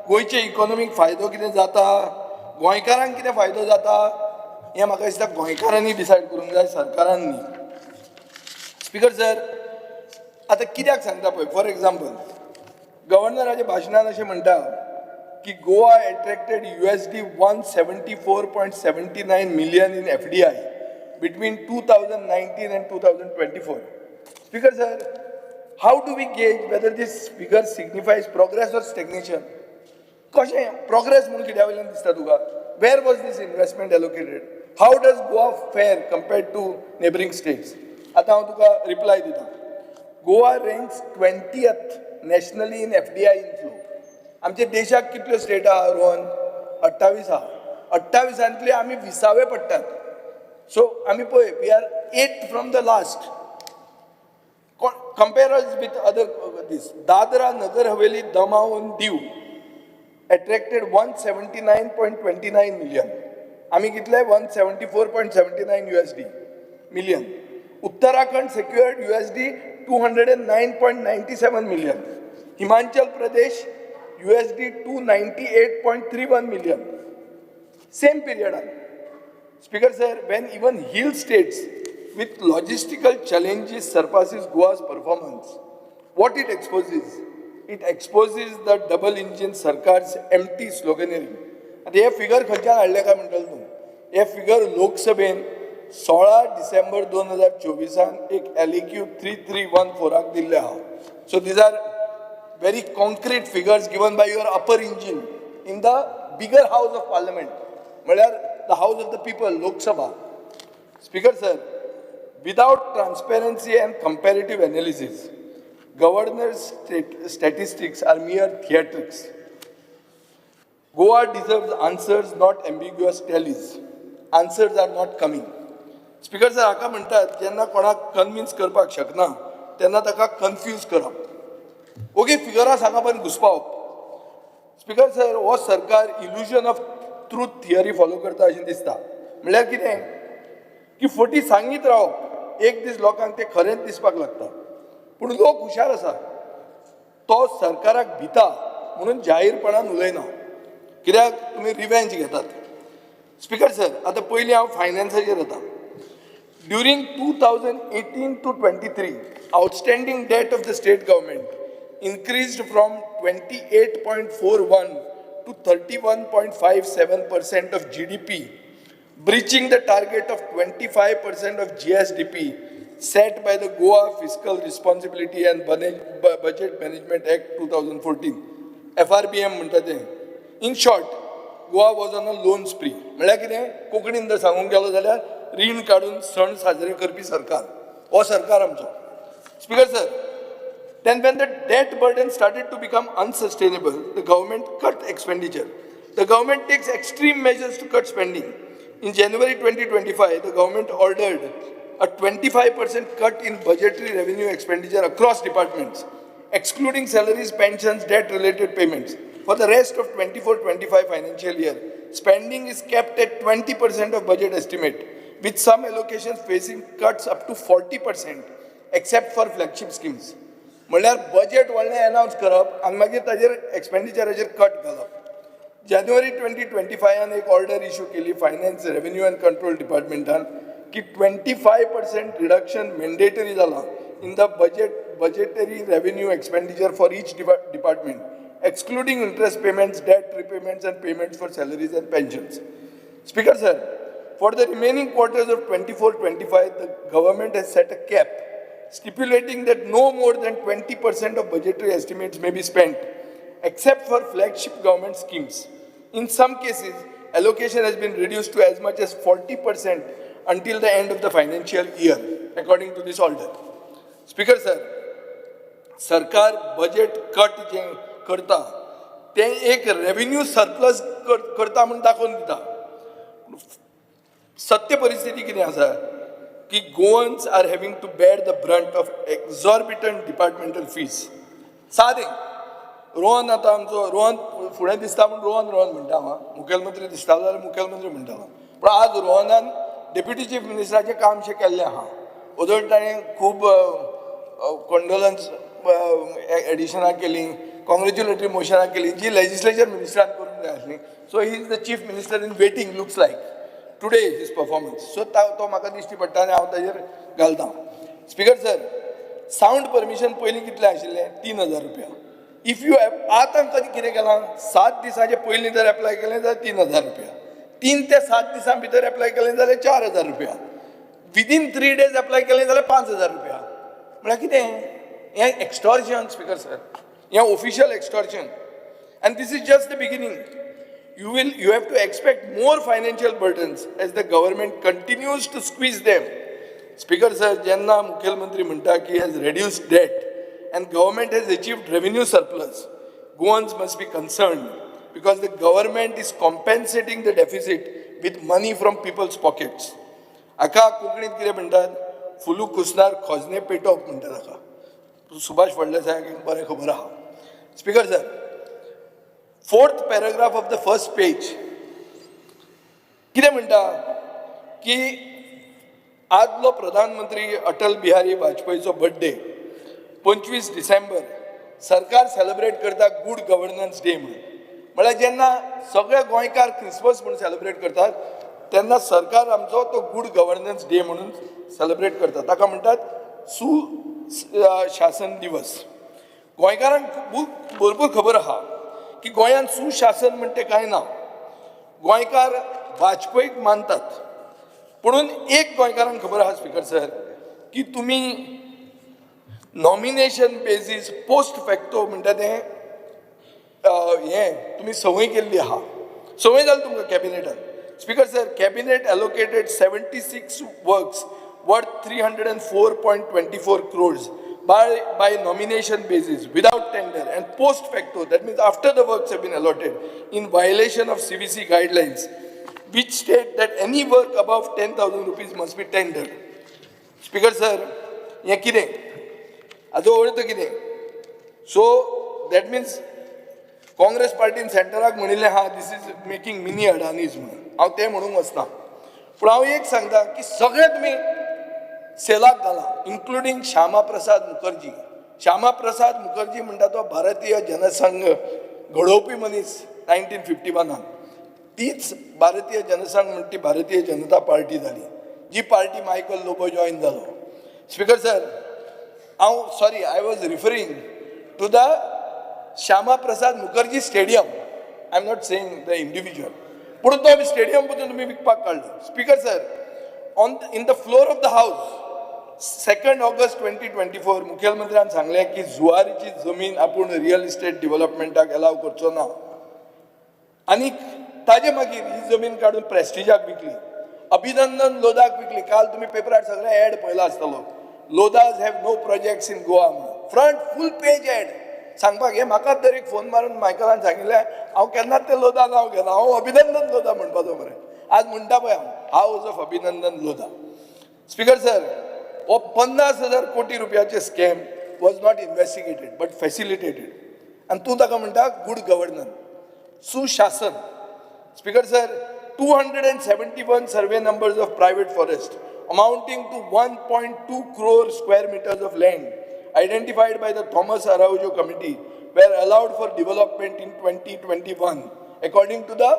गोंयचे इकॉनॉमीक फायदो कितें जाता, गोंयकारांक कितें फायदो जाता, हें म्हाका दिसता गोंयकारांनी डिसायड करूंक जाय, सरकारान न्ही. स्पीकर सर, आतां कित्याक सांगता पळय, फॉर एग्जाम्पल गव्हर्नराच्या भाशणान अशें म्हणटा की Goa attracted USD 174.79 million in FDI between 2019 and 2024. Speaker sir, how do we gauge whether this figure signifies progress or stagnation? कशें प्रोग्रेस म्हणून कित्या वयल्यान दिसता तुका? Where was this investment allocated? How does Goa fare compared to neighbouring states? आतां हांव तुका reply दिता. Goa ranks 20th nationally in FDI inflow. आमच्या देशाक कितल्यो स्टेट आहा रोहन? 28 आहा. 28ांतले आमी 20वे पडटात. सो आमी पळय, we are 8 from the last. Compare us with other this. Dadra, Nagar Haveli, Daman, Diu attracted 179.29 million. आमी कितले? 174.79 USD million. Uttarakhand secured USD 209.97 million. Himachal Pradesh USD 298.31 million. Same पिरियडान. Speaker sir, when even hill states with logistical challenges surpasses Goa's performance, what it exposes? It exposes the double engine सरकार's empty sloganeering. आतां हे figure खंयच्यान हाडले काय म्हणटलो तूं? हे figure लोकसभेन 16 डिसेंबर 2024 एक LAQ 3314 दिल्ले आहा. So these are very concrete figures given by your upper engine in the bigger house of parliament, म्हळ्यार the house of the people, Lok Sabha. Speaker sir, without transparency and comparative analysis, governor's statistics are mere theatrics. Goa deserves answers, not ambiguous tallies. Answers are not coming. Speaker sir, हाका म्हणटात जेन्ना कोणाक convince करपाक शकना तेन्ना ताका confuse करप, ओगी फिगरां सांगप आनी घुसपावप. स्पीकर सर, हो सरकार illusion of truth theory follow करता अशें दिसता. म्हणल्यार कितें की फटी सांगीत रावप, एक दीस लोकांक तें खरेंच दिसपाक लागता. पूण लोक हुशार आसा, तो सरकाराक भिता म्हणून जाहीरपणान उलयना, कित्याक तुमी रिवेंज घेतात. स्पीकर सर, आतां पयलीं हांव फायनान्साचेर येता. During 2018 to 23, outstanding debt of the state government increased from 28.41 to 31.57% of GDP, breaching the target of 25% of GSDP set by the Goa Fiscal Responsibility and Budget Management Act 2014, FRBM म्हणटा तें. In short, Goa was on a loan spree. म्हणल्यार कितें, कोंकणीन जर सांगूंक गेलो जाल्यार रीण काडून सण साजरे करपी सरकार हो सरकार आमचो. Speaker sir, then when the debt burden started to become unsustainable, the government cut expenditure. The government takes extreme measures to cut spending. In January 2025, the government ordered a 25% cut in budgetary revenue expenditure across departments, excluding salaries, pensions, debt-related payments. For the rest of 24-25 financial year, spending is capped at 20% of budget estimate, with some allocations facing cuts up to 40%, except for flagship schemes. म्हणल्यार budget व्हडलें अनावन्स करप आनी मागीर ताजेर एक्सपेंडिचराचेर cut घालप. जानेवारी 2025 एक order issue केली फायनान्स रेव्हेन्यू अँड कंट्रोल डिपार्टमेंटान की 25% रिडक्शन मॅन्डेटरी जाला in the budgetary revenue expenditure for each department, excluding interest payments, debt repayments and payments for salaries and pensions. Speaker sir, for the remaining quarters of 24-25, the government has set a cap stipulating that no more than 20% of budgetary estimates may be spent, except for flagship government schemes. In some cases, allocation has been reduced to as much as 40% until the end of the financial year, according to this order. Speaker sir, सरकार budget cut जें करता तें एक revenue surplus करता म्हूण दाखोवन दिता. सत्य परिस्थिती कितें आसा की Goans are having to bear the brunt of exorbitant departmental fees. सादें रोहन, आतां आमचो रोहन फुडें दिसता म्हूण रोहन रोहन म्हणटा हांव. मुखेलमंत्री दिसता जाल्यार मुखेलमंत्री म्हणटा हांव. पूण आज रोहनान डेप्युटी चीफ मिनिस्टराचें काम शें केल्लें आहा. ओदोळ ताणें खूब कंडोलन्स एडिशनां केलीं, कॉंग्रेच्युलेटरी मोशनां केलीं जी लेजिस्लेचर मिनिस्टरान करूंक जाय आसली. So he is the chief minister in waiting, looks like today his performance. So तो म्हाका दिश्टी पडटा आनी हांव ताजेर घालता. स्पीकर सर, सावंड परमिशन पयलीं कितलें आशिल्लें? 3000 रुपया. If you आतां कधी कितें केलां, 7 दिसांचे पयलीं जर एप्लाय केलें जाल्यार 3000 रुपया, 3 ते 7 दिसां भितर एप्लाय केलें जाल्यार 4000 रुपया, विदीन 3 डेज एप्लाय केलें जाल्यार 5000 रुपया. म्हळ्यार कितें हें? एक्स्टॉर्शन. स्पीकर सर, हें official extortion, and this is just the beginning. You have to expect more financial burdens as the government continues to squeeze them. Speaker sir, जेन्ना मुखेलमंत्री म्हणटा की has reduced debt and government has achieved revenue surplus, Goans must be concerned because the government is compensating the deficit with money from people's pockets. हाका कोंकणीत कितें म्हणटात? फुलू कुसनार खोजने पेटोवप म्हणटात हाका. सुभाष फळदेसायाक बरें खबर आहा. Speaker sir, fourth paragraph of the first page कितें म्हणटा की आदलो प्रधानमंत्री अटल बिहारी वाजपेयीचो बर्थडे 25 डिसेंबर सरकार सेलिब्रेट करता गुड गव्हर्नन्स डे म्हणून. म्हळ्यार जेन्ना सगळे गोंयकार क्रिसमस म्हणून सेलिब्रेट करतात, तेन्ना सरकार आमचो तो गुड गव्हर्नन्स डे म्हणून सेलिब्रेट करता. ताका म्हणटात सुशासन दिवस. गोंयकारांक खूब भरपूर खबर आहा की गोंयांत सुशासन म्हणटे कांय ना. गोंयकार वाजपेयीक मानतात, पुणून एक गोंयकारांक खबर आहा, स्पीकर सर, की तुमी नॉमिनेशन बेजीस पोस्ट फॅक्टो म्हणटा तें हें तुमी संवय केल्ली आहा. संवय जाली तुमकां कॅबिनेटान. Speaker sir, cabinet allocated 76 works worth 304.24 crores by nomination basis without tender and post facto, that means after the works have been allotted, in violation of CVC guidelines, which state that any work above 10,000 rupees must be tendered. Speaker sir, हें कितें? हाजो अर्थ कितें? So that means Congress पार्टीन सेंटराक म्हणिल्लें आहा, this is making mini Adanis म्हणून. हांव तें म्हणूंक वचना, पूण हांव एक सांगता की सगळे तुमी सेलाक घाला, इन्क्लुडींग श्यामा प्रसाद मुखर्जी. श्यामा प्रसाद मुखर्जी म्हणटा तो भारतीय जनसंघ घडोवपी मनीस 1951. तीच भारतीय जनसंघ म्हणटी ती भारतीय जनता पार्टी जाली, जी पार्टी मायकल लोबो जॉयन जालो. स्पीकर सर, हांव sorry, I was referring to the Shyama Prasad Mukherjee Stadium. I am not saying the individual. पूण तो स्टेडियम पसून तुमी विकपाक काडलो. Speaker sir, on in the floor of the house, 2 August 2024, मुखेलमंत्र्यान सांगलें की जुवारीची जमीन आपूण रियल इस्टेट डेव्हलपमेंटाक एलाव करचो ना आनी ताजे मागीर ही जमीन काडून प्रेस्टिजाक विकली, अभिनंदन लोधाक विकली. काल तुमी पेपरार सगळे एड पळयला आसतलो, "Lodhas have no projects in Goa" म्हणून फ्रंट फूल पेज एड. सांगपाक हें म्हाका तर एक फोन मारून मायकलान सांगिल्लें, हांव केन्नाच तें लोधा नांव घेना, हांव अभिनंदन लोधा म्हणपाचो मरे. आज म्हणटा पळय हांव, हावज ऑफ अभिनंदन लोधा. स्पीकर सर, हो 50,000 कोटी रुपयाचे scam was not investigated but facilitated आनी तूं ताका म्हणटा गुड गव्हर्नन्स, सुशासन. Speaker sir, 271 survey numbers of private forest amounting to 1.2 crore square meters of land identified by the Thomas Araujo Committee were allowed for development in 2021 according to the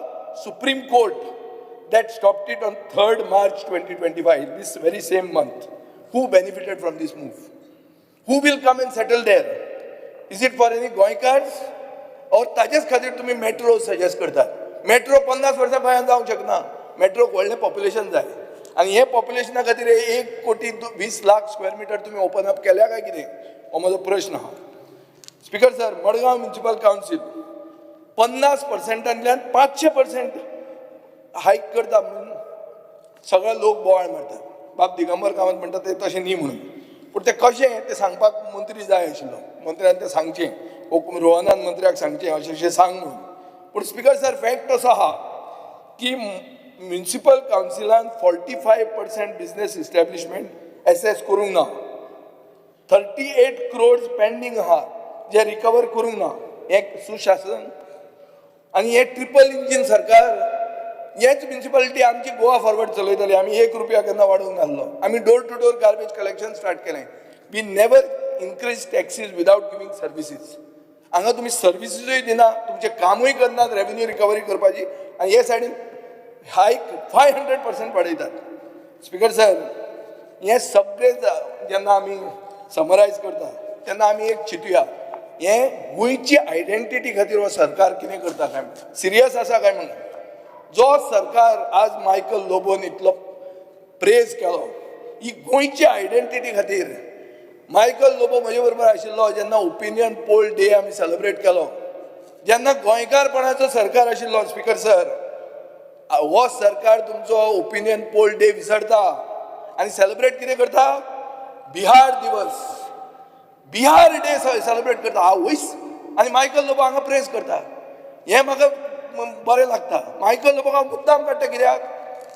Supreme Court that stopped it on 3rd March 2025, this very same month. Who benefited from this move? Who will come and settle there? Is it for any Goenkars? और ताजेच खातीर तुमी metro suggest करतात. Metro 50 वर्सां गोंयांत जावंक शकना. मेट्रोक व्हडलें population जाय आनी हे पॉप्युलेशना खातीर 1 कोटी 20 लाख स्क्वेअर मिटर तुमी ओपन अप केल्या काय कितें, हो म्हजो प्रश्न आहा. Speaker sir, Madgaon municipal council 50 पर्संटांतल्यान 500% हायक करता म्हणून सगळे लोक बोवाळ मारतात. बाब दिगंबर कामत म्हणटा ते तशें न्ही म्हणून. पूण तें कशें तें सांगपाक मंत्री जाय आशिल्लो. मंत्र्यान तें सांगचें, रोहनान मंत्र्याक सांगचें अशें अशें सांग म्हणून. पूण स्पिकर सर, फॅक्ट असो आहा की म्युनिसिपल कावन्सिलान 45% बिजनेस इस्टॅब्लिशमेंट एसेस करूंक ना. 38 क्रोड्स पेंडींग आहा जे रिकवर करूंक ना. हें सुशासन आनी हें ट्रिपल इंजीन सरकार. हेच म्युनिसिपालिटी आमची गोवा फॉरवर्ड चलयताली. आमी एक रुपया केन्ना वाडोवंक नासलो. आमी door to door garbage collection start केलें. We never increase taxes without giving services. हांगा तुमी सर्विसीसूय दिना, तुमचें कामूय करनात रेवेन्यू रिकवरी करपाची, आनी हे सायडीन हायक 500% वाडयतात. स्पिकर सर, हें सगळें जेन्ना आमी समरायज करता तेन्ना आमी एक चिंतुया, हें गोंयची आयडेंटिटी खातीर हो सरकार कितें करता काय, सिरियस आसा काय म्हणून. जो सरकार आज मायकल लोबोन इतलो प्रेज केलो ही गोंयची आयडेंटिटी खातीर, मायकल लोबो म्हजे बरोबर आशिल्लो जेन्ना ओपिनियन पोल डे आमी सेलिब्रेट केलो, जेन्ना गोंयकारपणाचो सरकार आशिल्लो. स्पिकर सर, हो सरकार तुमचो ओपिनियन पोल डे विसरता आनी सेलिब्रेट कितें करता? बिहार दिवस, बिहार डे सेलिब्रेट करता. आवयस! आनी मायकल लोबो हांगा प्रेज करता, हें म्हाका बरें लागता. मायकल लोबो हांव मुद्दाम काडटा, कित्याक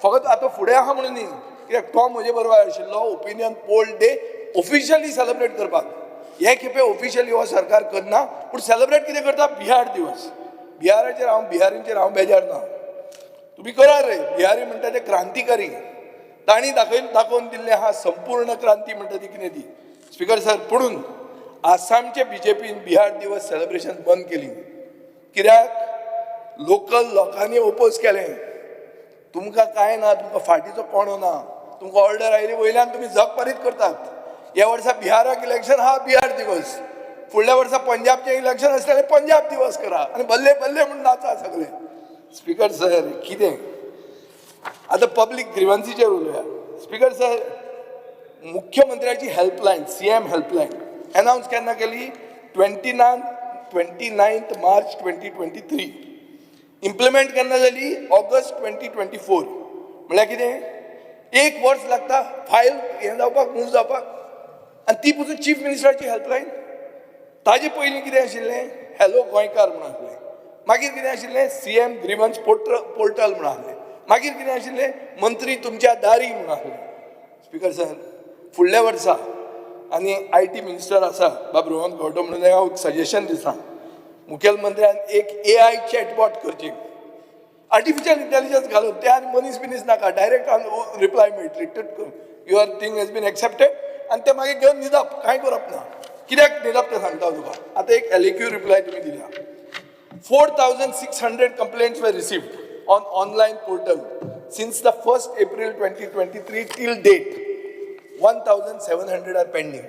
फकत आतां फुडें आहा म्हणून न्ही, कित्याक तो म्हजे बरोबर आशिल्लो opinion poll day officially celebrate करपाक. हे खेपे ऑफिशियली हो सरकार करना, पूण सेलिब्रेट कितें करता? बिहार दिवस. बिहाराचेर हांव, बिहारींचेर हांव बेजार ना, तुमी करा रे. बिहारी म्हणटा ते क्रांतिकारी, तांणी दाखोवन दिल्लें आहा संपूर्ण क्रांती म्हणटा ती कितें ती. स्पिकर सर, पुणून आसामचे बीजेपीन बिहार दिवस सेलिब्रेशन बंद केली, कित्याक लोकल लोकांनी ओपोज केलें. तुमकां कांय ना, तुमकां फाटीचो कोणो ना, तुमकां ऑर्डर आयली वयल्यान तुमी झक पारीत करतात. ह्या वर्सा बिहाराक इलेक्शन आहा, बिहार दिवस. फुडल्या वर्सा पंजाबचें इलेक्शन आसतलें, पंजाब दिवस करा आनी बल्ले बल्ले म्हूण नाचा सगळे. स्पिकर सर, कितें आतां पब्लीक ग्रिवन्सीचेर उलोवया. स्पिकर सर, मुख्यमंत्र्याची helpline, CM helpline announce केन्ना केली? 29th March 2023. Implement केन्ना जाली? ऑगस्ट 2024. म्हणल्यार कितें, एक वर्स लागता फायल हें जावपाक, मूव जावपाक. आनी ती पसून चीफ मिनिस्टराची हेल्पलायन. ताजे पयलीं कितें आशिल्लें? हॅलो गोंयकार म्हणून आसलें. मागीर कितें आशिल्लें? सीएम ग्रिवन्स पोर्टल म्हणून आसलें. मागीर कितें आशिल्लें? मंत्री तुमच्या दारी म्हणून आसलें. स्पिकर सर, फुडल्या वर्सा आनी IT minister आसा बाब रोहन खंवटो, म्हणून हांव एक सजेशन दिता, मुखेलमंत्र्यान एक एआय चॅटबॉट करची, आर्टिफिशियल इंटेलिजन्स घालून. ते आनी मनीस बिनीस नाका, डायरेक्ट रिप्लाय मेळटली, "Your thing has been accepted." आनी ते मागीर घेवन न्हिदप, कांय करप ना. कित्याक न्हिदप तें सांगता हांव तुका. आतां एक एलएक्यू रिप्लाय तुमी दिल्या, 4,600 complaints were received on online portal since the 1st April 2023 till date. 1,700 are pending.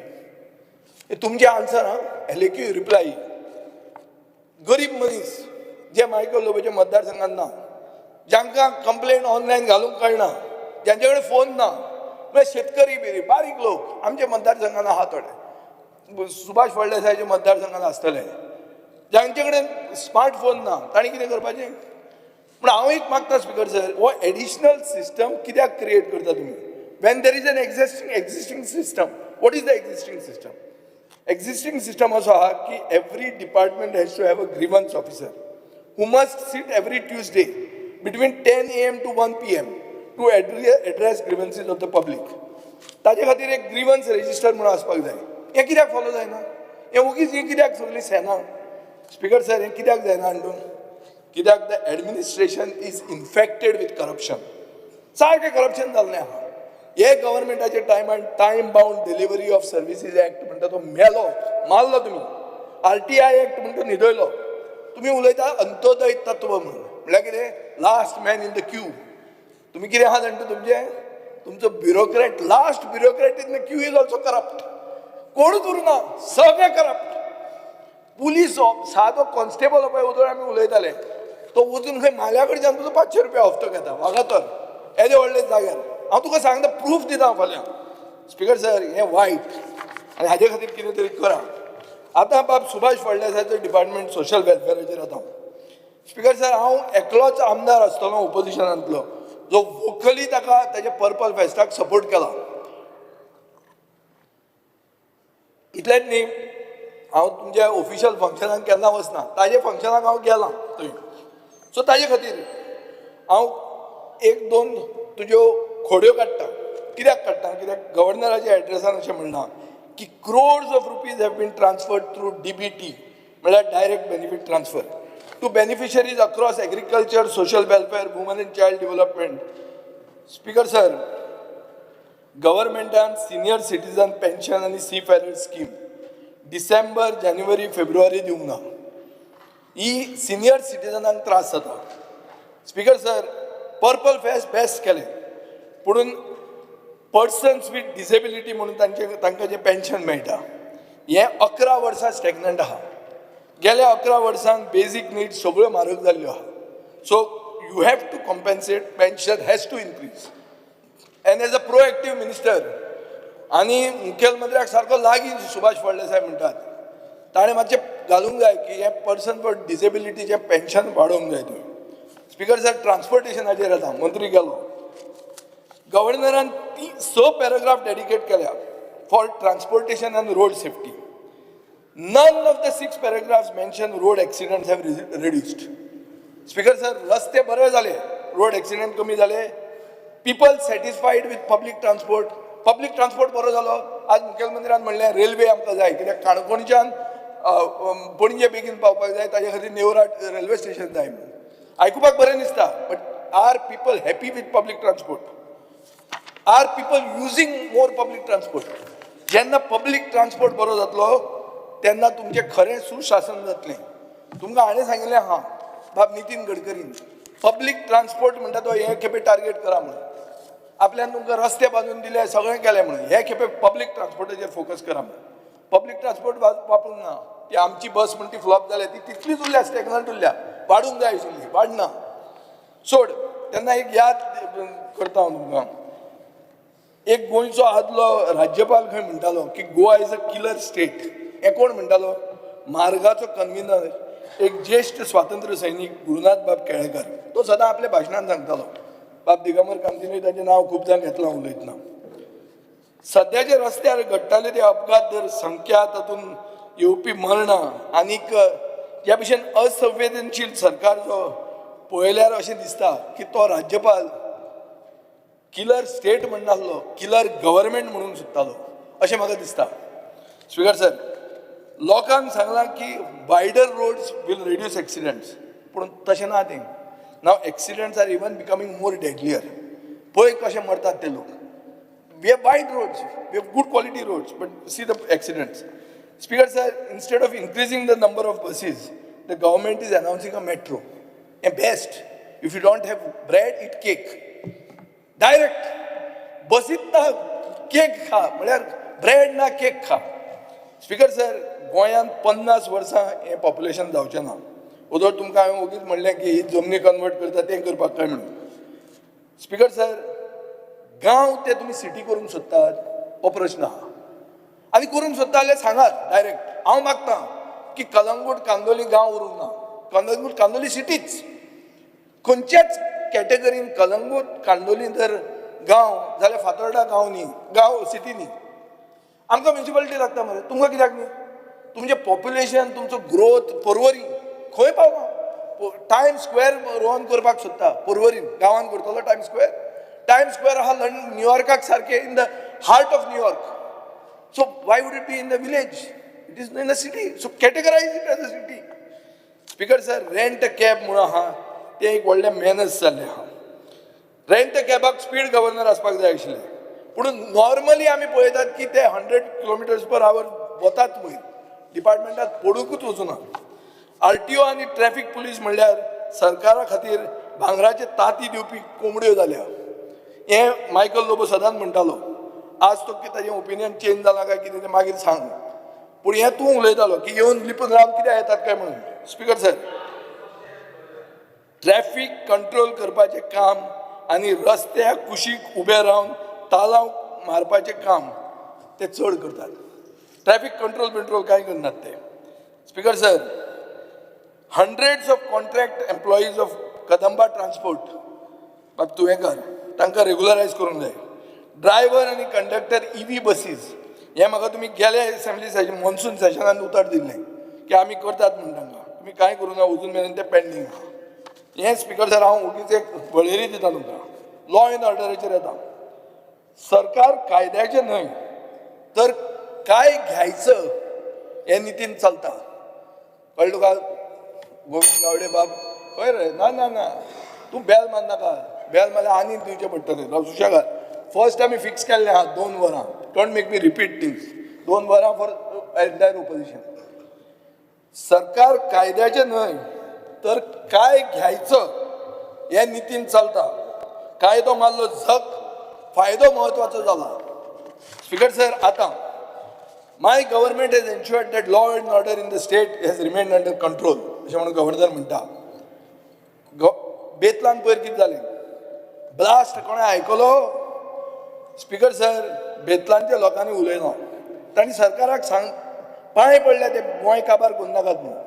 हे तुमचे आन्सर हा, एलएक्यू रिप्लाय. गरीब मनीस जे मायकल लोबोच्या मतदारसंघात ना, जांकां कंप्लेन ऑनलायन घालूंक कळना, ज्यांचे कडेन फोन ना, म्हळ्यार शेतकरी बिरी बारीक लोक आमच्या मतदारसंघात आहा थोडे, सुभाष फळदेसायाच्या मतदारसंघात आसतले, जांचे कडेन स्मार्टफोन ना, तांणी कितें करपाचें? पूण हांव एक मागता स्पिकर सर, हो एडिशनल सिस्टम कित्याक क्रिएट करता तुमी when there is an existing system? What is the existing system? Existing system असो आहा की every department has to have a grievance officer who must sit every Tuesday between 10 a.m. to 1 p.m. to address grievances of the public. ताजे खातीर एक ग्रिवन्स register म्हणून आसपाक जाय. हें कित्याक फॉलो जायना? हें ओगीच हें कित्याक सगळी सेना? स्पिकर सर, हें कित्याक जायना अंडून? कित्याक the administration is infected with corruption. सारकें करप्शन जाल्लें आहा. हे गव्हर्मेंटाच्या टायमान Time Bound Delivery of Services Act म्हणटा तो मेलो, मारलो तुमी. आरटीआय एक्ट म्हणटा तो न्हिदयलो तुमी. उलयता अंत्योदय तत्व म्हणून, म्हणल्यार कितें? Last man in the queue. तुमी कितें आहा जाणटा तुमचें? तुमचो bureaucrat, last bureaucrat in the queue is also corrupt. कोणूच उरना, सगळे करप्ट. पुलीस सादो कॉन्स्टेबल पळय, उदळ आमी उलयताले, तो वचून खंय म्हाल्या कडच्यान तुजो 500 रुपया हप्तो घेता वागातोर येदे व्हडले जाग्यार. हांव तुका सांगता, प्रूफ दिता हांव फाल्यां. स्पिकर सर, हें वायट आनी हाजे खातीर कितें तरी करा. आतां बाब सुभाष फळदेसायाचो डिपार्टमेंट सोशल वेलफेराचेर. आतां स्पिकर सर, हांव एकलोच आमदार आसतलो ओपोजिशनांतलो जो वोकली ताका ताच्या पर्पल फेस्ताक सपोर्ट केला. इतलेंच न्ही, हांव तुमच्या ऑफिशियल फंक्शनाक केन्ना वचना, ताजे फंक्शनाक हांव गेलां थंय. सो ताजे खातीर हांव एक दोन तुज्यो खोड्यो काडटा. कित्याक काडटा? कित्याक गव्हर्नराच्या एड्रेसान अशें म्हणलां की crores of rupees have been transferred through DBT, म्हळ्यार direct benefit transfer, to beneficiaries across agriculture, social welfare, women and child development. Speaker sir, गव्हर्मेंटान senior citizen pension आनी सी फेरर स्कीम डिसेंबर, जानेवारी, फेब्रुवारी दिवंक ना. ही सिनियर सिटीजनांक त्रास जाता. Speaker sir, purple fest best केलें, पुणून persons with disability म्हणून तांचे तांकां जें पेन्शन मेळटा हें 11 वर्सां स्टॅग्नंट आहा. गेल्या 11 वर्सांक बेजीक नीड्स सगळ्यो म्हारग जाल्ल्यो आहा. So you have to compensate, pension has to increase. And as a proactive minister आनी मुखेलमंत्र्याक सारको लागीं सुभाष फळदेसाय म्हणटात, ताणें मातशें घालूंक जाय की हें पर्सन फॉर डिसेबिलिटीचें पेन्शन वाडोवंक जाय तुवें. स्पिकर सर, ट्रान्सपोर्टेशनाचेर आतां मंत्री गेलो. गव्हर्नरान ती स पॅराग्राफ डेडिकेट केल्या for transportation and road safety. None of the six paragraphs mention road accidents have reduced. Speaker sir, रस्ते बरे जाले, रोड एक्सिडंट कमी जाले, people satisfied with public transport, public transport बरो जालो. आज मुखेलमंत्र्यान म्हणलें रेल्वे आमकां जाय, कित्याक काणकोणच्यान पणजे बेगीन पावपाक जाय, ताजे खातीर नेवरा रेल्वे स्टेशन जाय म्हणून. आयकुपाक बरें दिसता, but are people happy with public transport? Are people using more public transport? जेन्ना पब्लीक ट्रान्सपोर्ट बरो जातलो तेन्ना तुमचें खरें सुशासन जातलें. तुमकां हाणें सांगिल्लें आहा बाब नितीन गडकरीन, पब्लीक ट्रान्सपोर्ट म्हणटा तो हे खेपे टार्गेट करा म्हणून. आपल्यान तुमकां रस्ते बांदून दिले, सगळें केलें म्हणून हे खेपे पब्लीक ट्रान्सपोर्टाचेर फोकस करा म्हणून. पब्लीक ट्रान्सपोर्ट वापरूंक ना. ती आमची बस म्हण ती फ्लॉप जाल्या, ती तितलीच उरल्या, स्टॅग्नंट उरल्या. वाडूंक जाय आशिल्ली, वाडना. सोड. तेन्ना एक याद करता हांव तुमकां. एक गोंयचो आदलो राज्यपाल खंय म्हणटालो की Goa is a killer state. हें कोण म्हणटालो? मार्गाचो कन्विनर, एक ज्येश्ठ स्वातंत्र्य सैनीक गुरुनाथ बाब केळेकर. तो सदां आपल्या भाशणान सांगतालो. बाब दिगंबर कामतीनूय ताचें नांव खूबदां घेतलां उलयतना. सद्याचे रस्त्यार घडटाले ते अपघात दर संख्या, तातूंत येवपी मरणां आनीक ज्या भशेन असंवेदनशील सरकार जो पळयल्यार अशें दिसता की तो राज्यपाल किलर स्टेट म्हणनासलो, किलर गव्हर्मेंट म्हणूंक सोदतालो अशें म्हाका दिसता. स्पिकर सर, लोकांक सांगलां की wider roads will reduce accidents, पूण तशें ना तें. Now accidents are even becoming more deadlier. पळय कशें मरतात ते लोक. We have wide roads, we have good quality roads, but see the accidents. Speaker sir, instead of increasing the number of buses, the government is announcing a metro. And best, if you don't have bread, eat cake. Direct, बसीत ना cake खा, म्हळ्यार bread ना cake खा. Speaker sir, गोंयांत 50 वर्सां हें population जावचें ना. ओदोळ तुमकां हांवें ओगीच म्हणलें की ही जमनी कन्वर्ट करता तें करपाक काय म्हणून. स्पीकर सर, गांव ते तुमी सिटी करूंक सोदतात हो प्रश्न आहा. आनी करूंक सोदता जाल्यार सांगात डायरेक्ट. हांव मागता की कलंगूट कांदोली गांव उरूंक ना, कलंगूट कांदोली सिटीच. खंयच्याच कॅटेगरीन कलंगूट कांदोली जर गांव जाल्यार फातोर्डा गांव न्ही, गांव सिटी न्ही. आमकां म्युनिसिपालिटी लागता मरे, तुमकां कित्याक न्ही? तुमचें पॉप्युलेशन, तुमचो ग्रोथ परवरी खंय पावला? टायम स्क्वेअर रोहन करपाक सोदता परवरीन. गांवान करतलो टायम स्क्वेअर? टायम स्क्वेअर आहा लंडन, न्यूयॉर्काक सारकें, in the heart of New York. So why would it be in the village? It is in the city, so categorize it as a city. Speaker sir, rent cab म्हणून आहा तें एक व्हडलें मेनस जाल्लें आहा. Rent कॅबाक speed governor आसपाक जाय आशिल्लें, पूण नॉर्मली आमी पळयतात की ते 100 किलोमिटर्स पर आवर वतात वयर, डिपार्टमेंटात पडुंकूच वचूना. आरटीओ आनी ट्रॅफिक पुलीस म्हणल्यार सरकारा खातीर भांगराचे तांती दिवपी कोंबड्यो जाल्या, हें मायकल लोबो सदांच म्हणटालो. आज तो ताजें ओपिनियन चेंज जालां काय कितें तें मागीर सांग, पूण हें तूं उलयतालो की येवन लिपून रावन कित्याक येतात काय म्हणून. स्पिकर सर, ट्रॅफिक कंट्रोल करपाचें काम आनी रस्त्या कुशीक उबे रावन तालांव मारपाचें काम ते चड करतात. ट्रॅफिक कंट्रोल बिंट्रोल कांय करनात ते. Speaker sir, hundreds of contract employees of Kadamba Transport, बाब तुवेंकर, तांकां रेगुलरायज करूंक जाय. ड्रायव्हर आनी कंडक्टर, इवी बसीस हें म्हाका तुमी गेले एसेंब्ली सेशन मॉन्सून सेशनान उतर दिल्लें की आमी करतात म्हूण तांकां. तुमी कांय करूं ना, अजून मेरेन तें पेंडींग आहा. हें स्पिकर सर हांव ओगीच एक वळेरी दिता तुमकां. लॉ एंड ऑर्डराचेर येता. सरकार कायद्याचें न्हय तर काय घ्यायचं हे नितीन चलता. कळ्ळें तुका गोविंद गावडे बाब? खंय रे? ना ना ना, तूं बेल मारनाका. बेल मारल्यार आनी दिवचें पडटलें. राव सुशेगाद. फर्स्ट आमी फिक्स केल्लें आहा 2 वरां. Don't make me repeat things. 2 वरां फॉर एंटायर ओपोजिशन. सरकार कायद्याचें न्हय तर काय घ्यायचं हे नितीन चलता. कायदो मारलो झक, फायदो म्हत्वाचो जाला. स्पिकर सर, आतां my government has ensured that law and order in the state has remained under control अशें म्हणून गव्हर्नर म्हणटा. बेतलान पयर कितें जालें? ब्लास्ट कोणें आयकलो? स्पिकर सर, बेतलांच्या लोकांनी उलयलो. तांणी सरकाराक सांग पांय पडल्या ते गोंय काबार करूं नाकात म्हणून.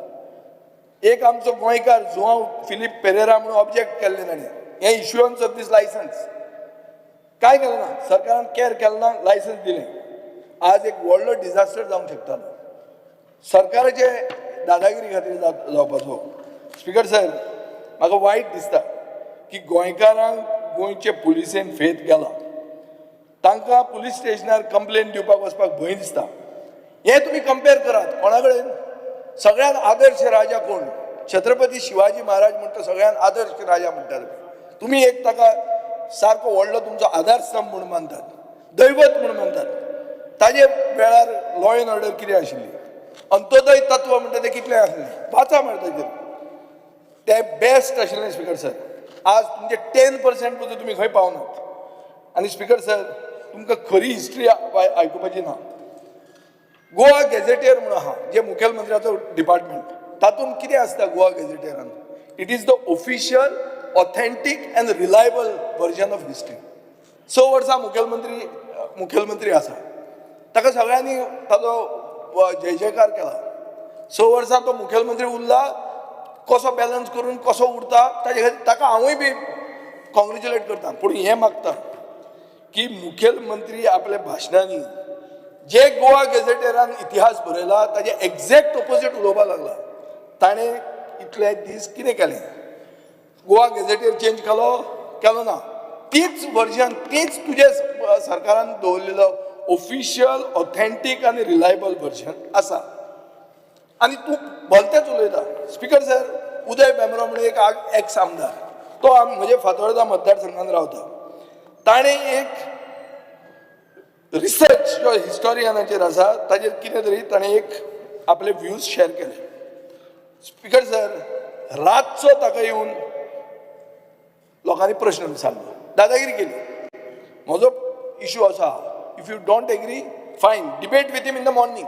एक आमचो गोंयकार जुआंव फिलीप पेरेरा म्हणून ऑब्जेक्ट केल्लें ताणें हें इश्युअन्स ऑफ these licence. काय केलें ना सरकारान? कॅर केलें ना, लायसन्स दिलें. आज एक व्हडलो डिझास्टर जावंक शकतालो सरकाराचे दादागिरी खातीर जावपाचो. स्पिकर सर, म्हाका वायट दिसता की गोंयकारांक गोंयचे पुलिसेन फेत गेला. तांकां पुलीस स्टेशनार कंप्लेन दिवपाक वचपाक भंय दिसता. हें तुमी कंपेर करात कोणा कडेन? सगळ्यांत आदर्श राजा कोण? छत्रपती शिवाजी महाराज म्हणटा. सगळ्यांत आदर्श राजा म्हणटा तुमी. तुमी एक ताका सारको व्हडलो तुमचो आधारस्तंभ म्हूण मानतात, दैवत म्हूण मानतात. ताजे वेळार लॉ एंड ऑर्डर कितें आशिल्ली? अंत्योदय तत्व म्हणटा तें कितलें आसलें? वाचा मरे ताजेर. तें बेस्ट आशिल्लें स्पिकर सर. आज तुमचे 10% पसून तुमी खंय पावनात. आनी स्पिकर सर, तुमकां खरी हिस्ट्री आयकुपाची ना. गोवा गॅझेटियर म्हणून आहा, जे मुखेलमंत्र्याचो डिपार्टमेंट. तातूंत कितें आसता Goa गॅझेटियरान? It is the official, authentic and reliable version of history. 6 वर्सां मुखेलमंत्री मुखेलमंत्री आसा, ताका सगळ्यांनी ताजो जय जयकार केला. 6 वर्सां तो मुखेलमंत्री उरला, कसो बॅलन्स करून कसो उरता ताजे खातीर ताका हांवूय बी कॉंग्रेच्युलेट करता. पूण हें मागता की मुखेलमंत्री आपल्या भाशणांनी जे गोवा गॅझेटियरान इतिहास बरयला ताजे एक्झॅक्ट ओपोजीट उलोवपाक लागला. ताणें इतले दीस कितें केलें? गोवा गॅझेटियर चेंज केलो? केलो ना. तीच वर्जन, तीच तुजे सरकारान दवरलेलो ऑफिशियल, ऑथेंटीक आनी रिलायबल वर्जन आसा आनी तूं भलतेच उलयता. स्पिकर सर, उदय भेंब्रो म्हणून एक एक्स आमदार, तो म्हजे फातोर्डा मतदारसंघात रावता. ताणें एक रिसर्च जो हिस्टोरियनाचेर आसा ताजेर कितें तरी ताणें एक आपले व्यूज शेअर केले. स्पिकर सर, रातचो ताका येवन लोकांनी प्रश्न विचारलो, दादागिरी केली. म्हजो इशू आसा, if you don't agree, fine, debate with him in the morning.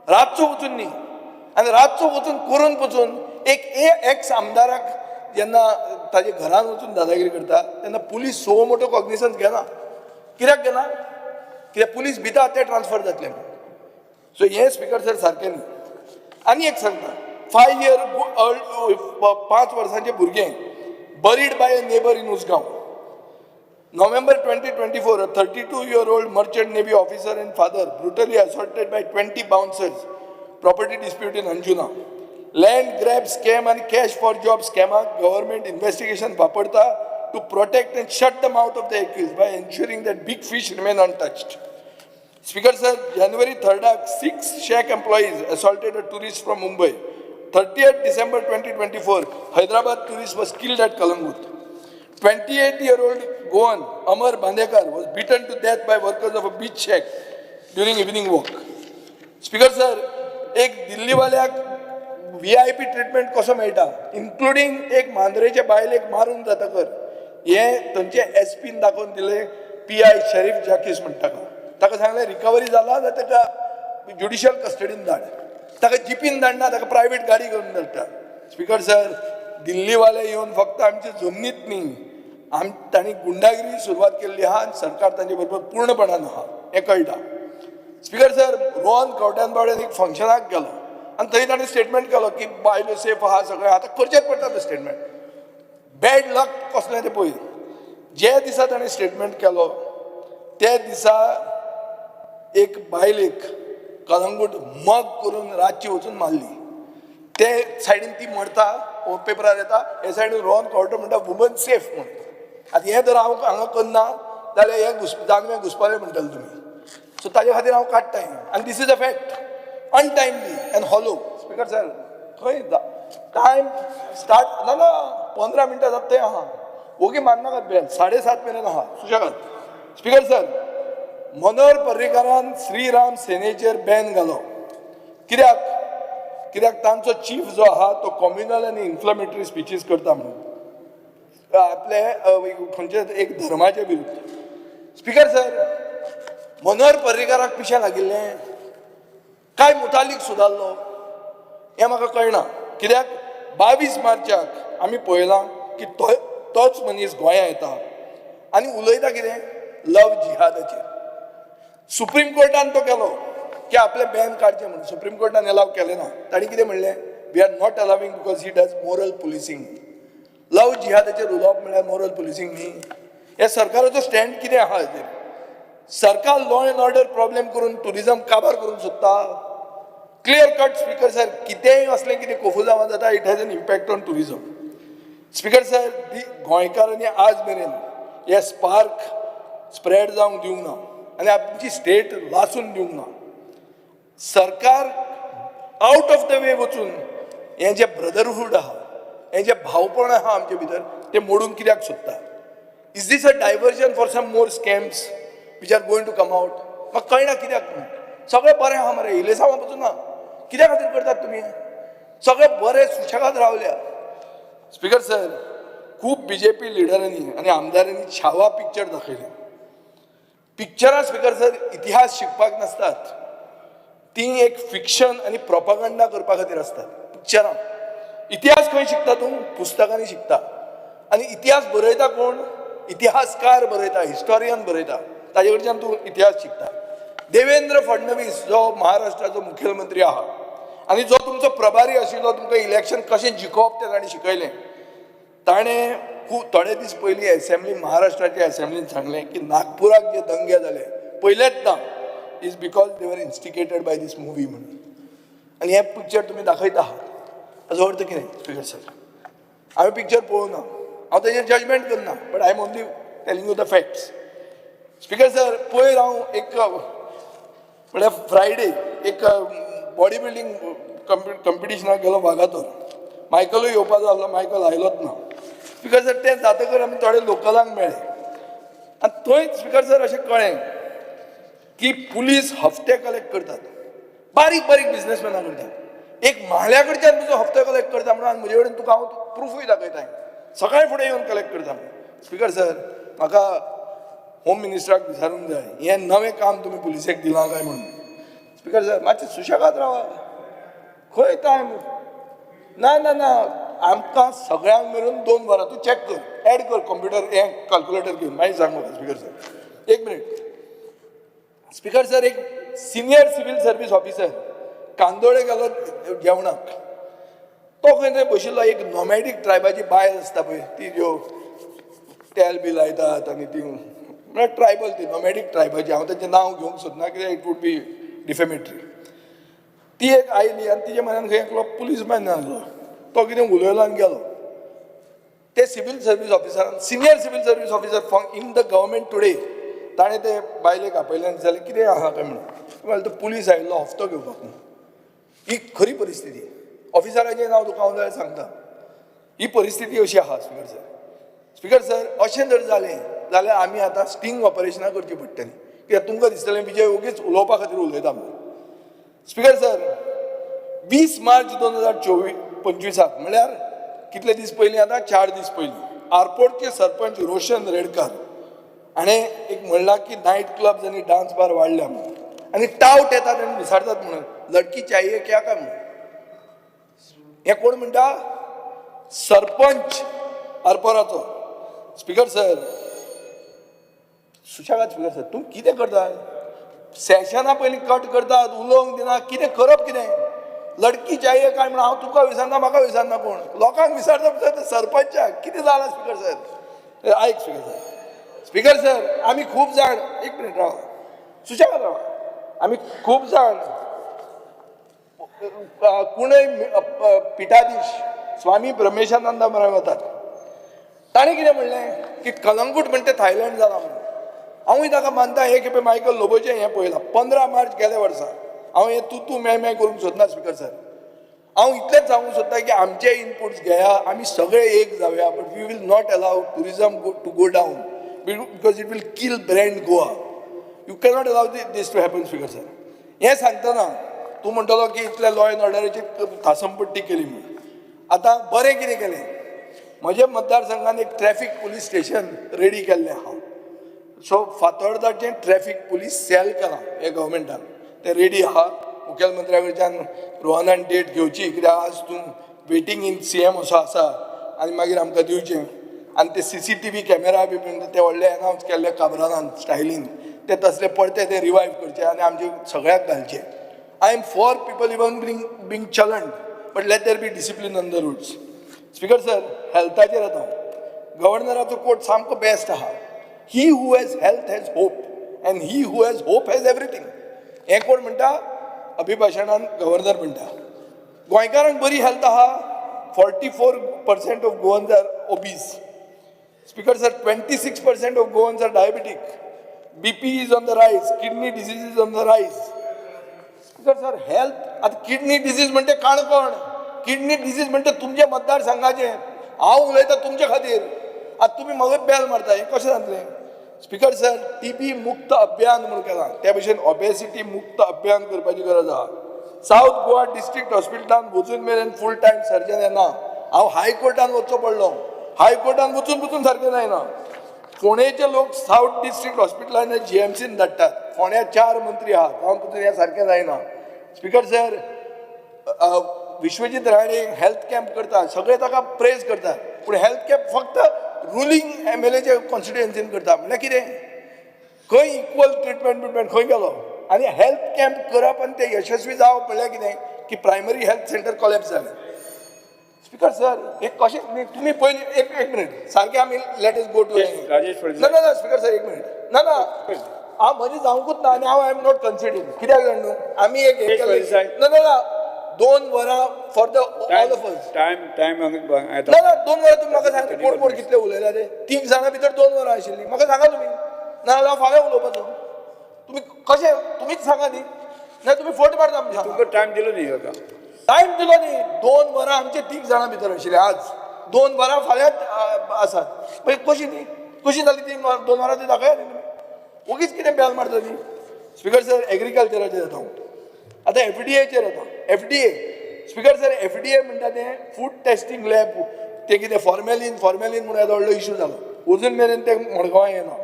रातचो वचून न्ही. आनी रातचो वचून करून पसून एक ए एक्स आमदाराक जेन्ना ताजे घरान वचून दादागिरी करता तेन्ना पुलीस सुओ मोटो कॉग्निसन्स घेना. कित्याक घेना? कित्याक पुलीस भिता ते ट्रान्सफर जातले म्हणून. सो हें स्पिकर सर सारकें न्ही. आनी एक सांगता, 5 इयर, 5 वर्सांचें भुरगें buried by a neighbour in Usgao. November 2024, a 32-year-old merchant navy officer and father brutally assaulted by 20 bouncers, property dispute in Anjuna. Land grab scam and cash for job scam, government investigation वापरता to protect and shut the mouth of the accused by ensuring that big fish remain untouched. Speaker sir, January 3rd, six shack employees assaulted a tourist from Mumbai. 30th December 2024, Hyderabad tourist was killed at Calangute. 28-year-old Goan Amar Bandekar was beaten to death by workers of a beach shack during evening walk. Speaker sir, एक दिल्लीवाल्याक VIP treatment कसो मेळटा, including एक मांद्रेचे बायलेक मारून जातकर, हें थंयचे S पीन दाखोवन दिलें. पी I Sharif जाकीस म्हणटा ताका. ताका सांगलें, रिकवरी जाला जाल्यार ताका ज्युडिशियल कस्टडीन धाड. ताका जिपीन धाडना, ताका प्रायवेट गाडी घेवन धाडटा. स्पिकर सर, दिल्लीवाले येवन फक्त आमचे जमनीत न्ही, आम तांणी गुंडागिरी सुरवात केल्ली आहा आनी सरकार तांचे बरोबर पूर्णपणान आहा हें कळटा. स्पिकर सर, रोहन कवठ्यान एक फंक्शनाक गेलो आनी थंय ताणें स्टेटमेंट केलो की बायलो सेफ आहा, सगळें. आतां करचेंच पडटा तें स्टेटमेंट. बॅड लक कसलें तें पळय, जे दिसा ताणें स्टेटमेंट केलो त्या दिसा एक बायलेक कलंगूट मग करून रातची वचून मारली. ते सायडीन ती मरता, पेपरार येता, हे सायडीन रोहन खंवटे म्हणटा वुमन सेफ म्हूण. आतां हें जर हांव हांगा करना जाल्यार हे जानवें घुसपालें म्हणटले तुमी. सो ताजे खातीर हांव काडटा हें. आनी this is a fact, untimely and hollow. Speaker sir, खंय टायम स्टार्ट ना ना 15 मिनटां जाता थंय आहा, ओगी मारनाकात बेल, 7:30 मेरेन आहा सुशेगाद. स्पीकर सर, मनोहर पर्रीकारान श्रीराम सेनेचेर बॅन घालो. कित्याक? कित्याक तांचो चीफ जो आहा तो कॉम्युनल आनी इन्फ्लमेटरी स्पिचीस करता म्हणून, आपले खंयचे एक धर्माचे विरुद्ध. स्पीकर सर, मनोहर पर्रीकाराक पिशें लागिल्लें काय मुतालीक सुदारलो हें म्हाका कळना. कित्याक 22 मार्चाक आमी पळयलां की तोच मनीस गोंया येता आनी उलयता कितें, लव जिहादाचेर. सुप्रीम कोर्टान तो केलो की आपलें बॅन काडचें म्हणून, सुप्रीम कोर्टान एलाव केलें ना. तांणी कितें म्हणलें, we are not allowing because he does moral policing. Love जिहादाचेर उलोवप म्हळ्यार मोरल पुलिसींग न्ही. हे सरकाराचो स्टँड कितें आहा हाजेर? सरकार लॉ एंड ऑर्डर प्रॉब्लेम करून टुरिजम काबार करूंक सोदता. क्लियर कट स्पीकर सर, कितेंय असलें कितें कोफुजांवां जाता, it has an impact on tourism. Speaker sir, दी गोंयकारांनी आज मेरेन हे स्पार्क स्प्रेड जावंक दिवंक ना आनी आमची स्टेट लासून दिवंक ना. सरकार आउट ऑफ the वे वचून हें जें ब्रदरहूड आहा, हें जें भावपण आहा आमचे भितर, तें मोडूंक कित्याक सोदता? Is this a diversion for some more scams which are going to come out? म्हाका कळना कित्याक म्हणून. सगळें बरें आहा मरे, इलेसांवां पसून ना, कित्या खातीर करतात तुमी? सगळें बरें सुशेगाद रावल्या. स्पीकर सर, खूब बीजेपी लिडरांनी आनी आमदारांनी छावा पिक्चर दाखयलें. पिक्चरां स्पीकर सर इतिहास शिकपाक नासतात, ती एक फिक्शन आनी प्रोपागंडा करपा खातीर आसतात पिक्चरां. इतिहास खंय शिकता तूं? पुस्तकांनी शिकता. आनी इतिहास बरयता कोण? इतिहासकार बरयता, हिस्टोरियन बरयता, ताजे कडच्यान तूं इतिहास शिकता. देवेंद्र फडणवीस जो महाराष्ट्राचो मुखेलमंत्री आहा आनी जो तुमचो प्रभारी आशिल्लो, तुमकां इलेक्शन कशें जिखोवप तें ताणें शिकयलें. ताणें खूब थोडे दीस पयलीं एसेंब्ली, महाराष्ट्राच्या एसेंब्लीन सांगलें की नागपुराक जे दंगे जाले पयलेच ना, is because they were instigated by this movie म्हणून. आनी हें पिक्चर तुमी दाखयता आहात, हाजो अर्थ कितें स्पीकर सर? हांवें पिक्चर पळोवंक ना, हांव ताजेर जजमेंट करना, but I am only telling you the facts. Speaker sir, पयर हांव एक म्हळ्यार फ्रायडे एक बॉडी बिल्डींग कंपिटिशनाक गेलो वागातोर. मायकलूय येवपाचो आसलो, मायकल आयलोच ना. स्पीकर सर, तें जातकर आमी थोडे लोकलांक मेळ्ळे आनी थंय स्पीकर सर अशें कळ्ळें की पुलीस हफ्ते कलेक्ट करतात, बारीक बारीक बिजनेसमॅना कडच्यान. एक म्हाल्या कडच्यान तुजो हफ्तो कलेक्ट करता म्हणून, आनी म्हजे कडेन तुका हांव प्रुफूय दाखयता, सकाळी फुडें येवन कलेक्ट करता म्हणून. स्पीकर सर, म्हाका होम मिनिस्टराक विचारूंक जाय, हें नवें काम तुमी पुलिसेक दिलां काय म्हणून. स्पीकर सर, मातशें सुशेगाद रावा, खंय टायम ना ना ना, आमकां सगळ्यांक मेळून 2 वरां. तूं चॅक कर, एड कर कंप्युटर, हें कॅल्कुलेटर घेवन मागीर सांग म्हाका. स्पीकर सर, एक मिनीट. स्पीकर सर, एक senior civil service officer Candolim गेलो जेवणाक. तो खंय थंय बशिल्लो, एक नॉमॅडीक ट्रायबाची बायल आसता पळय, ती ज्यो तेल बी लायतात आनी ती म्हळ्यार ट्रायबल, ती नॉमॅडीक ट्रायबाची, हांव तांचें नांव घेवंक सोदना कित्याक it would be defamatory. ती एक आयली आनी तिच्या म्हऱ्यान खंय एकलो पुलीसमॅन आसलो, तो कितें उलयलो आनी गेलो. ते सिव्हील सर्वीस ऑफिसरान, senior civil service officer from in the government today, ताणें ते बायलेक आपयलें आनी जालें कितें आहा काय म्हणून. म्हणल्यार तो पुलीस आयिल्लो हफ्तो घेवपाक म्हणून. ही खरी परिस्थिती. ऑफिसराचें नांव तुका हांव जाल्यार सांगता. ही परिस्थिती अशी आहा स्पीकर सर. स्पीकर सर, अशें जर जालें जाल्यार आमी आतां स्टिंग ऑपरेशनां करचीं पडटलीं, कित्याक तुमकां दिसतलें विजय ओगीच उलोवपा खातीर उलयता म्हणून. स्पीकर सर, 20 मार्च 2024-25 म्हळ्यार कितले दीस पयलीं, आतां 4 दीस पयलीं, आरपोरचे सरपंच रोशन रेडकर हाणें एक म्हणलां की नायट क्लब्स आनी डान्स बार वाडल्या म्हणून, आनी टावट येतात आनी विचारतात म्हणून, लडकी चाहिए क्या काय म्हणून. हें कोण म्हणटा? सरपंच आरपोराचो. स्पीकर सर, सुशेगाद स्पीकर सर, तूं कितें करता? सेशना पयलीं कट करतात, उलोवंक दिना, कितें करप कितें? लडकी चाहिए काय म्हणून हांव तुका विचारना, म्हाका विचारना, कोण लोकांक विचारता विचारता सरपंचाक कितें जालां? स्पीकर सर, आयक स्पीकर सर, स्पीकर सर, आमी खूब जाण, एक मिनीट रावा, सुशेगाद रावा. आमी खूब जाण कुणय पिठाधीश स्वामी ब्रह्मेशानंदा म्हळ्यार वतात. ताणें कितें म्हणलें की कलंगूट म्हणटा थायलंड जाला म्हणून. हांवूय ताका मानता. हे खेपे मायकल लोबोचें हें पळयलां 15 मार्च गेल्या वर्सा. हांव हें तूं तूं मेळ मेळ करूंक सोदना स्पिकर सर. हांव इतलेंच सांगूंक सोदता की आमचे इनपुट्स घेया, आमी सगळे एक जावया, but we will not allow tourism to go down because it will kill brand Goa. You cannot allow these to happen, speaker sir. हें सांगतना तूं म्हणटलो की इतले लॉ एंड ऑर्डराची थासमपट्टी केली म्हणून. आतां बरें कितें केलें, म्हज्या मतदारसंघान एक ट्रॅफीक पुलीस स्टेशन रेडी केल्लें आहा. सो फातोर्दाचें ट्रॅफीक पुलीस सेल केलां हे गव्हर्मेंटान, तें रेडी आहा. मुखेलमंत्र्या कडच्यान रोहनान डेट घेवची, कित्याक आज तूं वेटींग इन सीएम असो आसा आनी मागीर आमकां दिवचें. आनी ते सीसीटीव्ही कॅमेरा बी म्हणटा ते व्हडले अनावन्स केल्ले काब्रालान स्टायलीन, ते तसले परते ते रिवायव करचे आनी आमचे सगळ्याक घालचे. I am for people even being challan, but let there be discipline on the roads. Speaker sir, हेल्थाचेर येता. गव्हर्नराचो कोट सामको बेस्ट आहा, "He who has health has hope and he who has hope has everything." हें कोण म्हणटा? अभिभाशणान governor म्हणटा. गोंयकारांक बरी health आहा? 44% of Goans are obese, Speaker sir. 26% of Goans are diabetic. BP is on the rise, kidney disease is on the rise, Speaker sir. Health आतां kidney disease म्हणटे Canacona, kidney disease म्हणटे तुमच्या मतदारसंघाचें. हांव उलयतां तुमचे खातीर, आतां तुमी म्हाका बेल मारता, हें कशें जातलें? स्पिकर सर, टीबी मुक्त अभियान म्हणून केलां, त्या भशेन ओबेसिटी मुक्त अभियान करपाची गरज आहा. सावथ गोवा डिस्ट्रिक्ट हॉस्पिटलान वचून मेरेन फूल टायम सर्जन येना. हांव हायकोर्टान वचचो पडलो, हायकोर्टान वचून वचून सारकें जायना. फोंडेचे लोक सावथ डिस्ट्रिक्ट हॉस्पिटलान जीएमसीन धाडटात. फोंड्या चार मंत्री आहात, जावन पसून हें सारकें जायना. Speaker sir, Vishwajit Rane health camp करता, सगळे ताका प्रेज करतात, पूण हेल्थ कॅम्प फक्त रुलींग एमएलएच्या कॉन्स्टिट्युएन्सीन करता म्हणल्यार कितें? खंय इक्वल ट्रिटमेंट बिटमेंट खंय गेलो? आनी हेल्थ कॅम्प करप आनी ते यशस्वी जावप म्हणल्यार कितें की प्रायमरी हेल्थ सेंटर कॉलॅप्स जालें. स्पिकर सर, हे कशें तुमी पयलीं एक एक मिनिट सारकें आमी let us go to Rajesh Phaldesai. ना ना ना, स्पिकर सर, एक मिनिट. ना ना, हांव म्हजें जावंकूच ना आनी हांव I am not considering. कित्याक जाण न्हू, आमी एक हें राजेश केलें. फळदेसाय. ना ना ना, 2 वरां for the all of us. Time time. ना ना, 2 वरां तुमी म्हाका सांगा, कोण कोण कितले उलयला ते. तीग जाणां भितर 2 वरां आशिल्लीं. म्हाका सांगा तुमी, ना जाल्यार हांव फाल्यां उलोवपाचो. तुमी कशें, तुमीच सांगा न्ही. ना, तुमी फट मारता आमच्या. तुमकां टायम दिलो न्ही आतां. टायम दिलो न्ही. 2 वरां आमचे तीग जाणां भितर आशिल्ले आज, 2 वरां फाल्यां आसात. मागीर कशी न्ही, कशी जाली ती 2 वरां ती दाखया न्ही तुमी. ओगीच कितें बेल मारता ती. स्पिकर सर, एग्रीकल्चराचेर येता हांव आतां, एफडीएचेर येता. FDA, speaker sir, FDA म्हणटा तें फूड टेस्टींग लॅब, ते कितें फॉर्मेलीन फॉर्मेलीन म्हणून येदो व्हडलो इशू जालो, अजून मेरेन ते मडगांवां येना.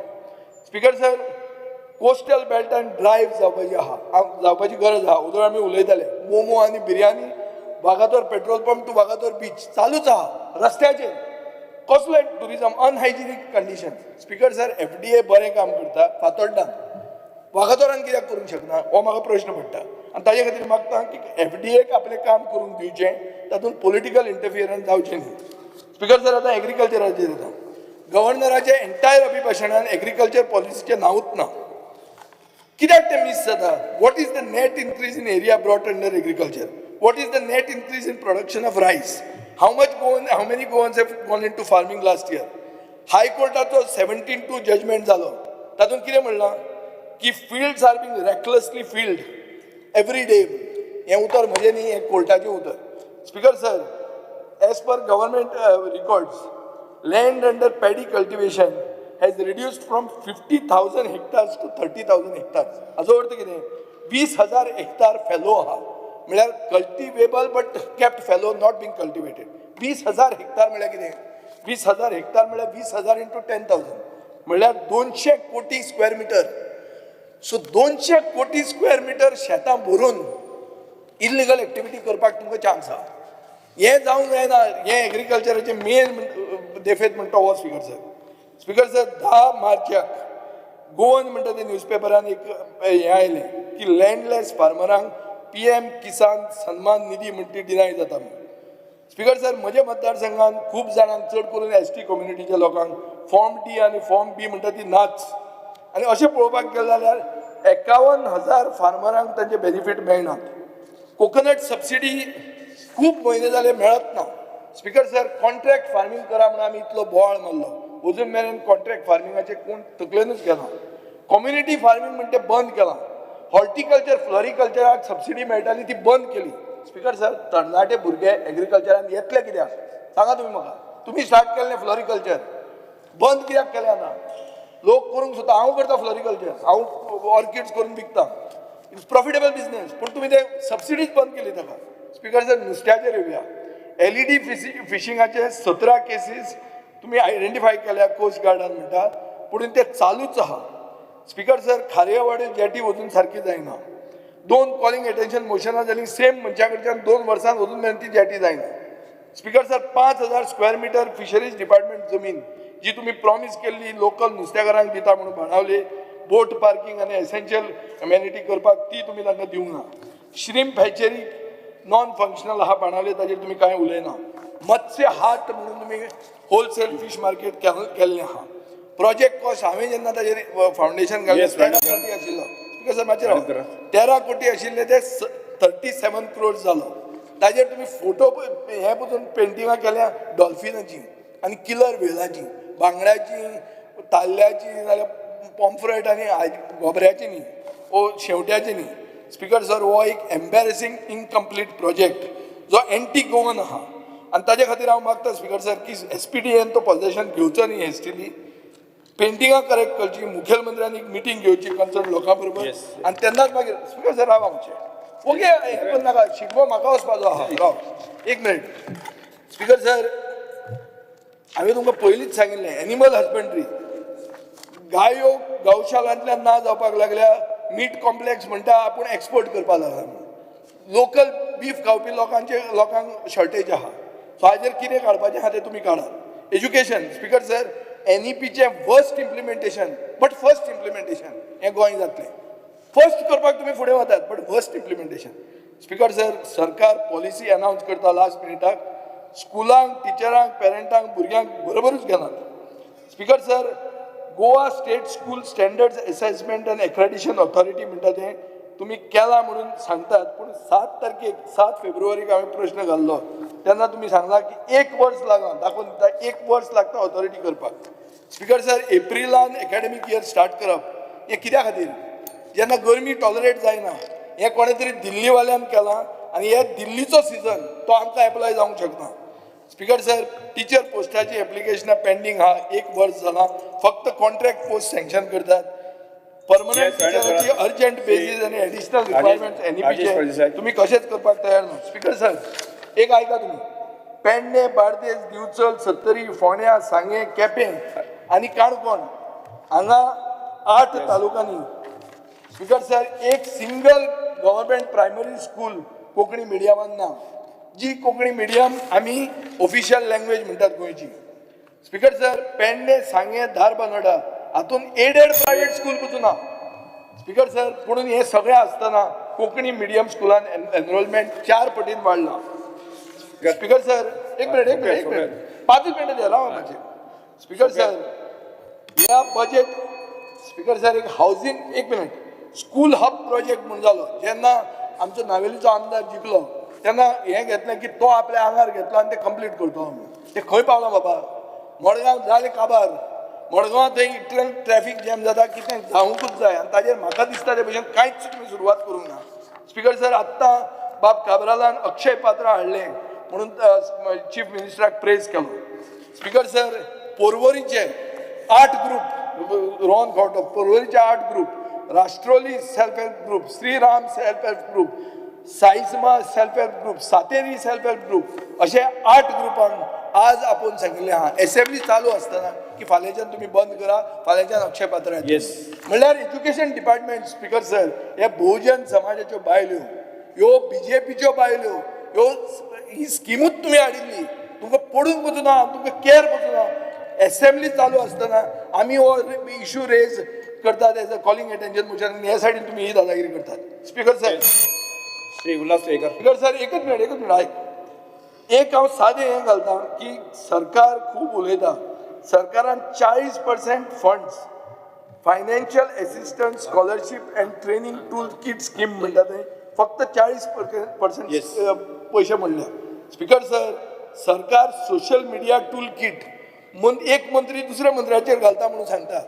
स्पिकर सर, कोस्टल बेल्टान ड्रायव्ह जावपाची आहा, जावपाची गरज आहा. उदर आमी उलयताले मोमो आनी biryani, Vagator petrol pump to Vagator beach चालूच आहा रस्त्याचेर. कसलो tourism? Unhygienic condition. Speaker sir, FDA बरें काम करता फातोड्डान, वागातोरान कित्याक करूंक शकना हो म्हाका प्रश्न पडटा. आनी ताजे खातीर मागता की एफडीएक आपलें काम करूंक दिवचें, तातूंत पॉलिटिकल इंटरफियरन्स जावचें न्ही. स्पिकर सर, आतां एग्रीकल्चराचेर येता. गव्हर्नराच्या एंटायर अभिभाशणान एग्रीकल्चर पॉलिसीचें नांवूच ना. कित्याक तें मीस जाता? What is the net increase in area brought under agriculture? What is the net increase in production of rice? How many Goans have gone into farming last year? हायकोर्टाचो 17-2 judgement जालो, तातूंत कितें म्हणलां की fields are being recklessly filled every day. हें उतर म्हजें न्ही, हें कोर्टाचें उतर. Speaker sir, as per government records, land under paddy cultivation has reduced from 50,000 hectares to 30,000 hectares. हाजो अर्थ कितें? 20,000 हेक्टार फेलो आहा, म्हळ्यार cultivable but kept fallow, not being cultivated. 20,000 hectare म्हळ्यार कितें? 20,000 हेक्टार म्हळ्यार 20,000 इंटू 10,000, म्हळ्यार 200 कोटी स्क्वेअर मिटर. सो 200 कोटी स्क्वेअर मिटर शेतां भरून इल्लिगल एक्टिविटी करपाक तुमकां चान्स आहा. हें जावंक जायना. हें एग्रीकल्चराचें मेन देफेत म्हणटा हो, स्पिकर सर. स्पिकर सर, 10 मार्चाक गोवन म्हणटा ते न्यूजपेपरान एक हें आयलें की लँडलेस फार्मरांक पीएम किसान सन्मान निधी म्हणटी डिनाय जाता म्हणून. स्पिकर सर, म्हज्या मतदारसंघात खूब जाणांक, चड करून एसटी कम्युनिटीच्या लोकांक, फॉर्म डी आनी फॉर्म बी म्हणटा ती नाच. आनी अशें पळोवपाक गेलें जाल्यार 51,000 फार्मरांक तांचे बेनिफीट मेळनात. कोकोनट सबसिडी खूब म्हयने जाले मेळत ना. स्पिकर सर, कॉन्ट्रॅक्ट फार्मींग करा म्हणून आमी इतलो बोवाळ मारलो, अजून मेरेन कॉन्ट्रॅक्ट फार्मिंगाचें कोण तकलेनूच घेना. कम्युनिटी फार्मींग म्हणटे बंद केलां. हॉर्टिकल्चर फ्लोरिकल्चराक सबसिडी मेळटाली ती बंद केली. स्पिकर सर, तरणाटे भुरगे एग्रीकल्चरान येतले कित्याक सांगा तुमी म्हाका. तुमी स्टार्ट केल्लें फ्लोरिकल्चर, बंद कित्याक केलें? आतां लोक करूंक सोदता. हांव करता फ्लोरिकल्चर, हांव ऑर्किड्स करून विकता, it's profitable business, पूण तुमी ते सबसिडीज बंद केली ताका. स्पिकर सर, नुस्त्याचेर येवया. एलईडी फिशिंगाचे 17 केसीस तुमी आयडेंटिफाय केल्या कोस्ट गार्डान म्हणटा, पूण ते चालूच आहा. स्पिकर सर, खारयेवाडी जेटी वचून सारकी जायना. 2 कॉलिंग एटेन्शन मोशनां जालीं सेम मनशा कडच्यान 2 वर्सां, अजून मेरेन ती जेटी जायना. Speaker sir, 5000 square metre fisheries department जमीन जी तुमी प्रॉमीस केल्ली लोकल नुस्तेकारांक दिता म्हणून बाणावले बोट पार्किंग आनी एसेन्शियल अमेनिटी करपाक, ती तुमी तांकां दिवंक ना. श्रिम्प हॅचरी नॉन फंक्शनल आहा बाणावले, ताजेर तुमी कांय उलयना. मत्स्य हाट म्हणून तुमी होलसेल फीश मार्केट केल्लें आहा. प्रोजेक्ट कॉस्ट हांवें जेन्ना ताजेर फावंडेशन घालें 13 कोटी आशिल्लो. स्पिकर सर, मातशें राव. 13 कोटी आशिल्ले ते 37 क्रोर्स जालो. ताजेर तुमी फोटो हे पसून पेंटिंगां केल्या डॉल्फिनाची आनी किलर व्हेलाची, बांगड्याची, ताल्ल्याची, नाजाल्यार पॉम्फ्रेट आनी गोबऱ्याची न्ही ओ शेंवट्याची न्ही. स्पिकर सर, हो एक एम्बेरसिंग इनकम्प्लीट प्रोजेक्ट जो एंटी गोवन आहा आनी ताजे खातीर हांव मागता स्पिकर सर की एसपीडीएन तो पॉझेशन घेवचो न्ही, हेस्टिली पेंटिंगां करेक्ट करची, मुखेलमंत्र्यान एक मिटींग घेवची कन्सर्न लोकां बरोबर आनी तेन्नाच मागीर. स्पिकर सर, राव, आमचें ओके, हें करूं नाका, शिगमो म्हाका वचपाचो आहा, राव एक मिनीट. स्पिकर सर, हांवें तुमकां पयलींच सांगिल्लें, एनिमल हजबंड्री, गायो गौशालांतल्यान ना जावपाक लागल्या. मीट कॉम्प्लेक्स म्हणटा आपूण एक्सपोर्ट करपाक लागला, लोकल बीफ खावपी लोकांचे लोकांक शॉर्टेज आहा. सो हाजेर कितें काडपाचें आहा तें तुमी काडात. एज्युकेशन, स्पिकर सर, एनईपीचें worst implementation, but first implementation हें गोंय जातलें. फर्स्ट करपाक तुमी फुडें वतात, but worst implementation. Speaker sir, सरकार पॉलिसी अनावन्स करता लास्ट मिनिटाक, स्कुलांक, टिचरांक, पेरंटांक, भुरग्यांक बरोबरूच घेनात. Speaker sir, Goa State School Standards Assessment and Accreditation Authority म्हणटा तें तुमी केलां म्हणून सांगतात, पूण 7 तारखेक, 7 फेब्रुवारीक हांवें प्रश्न घाल्लो तेन्ना तुमी सांगलां की 1 वर्स लागलां, दाखोवन दिता 1 वर्स लागता ऑथॉरिटी करपाक. स्पिकर सर, एप्रिलान एकाडेमीक इयर स्टार्ट करप हें कित्या खातीर, जेन्ना गरमी टॉलरेट जायना? हें कोणें तरी दिल्लीवाल्यान केलां आनी हे दिल्लीचो सिजन तो आमकां एप्लाय जावंक शकना. स्पिकर सर, टिचर पोस्टाची एप्लिकेशनां पेंडींग आहा, 1 वर्स जालां, फक्त कॉन्ट्रॅक्ट पोस्ट सँक्शन करतात. परमनंट टिचराची अर्जंट बेजीस आनी एडिशनल रिक्वायरमेंट्स एनईपीचे तुमी कशेंच करपाक तयार ना. स्पिकर सर, एक आयका तुमी, पेडणे, बार्देस, दिवचल, सत्तरी, फोंड्या, सांगें, केपें आनी काणकोण हांगा 8 तालुकांनी स्पिकर सर एक single government primary school Konkani मिडियमान ना, जी कोंकणी मिडियम आमी ऑफिशियल लँग्वेज म्हणटात गोंयची. स्पिकर सर, पेडणे, सांगें, धारबांदोडा हातून एडेड प्रायवेट स्कूल पसून ना. स्पिकर सर, पुणून हें सगळें आसतना कोंकणी मिडियम स्कुलान एनरोलमेंट 4 पटीन वाडलां. स्पिकर सर, एक मिनिट, एक मिनिट, एक मिनिट, 5 मिनटां द्या, राव मातशें. स्पिकर सर, ह्या बजेट, स्पिकर सर, एक हावजींग, एक मिनिट, स्कूल हब प्रोजेक्ट म्हूण जालो. जेन्ना आमचो नावेलीचो आमदार जिखलो तेन्ना हें घेतलें की तो आपल्या आंगार घेतलो आनी तें कंप्लीट करतो आमी. तें खंय पावलां बाबा? मडगांव जालें काबार, मडगांव थंय इतलें ट्रॅफीक जॅम जाता की तें जावंकूच जाय आनी ताजेर म्हाका दिसता ते भशेन कांयच तुमी सुरवात करूंक ना. स्पिकर सर, आत्तां बाब काब्रालान अक्षय पात्र हाडलें म्हणून चीफ मिनिस्टराक प्रेज केलो. स्पिकर सर, पोरवरीचे 8 ग्रूप, रोहन खवटो, पोरवरीचे 8 group, Rashtroli self help group, Shriram self help group, Saisma self help group, Sateri self help group, अशे 8 ग्रुपांक आज आपोवन सांगिल्लें आहा एसेंब्ली चालू आसतना की फाल्यांच्यान तुमी बंद करा, फाल्यांच्यान अक्षय पात्र. म्हणल्यार एज्युकेशन डिपार्टमेंट, स्पिकर सर, हे बहुजन समाजाच्यो बायल्यो, ह्यो बीजेपीच्यो बायल्यो, ह्यो ही स्किमूच तुमी हाडिल्ली, तुमकां पडूंक पसून ना, तुमकां केअर पसून ना. एसेंब्ली चालू आसतना आमी हो इशू रेज करतात as a calling attention motion, ह्या सायडीन तुमी ही दादागिरी करतात. Speaker sir, Shri Ulhas Tuyenkar. Speaker sir, एकच मिनिट, एकच मिनिट आयक. एक हांव सादें हें घालता की सरकार खूब उलयता, सरकारान 40% funds Financial assistance scholarship and training tool kit scheme म्हणटा थंय फक्त 40% पयशे म्हणल्या. स्पिकर सर, सरकार सोशल मिडिया टूल किट म्हूण एक मंत्री दुसऱ्या मंत्र्याचेर घालता म्हणून सांगता,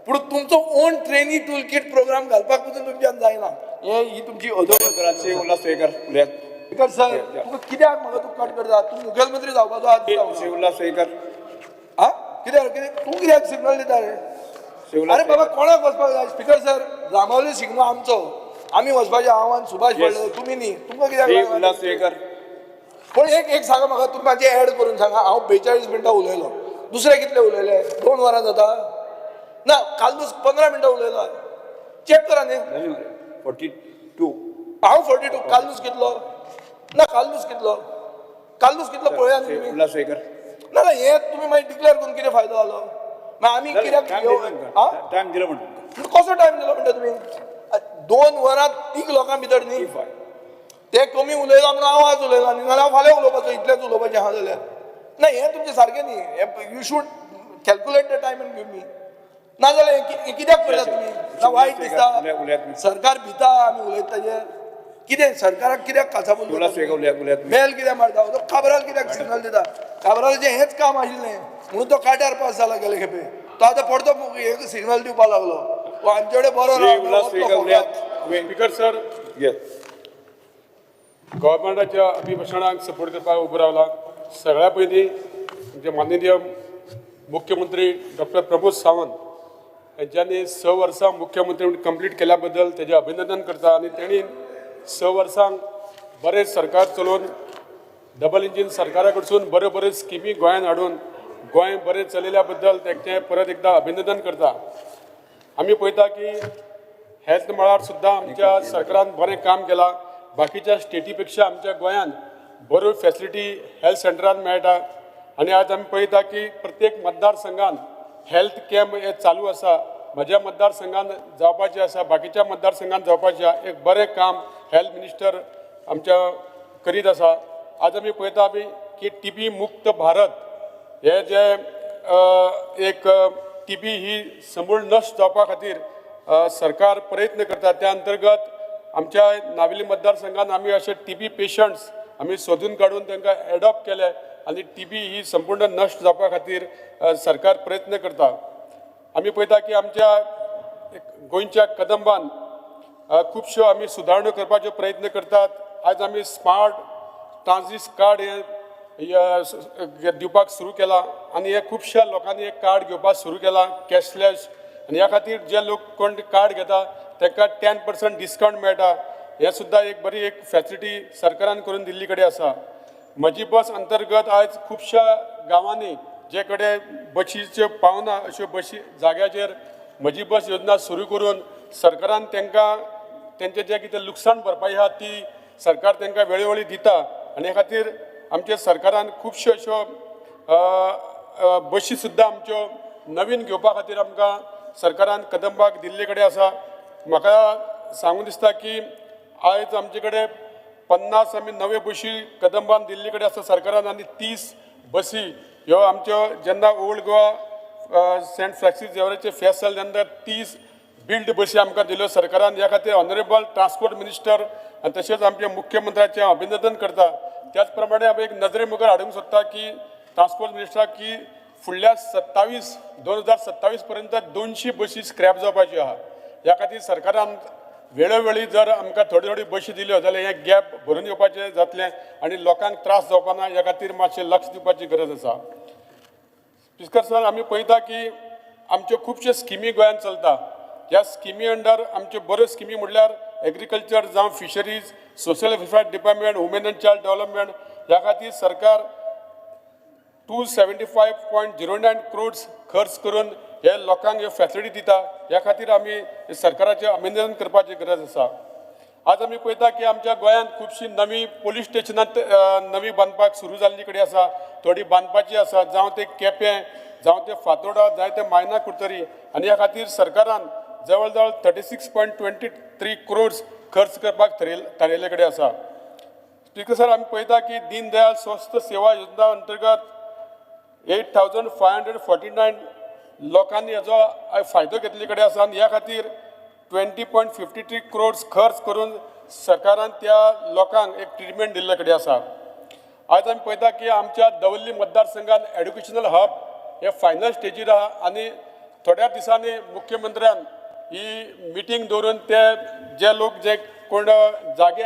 पूण तुमचो own training tool kit program घालपाक पसून तुमच्यान जायना. हे ही तुमची अधोगत. श्री उल्हास तुयेंकार उलयात. स्पिकर सर, तुका कित्याक म्हाका तूं कट करता? तूं मुखेलमंत्री जावपाचो आज. श्री उल्हास तुयेंकार. हा, कित्याक कितें तूं कित्याक सिग्नल दिता रे? श्री उल्हास अरे बाबा, कोणाक वचपाक जाय? स्पिकर सर, जांबावले शिगमो आमचो, आमी वचपाचें, हांव आनी सुभाष पडले, तुमी न्ही. तुमकां कित्याक श्री लागला? उल्हास तुयेंकार. पण एक एक सांगा म्हाका, तुमी म्हाजें एड करून सांगा. हांव 42 मिनटां उलयलो, दुसरे कितले उलयले? 2 वरां जाता ना? कालूच 15 मिनटां उलयलो, चॅक करा न्ही. 42. हांव 42, कालूच कितलो ना? कालूच कितलो? कालूच कितलो पळया न्ही श्री तुमी. उल्हास तुयेंकार. ना ना, हे तुमी मागीर डिक्लेअर करून कितें फायदो जालो? मागीर आमी कित्याक? आं? टायम दिलो म्हणून. कसो टायम दिलो म्हणटा तुमी? 2 वरां तीग लोकां भितर न्ही. ते कमी उलयला म्हणून हांव आज उलयला न्ही, नाल्यार हांव फाल्यां उलोवपाचो. इतलेंच उलोवपाचें आहा जाल्यार ना, हें तुमचें सारकें न्ही. हें you should calculate the time and give me. नाजाल्यार हें कित्याक करता तुमी? ना वायट दिसता, सरकार भिता आमी उलयता ताजेर. कितें सरकाराक कित्याक काचाबूल? उल्हास तुयेंकार उलयात, उलयात. बेल कित्याक मारता? तो काब्राल कित्याक सिग्नल दिता? काब्रालाचें हेंच काम आशिल्लें म्हणून तो काट्यार पास जाला गेले खेपे. तो आतां परतो एक सिग्नल दिवपाक लागलो. तो आमचे कडेन बरो श्री रावलो, उल्हास वतलो तुयेंकार फोगाक. उलयात. स्पीकर सर, येस. गव्हर्नमेंटाच्या अभिभाशणाक सपोर्ट करपाक उबो रावला. सगळ्या पयलीं आमचे माननीय मुख्यमंत्री डॉक्टर प्रमोद सावंत हेंच्यांनी 6 वर्सां मुख्यमंत्री म्हणून कंप्लीट केल्या बद्दल तेजें अभिनंदन करता आनी तेणी 6 वर्सांक बरें सरकार चलोवन, डबल इंजीन सरकारा कडसून बऱ्यो बऱ्यो स्किमी गोंयांत हाडून गोंय बरें चलयल्या बद्दल तेंचें परत एकदां अभिनंदन करता. आमी पळयता की हेल्थ मळार सुद्दां आमच्या सरकारान बरें काम केलां. बाकीच्या स्टेटी पेक्षा आमच्या गोंयांत बऱ्यो फॅसिलिटी हेल्थ सेंटरान मेळटा आनी आज आमी पळयता की प्रत्येक मतदारसंघान हेल्थ कॅम्प हे चालू आसा. म्हज्या मतदारसंघान जावपाचें आसा, बाकीच्या मतदारसंघान जावपाचें आसा. एक बरें काम हेल्थ मिनिस्टर आमच्या करीत आसा. आज आमी पळयता आमी की टीबी मुक्त भारत हे जे एक टीबी ही समूळ नश्ट जावपा खातीर सरकार प्रयत्न करता. त्या अंतर्गत आमच्या नावेली मतदारसंघान आमी अशे टीबी पेशंट्स आमी सोदून काडून तांकां एडॉप्ट केले आनी टीबी ही संपूर्ण नश्ट जावपा खातीर सरकार प्रयत्न करता. आमी पळयता की आमच्या गोंयच्या कदंबान खुबश्यो आमी सुदारणा करपाच्यो प्रयत्न करतात. आज आमी स्मार्ट ट्रान्सीट कार्ड हे दिवपाक सुरू केला आनी हे खुबश्या लोकांनी हे कार्ड घेवपाक सुरू केला कॅशलेस. आनी ह्या खातीर जे लोक कोण कार्ड घेता तांकां 10% डिस्कावंट मेळटा. हें सुद्दां एक बरी एक फॅसिलिटी सरकारान करून दिल्ली कडेन आसा. म्हजी बस अंतर्गत आयज खुबश्या गांवांनी जे कडेन बशीच्यो पावना अश्यो बशी जाग्याचेर म्हजी बस योजना सुरू करून सरकारान तांकां तेंचें जें कितें लुकसाण भरपाई आहा ती सरकार तांकां वेळोवेळी दिता. आनी हे खातीर आमच्या सरकारान खुबश्यो अश्यो बशी सुद्दां आमच्यो नवीन घेवपा खातीर आमकां सरकारान कदंबाक दिल्ले कडेन आसा. म्हाका सांगून दिसता की आयज आमचे कडेन 50 आमी नव्यो बशी कदंबान दिल्ले कडेन आसा सरकारान आनी 30 बसी ह्यो आमच्यो जेन्ना ओल्ड गोवा सेंट फ्रांसीस झेवियराचें फेस्त जालें तेन्ना 30 बिल्ड बशी आमकां दिल्यो सरकारान. ह्या खातीर ऑनरेबल ट्रान्सपोर्ट मिनिस्टर आनी तशेंच आमच्या मुख्यमंत्र्याचें अभिनंदन करता. त्याच प्रमाणे हांव एक नदरे मुखार हाडूंक सोदता की ट्रान्सपोर्ट मिनिस्टराक की फुडल्या 2027 पर्यंत 200 बशी स्क्रॅप जावपाच्यो आहा. ह्या खातीर सरकारान वेळोवेळी जर आमकां थोड्यो थोड्यो बशी दिल्यो जाल्यार हें गॅप भरून येवपाचें जातलें आनी लोकांक त्रास जावपा ना. ह्या खातीर मातशें लक्ष दिवपाची गरज आसा. स्पिकर सर, आमी पळयता की आमच्यो खुबश्यो स्किमी गोंयांत चलता. ह्या स्किमी अंडर आमच्यो बऱ्यो स्किमी म्हणल्यार एग्रीकल्चर जावं fisheries, social welfare department, women and child development ह्या खातीर सरकार 275.09 crores खर्च करून हे लोकांक ह्यो फॅसिलिटी दिता. ह्या खातीर आमी सरकाराचें अभिनंदन करपाची गरज आसा. आज आमी पळयता की आमच्या गोंयांत खुबशीं नवीं पोलीस स्टेशनां नवीं बांदपाक सुरू जाल्ली कडेन आसा, थोडी बांदपाची आसा, जावं ते केपें, जावं ते फातोर्डा, जावं ते मायना कुडतरी. आनी ह्या खातीर सरकारान जवळ जवळ 36.23 crores खर्च करपाक थारयल्ले कडेन आसा. स्पिकर सर, आमी पळयता की दीन दयाल स्वस्थ सेवा योजना अंतर्गत 8,549 लोकांनी हेजो फायदो घेतले कडेन आसा आनी ह्या खातीर 20.53 crores खर्च करून सरकारान त्या लोकांक एक ट्रिटमेंट दिल्ले कडेन आसा. आयज आमी पळयता की आमच्या दवर्ली मतदारसंघान एड्युकेशनल हब हे फायनल स्टेजीर आहा आनी थोड्या दिसांनी मुख्यमंत्र्यान ही मिटींग दवरून ते जे लोक जे कोण जागे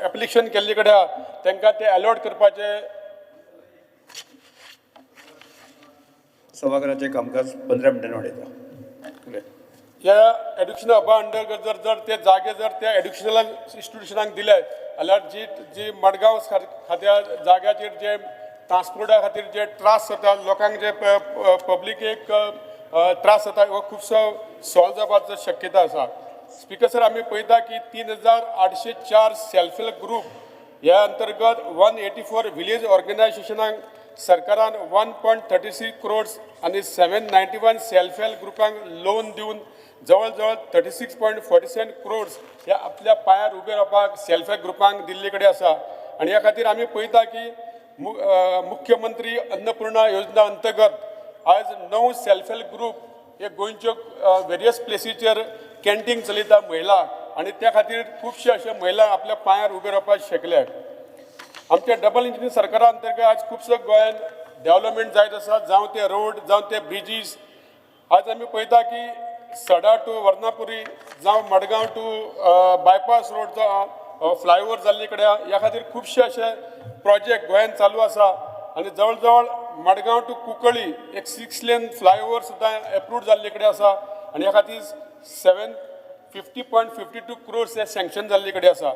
एप्लिकेशन केल्ले कडेन आहा तांकां ते अलॉट करपाचे. सभाघराचें कामकाज 15 मिनटांनी वाडयता. ह्या एड्युकेशनल हबा अंडर जर जर ते जागे जर त्या एड्युकेशनल इन्स्टिट्युशनाक दिले जाल्यार जी जी मडगांव खात्या जाग्याचेर जे ट्रान्सपोर्टा खातीर जे त्रास जाता लोकांक, जे पब्लिकेक त्रास जाता हो खुबसो सॉल्व जावपाचो शक्यता आसा. स्पिकर सर, आमी पळयता की 3804 सेल्फ हेल्प ग्रूप ह्या अंतर्गत 184 विलेज ऑर्गनायझेशनांक सरकारान 1.36 crores आनी 791 सेल्फ हेल्प ग्रुपांक लोन दिवन जवळ जवळ 36.47 crores ह्या आपल्या पांयार उबे रावपाक सेल्फ हेल्प ग्रुपांक दिल्ले कडेन आसा. आनी ह्या खातीर आमी पळयता की मुख्यमंत्री अन्नपूर्णा योजना अंतर्गत आयज 9 सेल्फ हेल्प ग्रूप हे गोंयच्यो वेरियस प्लेसीचेर कॅन्टीन चलयता महिला आनी त्या खातीर खुबशे अशे महिला आपल्या पांयार उबे रावपाक शकले. आमच्या डबल इंजिन सरकारा अंतर्गत आज खुबसो गोंयान डेवलपमेंट जायत आसा, जावं ते रोड जावं ते ब्रिजीस. आज आमी पळयता की सडा टू वर्णापुरी जावं मडगांव टू बायपास रोड जावं फ्लायओवर जाल्ले कडेन ह्या खातीर खुबशे अशे प्रोजेक्ट गोंयान चालू आसा आनी जवळ जवळ मडगांव टू कुंकळी एक 6 लेन फ्लायओवर सुद्दां एप्रूव्ड जाल्ले कडेन आसा आनी ह्या खातीर 750.52 crores हे सँक्शन जाल्ले कडेन आसा.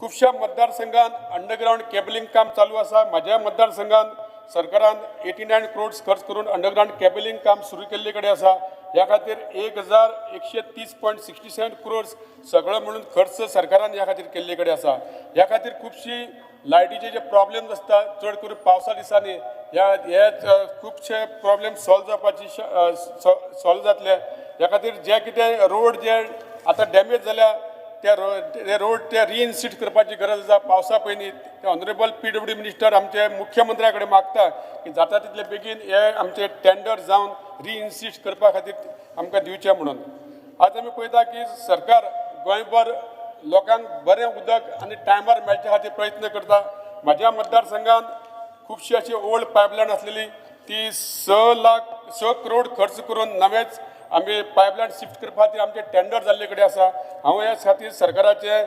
खुबश्या मतदारसंघान अंडरग्रावंड केबलिंग काम चालू आसा. म्हाज्या मतदारसंघान सरकारान 89 crores खर्च करून अंडरग्रावंड केबलिंग काम सुरू केल्ले कडेन आसा. ह्या खातीर 1130.67 crores सगळो म्हणून खर्च सरकारान ह्या खातीर केल्ले कडेन आसा. ह्या खातीर खुबशी लायटीचे जे प्रॉब्लेम्स आसता चड करून पावसा दिसांनी ह्या हे खुबशे प्रॉब्लेम सॉल्व जावपाची सॉल्व जातले. ह्या खातीर जे कितें रोड जे आतां डॅमेज जाल्या त्या रोड ते रिइन्स्टिट करपाची गरज आसा. पावसा पयलीं ते ऑनरेबल PWD minister आमचे मुख्यमंत्र्या कडेन मागता की जाता तितले बेगीन हे आमचे टेंडर जावन रिइन्स्टिट करपा खातीर आमकां दिवचें म्हणून. आज आमी पळयता की सरकार गोंयभर लोकांक बरें उदक आनी टायमार मेळचे खातीर प्रयत्न करता. म्हाज्या मतदारसंघान खुबशी अशी ओल्ड पायपलायन आसलेली ती 6 करोड खर्च करून नवेच आमी पायपलायन शिफ्ट करपा खातीर आमचे टेंडर जाल्ले कडेन आसा. हांव ह्या खातीर सरकाराचे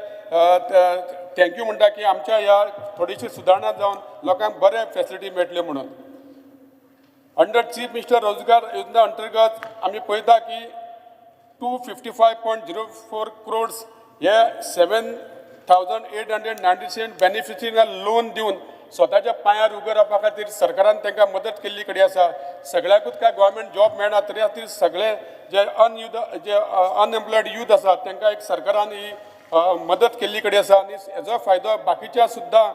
thank you म्हणटा की आमच्या ह्या थोडीशी सुदारणा जावन लोकांक बरें फेसिलिटी मेळटल्यो म्हणून. अंडर चीफ मिनिस्टर रोजगार योजना अंतर्गत आमी पळयता की 255.04 crores हे 7,897 बेनिफिशरींक लोन दिवन स्वताच्या पांयार उबे रावपा खातीर सरकारान तांकां मदत केल्ली कडेन आसा. सगळ्याकूच काय गव्हर्मेंट जॉब मेळना तरी खातीर सगळे जे जे अनएम्प्लॉयड यूथ आसा तांकां एक सरकारान ही मदत केल्ली कडेन आसा आनी हेजो फायदो बाकीच्या सुद्दां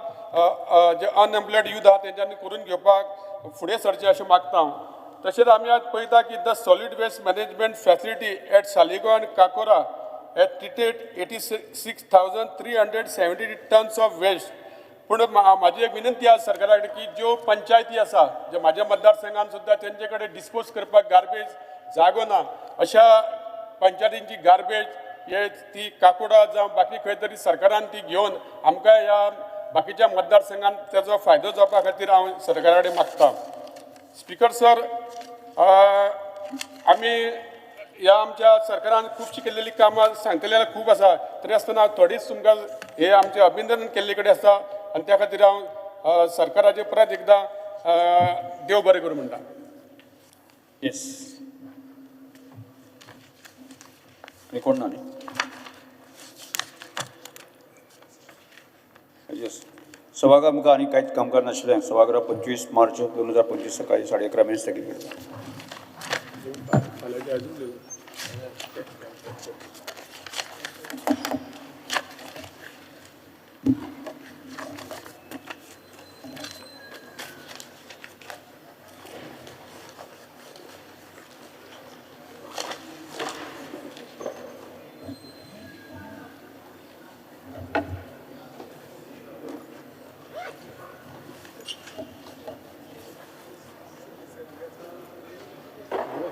जे अनएम्प्लॉयड यूथ आहा तेंच्यांनी करून घेवपाक फुडें सरचें अशें मागता हांव. तशेंच आमी आज पळयता की the solid waste management facility at Saligao आनी Cacora at treated 86,370 tons of waste. पूण म्हाजी एक विनंती आसा सरकारा कडेन की ज्यो पंचायती आसा जे म्हाज्या मतदारसंघान सुद्दां तेंचे कडेन डिस्पोज करपाक गार्बेज जागो ना, अशा पंचायतींची गार्बेज हे ती काकोडा जावं बाकी खंय तरी सरकारान ती घेवन आमकां ह्या बाकीच्या मतदारसंघान तेजो फायदो जावपा खातीर हांव सरकारा कडेन मागता. स्पिकर सर, आमी ह्या आमच्या सरकारान खुबशी केल्लेली कामां सांगतले जाल्यार खूब आसा, तरी आसतना थोडीच तुमकां हे आमचें अभिनंदन केल्ले कडेन आसा आनी त्या खातीर हांव सरकाराचें परत एकदां देव बरें करूं म्हणटा. येस, कोण ना न्ही? येस, सभाघर आमकां आनी कांयच कामकाज नाशिल्लें. सभागृह 25 मार्च 2025 सकाळी 11:30 मेरेन स्थगीत करता.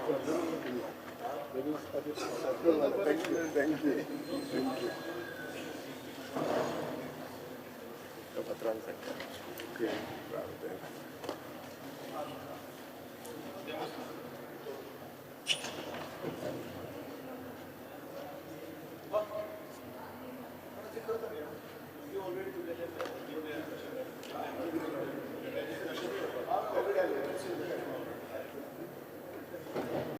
Thank you, thank you, thank you.